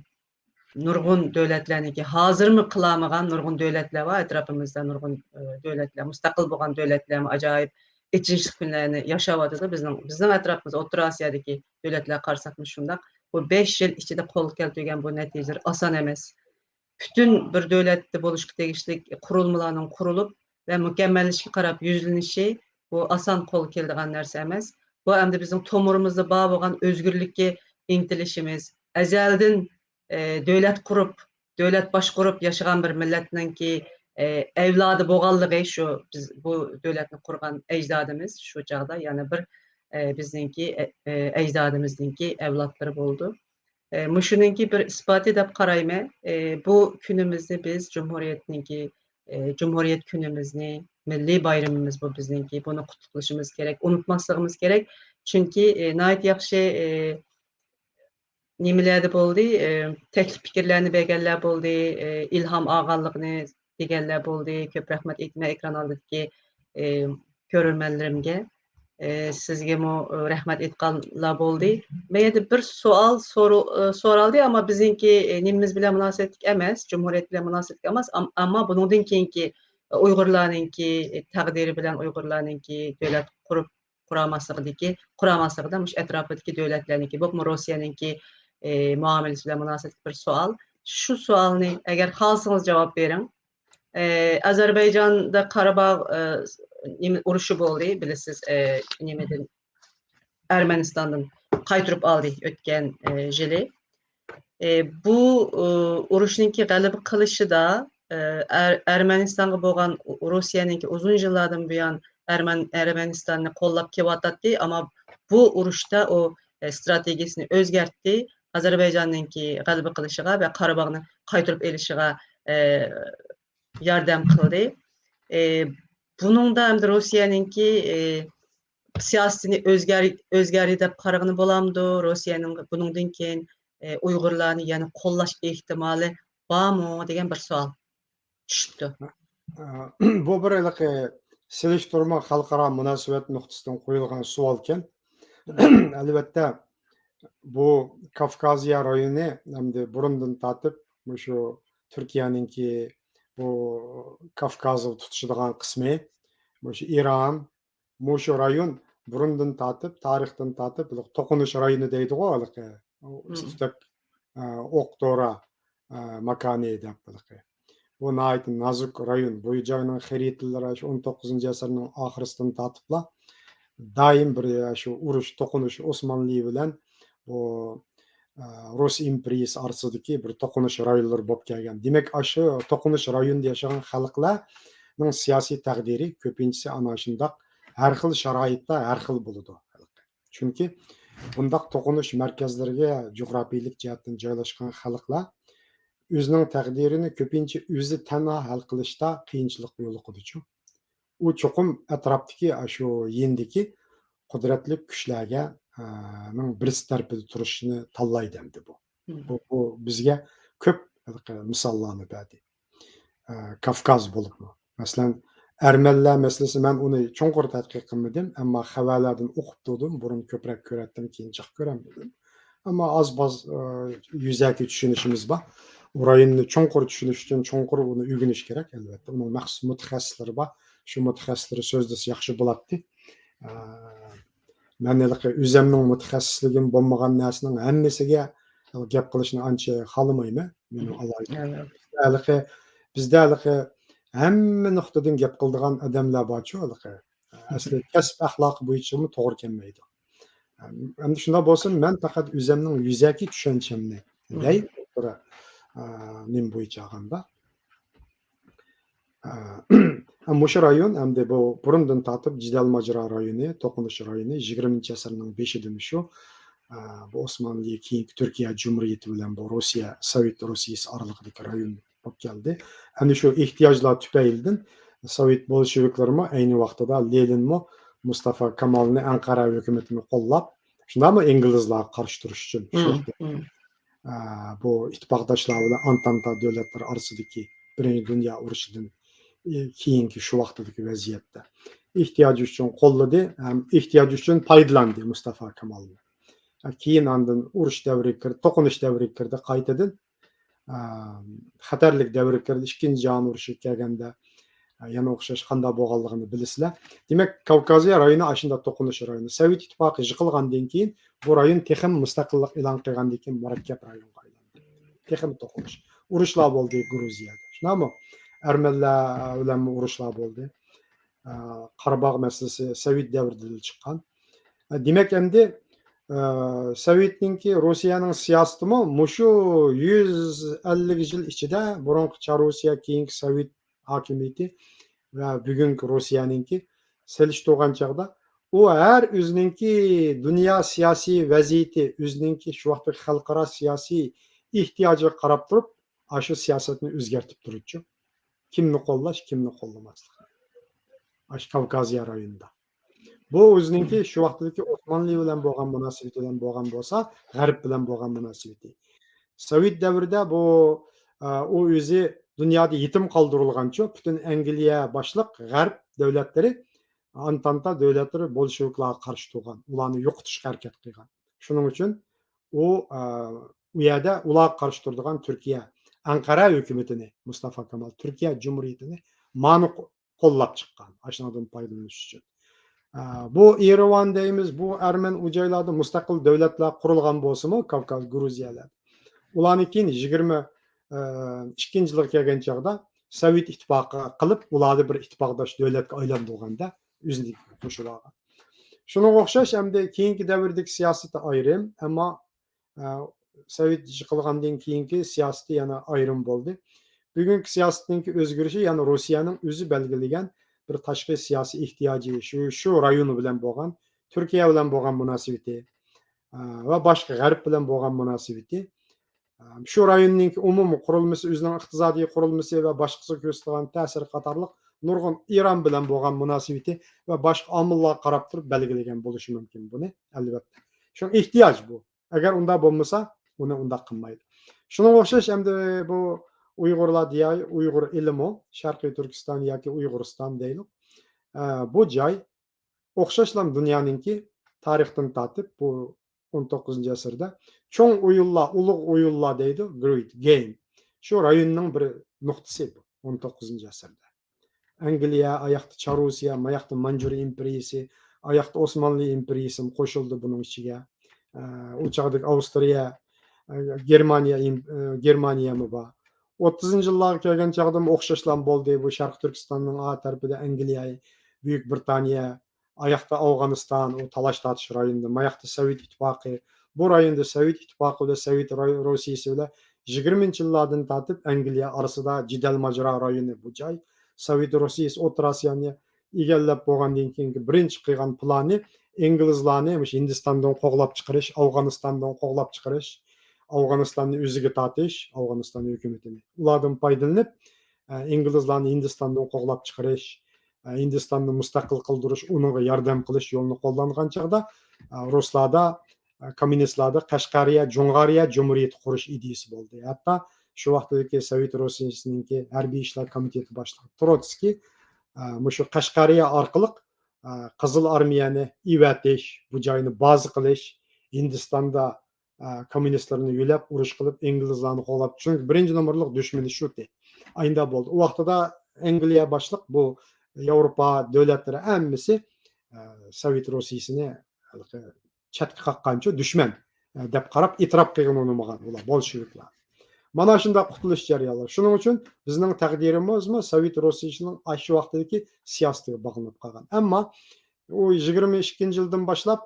نۇرغۇن دۆلەتلەرنىڭكى، ھازىرمۇ قىلالمىغان نۇرغۇن دۆلەتلەر بار ئەتراپىمىزدا، نۇرغۇن، ئە، دۆلەتلەر، مۇستەقىل بولغان دۆلەتلەرمۇ ئاجايىپ ئېچىنىشلىق كۈنلەرنى ياشاۋاتىدۇ. بىزنىڭ، بىزنىڭ ئەتراپىمىزدا، ئوتتۇرا ئاسىيادىكى دۆلەتلەرگە قارىساقمۇ شۇنداق. بۇ بەش يىل ئىچىدە قولغا كەلتۈرگەن بۇ نەتىجىلەر ئاسان ئەمەس. پۈتۈن بىر دۆلەتتە بولۇشقا تېگىشلىك قۇرۇلمىلارنىڭ قۇرۇلۇپ ۋە مۇكەممەللىشىشكە قاراپ يۈزلىنىشى، بۇ ئاسان قولغا كېلىدىغان نەرسە ئەمەس. بۇ ئەمدى بىزنىڭ تومۇرىمىزدا بار بولغان ئۆزگۈرلۈككە ئىنتىلىشىمىز، ئەزەلدىن، ئە، دۆلەت قۇرۇپ، دۆلەت باشقۇرۇپ ياشىغان بىر مىللەتنىڭكى، ئە، ئەۋلادى بولغانلىقى، شۇ بىز بۇ دۆلەتنى قۇرغان ئەجدادىمىز شۇ چاغدا يەنە بىر، ئە، بىزنىڭكى، ئە، ئە، ئەجدادىمىزنىڭكى ئەۋلادلىرى بولىدۇ. ئە، مۇشۇنىڭكى بىر ئىسپاتى دەپ قارايمەن. ئە، بۇ كۈنىمىزنى بىز جۇمھۇرىيەتنىڭكى، ئە، جۇمھۇرىيەت كۈنىمىزنى، مىللىي بايرىمىمىز بۇ بىزنىڭكى، بۇنى قۇتلۇقلىشىمىز كېرەك، ئۇنتۇماسلىقىمىز كېرەك. چۈنكى، ئە، ناھايىتى ياخشى، ئە، نېمىلەردە بولدى، ئە، تەكلىپ پىكىرلەرنى بەرگەنلەر بولدى، ئە، ئىلھام ئالغانلىقىنى دېگەنلەر بولدى. كۆپ رەھمەت ئېيتىمەن ئېكران ئالدىدىكى، ئە، كۆرۈرمەنلىرىمگە. ئە، سىزگىمۇ، ئە، رەھمەت ئېيتقانلار بولدى. مەن يەنە بىر سوئال سورۇ-، ئە، سورالدى، ئەمما بىزنىڭكى، ئە، نېمىمىز بىلەن مۇناسىۋەتلىك ئەمەس، جۇمھۇرىيەت بىلەن مۇناسىۋەتلىك ئەمەس. ئەم-، ئەمما بۇنىڭدىن كېيىنكى، ئە، ئۇيغۇرلارنىڭكى، ئە، تەقدىرى بىلەن ئۇيغۇرلارنىڭكى دۆلەت قۇرۇپ قۇراماسلىقىدىكى، قۇراماسلىقىدا مۇشۇ ئەتراپىدىكى دۆلەتلەرنىڭكى، بولۇپمۇ روسىيەنىڭكى، ئى، مۇئامىلىسى بىلەن مۇناسىۋەتلىك بىر سوئال. شۇ سوئالنى ئەگەر خالىسىڭىز جاۋاب بېرىڭ. ئى، ئەزەربەيجاندا قاراباغ، ئى، نېمە، ئۇرۇشى بولدى، بىلىسىز، ئى، نېمىدىن، ئەرمەنىستاندىن قايتۇرۇپ ئالدى ئۆتكەن، ئى، يىلى. ئى، بۇ، ئى، ئۇرۇشنىڭكى غەلىبە قىلىشىدا، ئى، ئەر-، ئەرمەنىستانغا بولغان، روسىيەنىڭكى ئۇزۇن يىللاردىن بۇيان ئەرمەن-، ئەرمەنىستاننى قوللاپ كېلىۋاتاتتى. ئەمما بۇ ئۇرۇشتا ئۇ، ئى، ئىستراتېگىيىسىنى ئۆزگەرتتى. ئازەربەيجاننىڭكى غەلىبە قىلىشىغا ۋە قاراباغنى قايتۇرۇپ ئېلىشىغا، ئى، ياردەم قىلدى. ئى، بۇنىڭدا ئەمدى روسىيەنىڭكى، ئى، سىياسىتىنى ئۆزگەر-، ئۆزگەردى دەپ قارىغىلى بولامدۇ؟ روسىيەنىڭ بۇنىڭدىن كېيىن، ئى، ئۇيغۇرلارنى يەنە قوللاش ئېھتىمالى بارمۇ دېگەن بىر سوئال چۈشۈپتۇ. ئە، بۇ بىر ھېلىقى سېلىشتۇرما خەلقئارا مۇناسىۋەت نۇقتىسىدىن قويۇلغان سوئالكەن. ئەلۋەتتە، بۇ كافكازىيە رايونى ئەمدى بۇرۇندىن تارتىپ مۇشۇ تۈركىيەنىڭكى بۇ كافكازغا تۇتىشىدىغان قىسمى، مۇشۇ ئىران، مۇشۇ رايون بۇرۇندىن تارتىپ، تارىختىن تارتىپ، بۇ توقۇنۇش رايونى دەيدىغۇ ھېلىقى، ئۇ مم. ئىستىك، ئە، ئوق دورا، ئە، ماكانى دەپ ھېلىقى. بۇ ناھايىتى نازۇك رايون. بۇ جاينىڭ خەرىتىلىرى شۇ ئون توققۇزىنچى ئەسىرنىڭ ئاخىرىسىدىن تارتىپلا دائىم بىر شۇ ئۇرۇش، توقۇنۇش، ئوسمانلى بىلەن بۇ، ئە، رۇس ئىمپېرىيىسى ئارىسىدىكى بىر توقۇنۇش رايونلىرى بولۇپ كەلگەن. دېمەك، ئاشۇ توقۇنۇش رايونىدا ياشىغان خەلقلەرنىڭ سىياسىي تەقدىرى كۆپىنچىسى ئانا شۇنداق ھەر خىل شارائىتتا ھەر خىل بولىدۇ. چۈنكى بۇنداق توقۇنۇش مەركەزلىرىگە جۇغراپىيىلىك جەھەتتىن جايلاشقان خەلقلەر ئۆزىنىڭ تەقدىرىنى كۆپىنچە ئۆزى تەنھا ھەل قىلىشتا قىيىنچىلىق يولۇقىدىچۇ. ئۇ چوقۇم ئەتراپتىكى، ئاشۇ يېنىدىكى قۇدرەتلىك كۈچلەرگە، ئە، نىڭ بىرسى تەرىپىدە تۇرۇشنى تاللايدۇ ئەمدى بۇ. مم. بۇ، بۇ بىزگە كۆپ مىساللارنى بەردى. ئە، كافكاز بولۇپمۇ. مەسىلەن، ئەرمەنلەر مەسىلىسى، مەن ئۇنى چوڭقۇر تەتقىق قىلمىدىم، ئەمما خەۋەرلەردىن ئوقۇپ تۇردۇم، بۇرۇن كۆپرەك كۆرەتتىم، كېيىن جىق كۆرەلمىدىم. ئەمما ئاز-باز، ئە، يۈزەكى چۈشىنىشىمىز بار. ئۇ رايوننى چوڭقۇر چۈشىنىش ئۈچۈن چوڭقۇر ئۇنى ئۆگىنىش كېرەك، ئەلۋەتتە. ئۇنىڭ مەخسۇس مۇتەخەسسىسلىرى بار. شۇ مۇتەخەسسىسلىرى سۆزلىسە ياخشى بولاتتى. ئە، مەن ھېلىقى ئۆزەمنىڭ مۇتەخەسسىسلىكىم بولمىغان نەرسىنىڭ ھەممىسىگە گەپ قىلىشنى ئانچە خالىمايمەن. مېنىڭ ئالاھىدە. ئەلۋەتتە. بىزدە ھېلىقى، بىزدە ھېلىقى ھەممە نۇقتىدىن گەپ قىلىدىغان ئادەملەر بارچۇ ھېلىقى. ئەسلى كەسىپ ئەخلاقى بويىچىمۇ توغرا كەلمەيدۇ. ئەمدى شۇنداق بولسۇن، مەن پەقەت ئۆزەمنىڭ يۈزەكى چۈشەنچەمنى دەي، ئوتتۇرا، ئا، نېمە بويىچە ئالغاندا. ئا، مۇشۇ رايون ئەمدى بۇ بۇرۇندىن تارتىپ جېدەل ماجىرا رايونى، توقۇنۇش رايونى، يىگىرمىنچى ئەسىرنىڭ بېشىدىن شۇ، ئا، بۇ ئوسمانلى، كېيىنكى تۈركىيە جۇمھۇرىيىتى بىلەن بۇ روسىيە، سوۋېت روسىيىسى ئارىلىقىدىكى رايون بولۇپ كەلدى. ئەنە شۇ ئېھتىياجلار تۈپەيلىدىن سوۋېت بولشېۋىكلىرىمۇ ئەينى ۋاقتىدا لېنىنمۇ مۇستافا كامالنى ئەنقەرە ھۆكۈمىتىنى قوللاپ، شۇنداقمۇ ئىنگلىزلارغا قارشى تۇرۇش ئۈچۈن شۇ مم، ۋاقىتتا، مم. ئە، بۇ ئىتتىپاقداشلار بىلەن ئانتانتا دۆلەتلىرى ئارىسىدىكى بىرىنچى دۇنيا ئۇرۇشىدىن، ئى، كېيىنكى شۇ ۋاقىتتىكى ۋەزىيەتتە ئېھتىياجى ئۈچۈن قوللىدى ھەم ئېھتىياجى ئۈچۈن پايدىلاندى مۇستافا كامالنى. كېيىن ئاندىن ئۇرۇش دەۋرىگە كىردى، توقۇنۇش دەۋرىگە كىردى قايتىدىن. ئە، خەتەرلىك دەۋرگە كىردى. ئىككىنچى جاھان ئۇرۇشىغا كەلگەندە، ئە، يەنە ئوخشاش قانداق بولغانلىقىنى بىلىسىلەر. دېمەك، كاۋكازىيە رايونى ئاشۇنداق توقۇنۇش رايونى. سوۋېت ئىتتىپاقى يىقىلغاندىن كېيىن بۇ رايون تېخىمۇ مۇستەقىللىق ئېلان قىلغاندىن كېيىن مۇرەككەپ رايونغا ئايلاندى. تېخىمۇ توقۇنۇش. ئۇرۇشلار بولدى گۇرۇزىيەدە. شۇنداقمۇ؟ ئەرمەنلەر بىلەنمۇ ئۇرۇشلار بولدى. ئە، قاراباغ مەسىلىسى سوۋېت دەۋرىدىلا چىققان. ئە، دېمەك، ئەمدى، ئە، سوۋېتنىڭكى، روسىيەنىڭ سىياسىتىمۇ مۇشۇ يۈز ئەللىك يىل ئىچىدە بۇرۇنقى چار روسىيە، كېيىنكى سوۋېت ھاكىمىيىتى ۋە بۈگۈنكى روسىيەنىڭكى سېلىشتۇرغان چاغدا، ئۇ ھەر ئۆزىنىڭكى دۇنيا سىياسىي ۋەزىيىتى، ئۆزىنىڭكى شۇ ۋاقىتتىكى خەلقئارا سىياسىي ئېھتىياجىغا قاراپ تۇرۇپ، ئاشۇ سىياسەتنى ئۆزگەرتىپ تۇرىدۇ. كىمنى قوللاش، كىمنى قوللىماسلىق. ئاشۇ كاۋكازىيە رايونىدا. بۇ ئۆزىنىڭكى شۇ ۋاقىتتىكى ئوسمانلى بىلەن بولغان مۇناسىۋىتى بىلەن بولغان بولسا، غەرب بىلەن بولغان مۇناسىۋىتى. سوۋېت دەۋرىدە بۇ، ئە، ئۇ ئۆزى دۇنيادا يېتىم قالدۇرۇلغانچۇ، پۈتۈن ئەنگلىيە باشلىق غەرب دۆلەتلىرى، ئانتانتا دۆلەتلىرى بولشېۋىكلارغا قارشى تۇرغان، ئۇلارنى يوقىتىشقا ھەرىكەت قىلغان. شۇنىڭ ئۈچۈن ئۇ، ئە، ئۇ يەردە ئۇلارغا قارشى تۇرىدىغان تۈركىيە، ئەنقەرە ھۆكۈمىتىنى، مۇستافا كامال، تۈركىيە جۇمھۇرىيىتىنى مانى قو-، قوللاپ چىققان، ئاشۇنىڭدىن پايدىلىنىش ئۈچۈن. ئە، بۇ ئېرىۋان دەيمىز، بۇ ئەرمەن ئۇ جايلاردا مۇستەقىل دۆلەتلەر قۇرۇلغان بولسىمۇ، كاۋكاز، گۇرۇزىيەلەر. ئۇلارنى كېيىن يىگىرمە، ئە، ئىككىنچى يىلغا كەلگەن چاغدا سوۋېت ئىتتىپاقى قىلىپ، ئۇلارنى بىر ئىتتىپاقداش دۆلەتكە ئايلاندۇرغاندا، ئۆزىنى قوشۇپ ئالغان. شۇنىڭغا ئوخشاش، ئەمدى كېيىنكى دەۋردىكى سىياسىتى ئايرىم، ئەمما، ئە، سوۋېت يىقىلغاندىن كېيىنكى سىياسىتى يەنە ئايرىم بولدى. بۈگۈنكى سىياسىتىنىڭكى ئۆزگىرىشى يەنە روسىيەنىڭ ئۆزى بەلگىلىگەن بىر تاشقى سىياسىي ئېھتىياجى، شۇ، شۇ رايونى بىلەن بولغان، تۈركىيە بىلەن بولغان مۇناسىۋىتى، ئە، ۋە باشقا غەرب بىلەن بولغان مۇناسىۋىتى. ئە، شۇ رايوننىڭكى ئومۇمىي قۇرۇلمىسى، ئۆزىنىڭ ئىقتىسادىي قۇرۇلمىسى ۋە باشقىسىغا كۆرسىتىدىغان تەسىرى قاتارلىق نۇرغۇن ئىران بىلەن بولغان مۇناسىۋىتى ۋە باشقا ئامىللارغا قاراپ تۇرۇپ بەلگىلىگەن بولۇشى مۇمكىن بۇنى، ئەلۋەتتە. شۇڭا ئېھتىياج بۇ. ئەگەر ئۇنداق بولمىسا، ئۇنى ئۇنداق قىلمايدۇ. شۇنىڭغا ئوخشاش ئەمدى بۇ ئۇيغۇرلار دىيارى، ئۇيغۇر ئېلىمۇ، شەرقىي تۈركىستان ياكى ئۇيغۇرىستان دەيلۇق. ئە، بۇ جاي ئوخشاشلا دۇنيانىڭكى تارىختىن تارتىپ بۇ ئون توققۇزىنچى ئەسىردە چوڭ ئويۇنلار، ئۇلۇغ ئويۇنلار دەيدۇ، Great Game. شۇ رايوننىڭ بىر نۇقتىسى بۇ ئون توققۇزىنچى ئەسىردە. ئەنگلىيە، ئاياقتا چار روسىيە، ماياقتا مانجۇرىيە ئىمپېرىيىسى، ئاياقتا ئوسمانلى ئىمپېرىيىسىمۇ قوشۇلدى بۇنىڭ ئىچىگە. ئە، ئۇ چاغدىكى ئاۋسترىيە، ئە، گېرمانىيە ئىم-، ئە، گېرمانىيەمۇ بار. ئوتتۇزىنچى يىللارغا كەلگەن چاغدىمۇ ئوخشاشلا بولدى. بۇ شەرقىي تۈركىستاننىڭ ئا تەرىپىدە ئەنگلىيە، بۈيۈك بىرىتانىيە، ئاياقتا ئافغانىستان، ئۇ تالاش تارتىش رايونىدا، ماياقتا سوۋېت ئىتتىپاقى. بۇ رايوندا سوۋېت ئىتتىپاقى بىلەن سوۋېت راي-، روسىيىسى بىلەن يىگىرمىنچى يىللاردىن تارتىپ ئەنگلىيە ئارىسىدا جېدەل ماجىرا رايونى بۇ جاي. سوۋېت روسىيىسى ئوتتۇرا ئاسىيانى ئىگىلەپ بولغاندىن كېيىنكى بىرىنچى قىلغان پىلانى ئىنگلىزلارنى مۇشۇ ھىندىستاندىن قوغلاپ چىقىرىش، ئافغانىستاندىن قوغلاپ چىقىرىش، ئافغانىستاننى ئۆزىگە تارتىش، ئافغانىستان ھۆكۈمىتىنى. ئۇلاردىن پايدىلىنىپ، ئە، ئىنگلىزلارنى ھىندىستاندىن قوغلاپ چىقىرىش، ئە، ھىندىستاننى مۇستەقىل قىلدۇرۇش، ئۇنىڭغا ياردەم قىلىش يولىنى قوللانغان چاغدا، ئە، رۇسلاردا، ئە، كوممۇنىستلاردا قەشقەرىيە، جۇڭغارىيە جۇمھۇرىيىتى قۇرۇش ئىدىيىسى بولدى. ھەتتا شۇ ۋاقىتتىكى سوۋېت روسىيىسىنىڭكى ھەربىي ئىشلار كومىتېتى باشلىقى تروتسكىي، ئە، مۇشۇ قەشقەرىيە ئارقىلىق، ئە، قىزىل ئارمىيەنى ئېۋەتىش، بۇ جاينى بازا قىلىش، ھىندىستاندا، ئە، كوممۇنىستلارنى يۆلەپ، ئۇرۇش قىلىپ، ئىنگلىزلارنى قوغلاپ، چۈنكى بىرىنچى نومۇرلۇق دۈشمىنى شۇتى. ئايندا بولدى. ئۇ ۋاقتىدا ئەنگلىيە باشلىق بۇ ياۋروپا دۆلەتلىرى ھەممىسى، ئە، سوۋېت روسىيىسىنى ھېلىقى چەتكە قاققانچۇ دۈشمەن، ئە، دەپ قاراپ ئېتىراپ قىلغىنى ئۇنىمىغان ئۇلار، بولشېۋىكلار. مانا شۇنداق قۇتۇلۇش جەريانلىرى. شۇنىڭ ئۈچۈن بىزنىڭ تەقدىرىمىزمۇ سوۋېت روسىيىسىنىڭ ئاشۇ ۋاقتىدىكى سىياسىتىگە باغلىنىپ قالغان. ئەمما ئۇ يىگىرمە ئىككىنچى يىلدىن باشلاپ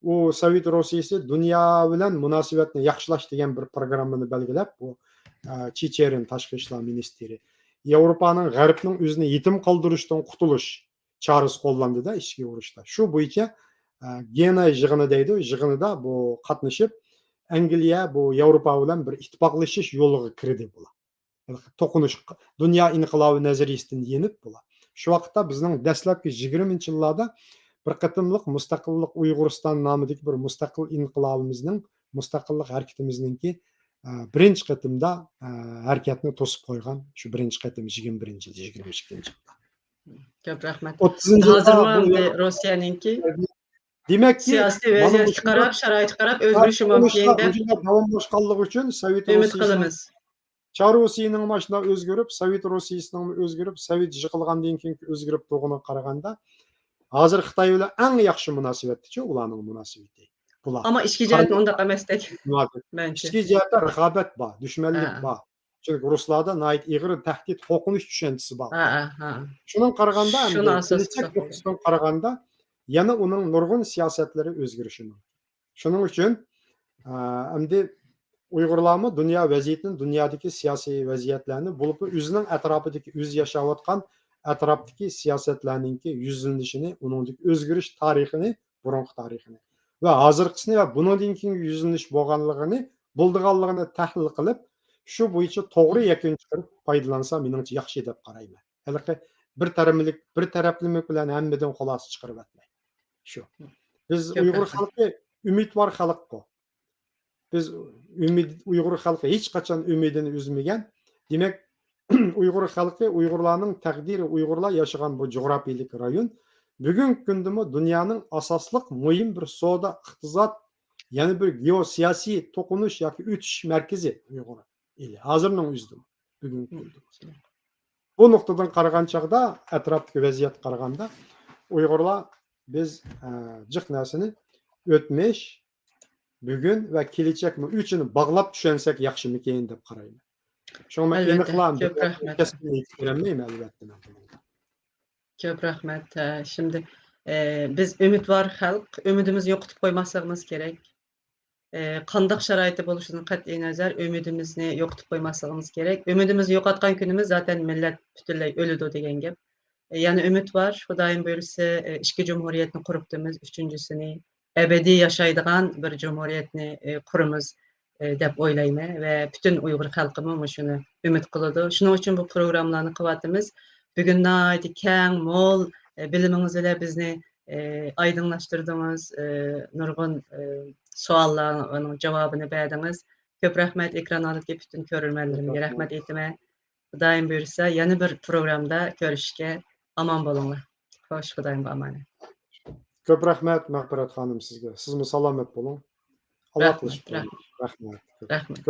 ئۇ سوۋېت روسىيىسى دۇنيا بىلەن مۇناسىۋەتنى ياخشىلاش دېگەن بىر پروگراممىنى بەلگىلەپ، بۇ، ئە، چىچېرىن تاشقى ئىشلار مىنىستىرى. ياۋروپانىڭ، غەربنىڭ ئۆزىنى يېتىم قالدۇرۇشتىن قۇتۇلۇش چارىسى قوللاندى-دە ئىچكى ئۇرۇشتا. شۇ بويىچە، ئە، گېناي يىغىنى دەيدۇ، يىغىنىدا بۇ قاتنىشىپ، ئەنگلىيە بۇ ياۋروپا بىلەن بىر ئىتتىپاقلىشىش يولىغا كىردى بۇلار. توقۇنۇش، دۇنيا ئىنقىلابى نەزەرىيىسىدىن يېنىپ بۇلار. شۇ ۋاقىتتا بىزنىڭ دەسلەپكى يىگىرمىنچى يىللاردا بىر قېتىملىق مۇستەقىللىق ئۇيغۇرىستان نامىدىكى بىر مۇستەقىل ئىنقىلابىمىزنىڭ، مۇستەقىللىق ھەرىكىتىمىزنىڭكى، ئە، بىرىنچى قېتىمدا، ئە، ھەرىكەتنى توسۇپ قويغان شۇ بىرىنچى قېتىم يىگىرمە بىرىنچى يىل، يىگىرمە ئىككىنچى يىلدا. كۆپ رەھمەت. ئوتتۇزىنچى يىلدا ھازىرمۇ بۇ ئەمدى يا-، روسىيەنىڭكى دېمەككى، سىياسىي مانا ۋەزىيەتكە مۇشۇنداق قاراپ، شارائىتقا قاراپ ئۆزگىرىشى مۇمكىن دەپ داۋاملاشقانلىقى ئۈچۈن سوۋېت ئۈمىد روسىيىسىنىڭ قىلىمىز. چار روسىيىنىڭ ماشۇنداق ئۆزگىرىپ، سوۋېت روسىيىسىنىڭمۇ ئۆزگىرىپ، سوۋېت يىقىلغاندىن كېيىنكى ئۆزگىرىپ تۇرغىنىغا قارىغاندا، ھازىر خىتاي بىلەن ئەڭ ياخشى مۇناسىۋەتتىچۇ ئۇلارنىڭ مۇناسىۋىتى. بۇلار. ئەمما ئىچكى جەھەتتىن ئۇنداق ئەمەستەك. مەنچە. ئىچكى جەھەتتە رىقابەت بار، دۈشمەنلىك بار. چۈنكى رۇسلاردا ناھايىتى ئېغىر تەھدىت، قورقۇنچ چۈشەنچىسى بار. ھە، ھە، ھە. شۇنىڭغا قارىغاندا، ئەمدى شۇنى ئاساس كېلىچەك قىلىپ نۇقتىسىدىن قارىغاندا، يەنە ئۇنىڭ نۇرغۇن سىياسەتلىرى ئۆزگىرىشى مۇمكىن. شۇنىڭ ئۈچۈن، ئە، ئەمدى ئۇيغۇرلارمۇ دۇنيا ۋەزىيىتىنى، دۇنيادىكى سىياسىي ۋەزىيەتلەرنى، بولۇپمۇ ئۆزىنىڭ ئەتراپىدىكى، ئۆزى ياشاۋاتقان ئەتراپتىكى سىياسەتلەرنىڭكى يۈزلىنىشىنى، ئۇنىڭدىكى ئۆزگىرىش تارىخىنى، بۇرۇنقى تارىخىنى ۋە ھازىرقىسىنى ۋە بۇنىڭدىن كېيىنكى يۈزلىنىش بولغانلىقىنى، بولىدىغانلىقىنى تەھلىل قىلىپ، شۇ بويىچە توغرا يەكۈن چىقىرىپ پايدىلانسا، مېنىڭچە ياخشى دەپ قارايمەن. ھېلىقى بىر تەرەپلىك، بىر تەرەپلىمىلىك بىلەن ھەممىدىن خۇلاسە چىقىرىۋەتمەي. شۇ. بىز كۆپ ئۇيغۇر رەھمەت. خەلقى ئۈمىدۋار خەلققۇ. بىز ئۈمىد، ئۇيغۇر خەلقى ھېچقاچان ئۈمىدىنى ئۈزمىگەن. دېمەك، ئۇيغۇر خەلقى، ئۇيغۇرلارنىڭ تەقدىرى، ئۇيغۇرلار ياشىغان بۇ جۇغراپىيىلىك رايون بۈگۈنكى كۈندىمۇ دۇنيانىڭ ئاساسلىق مۇھىم بىر سودا، ئىقتىساد، يەنە بىر گېئوسىياسىي توقۇنۇش ياكى ئۆتۈش مەركىزى ئۇيغۇر ئېلى. ھازىرنىڭ ئۆزىدىمۇ، بۈگۈنكى كۈندىمۇ. بۇ نۇقتىدىن قارىغان چاغدا، ئەتراپتىكى ۋەزىيەتكە قارىغاندا، ئۇيغۇرلار بىز، ئە، جىق نەرسىنى ئۆتمۈش، بۈگۈن ۋە كېلىچەكمۇ ئۈچىنى باغلاپ چۈشەنسەك ياخشىمىكىن دەپ قارايمەن. شۇڭا مەن ئەلۋەتتە، ئېنىقلا كۆپ رەھمەت. كەسپىمنى ئېيتىپ بېرەلمەيمەن، ئەلۋەتتە، مەن بۇنىڭدا. كۆپ رەھمەت. ھە، شىمدى، ئە، بىز ئۈمىدۋار خەلق، ئۈمىدىمىزنى يوقىتىپ قويماسلىقىمىز كېرەك. ئە، قانداق شارائىتتا بولۇشىدىن قەتئىينەزەر، ئۈمىدىمىزنى يوقىتىپ قويماسلىقىمىز كېرەك. ئۈمىدىمىزنى يوقاتقان كۈنىمىز زاتەن مىللەت پۈتۈنلەي ئۆلىدۇ دېگەن گەپ. ئە، يەنە ئۈمىد بار. خۇدايىم بۇيرۇسا، ئە، ئىككى جۇمھۇرىيەتنى قۇرۇپتىمىز. ئۈچىنچىسىنى ئەبەدىي ياشايدىغان بىر جۇمھۇرىيەتنى، ئە، قۇرىمىز، ئە، دەپ ئويلايمەن ۋە پۈتۈن ئۇيغۇر خەلقىمۇ مۇشۇنى ئۈمىد قىلىدۇ. شۇنىڭ ئۈچۈن بۇ پروگراممىلارنى قىلىۋاتىمىز. بۈگۈن ناھايىتى كەڭ، مول، ئە، بىلىمىڭىز بىلەن بىزنى، ئە، ئايدىڭلاشتۇردىڭىز، ئە، نۇرغۇن، ئە، سوئاللارنىڭ جاۋابىنى بەردىڭىز. كۆپ رەھمەت، ئېكران ئالدىدىكى پۈتۈن كۆرۈرمەنلىرىمگە رەھمەت ئېيتىمەن. خۇدايىم بۇيرۇسا، يەنە بىر پروگرامدا كۆرۈشكە ئامان بولۇڭلار. خوش، خۇدايىمغا ئامانەت. كۆپ رەھمەت، مەغپىرەت خانىم، سىزگە. سىزمۇ سالامەت بولۇڭ. ئالاقىلىشىپ رەھمەت، تۇرۇڭ. رەھمەت. رەھمەت. رەھمەت.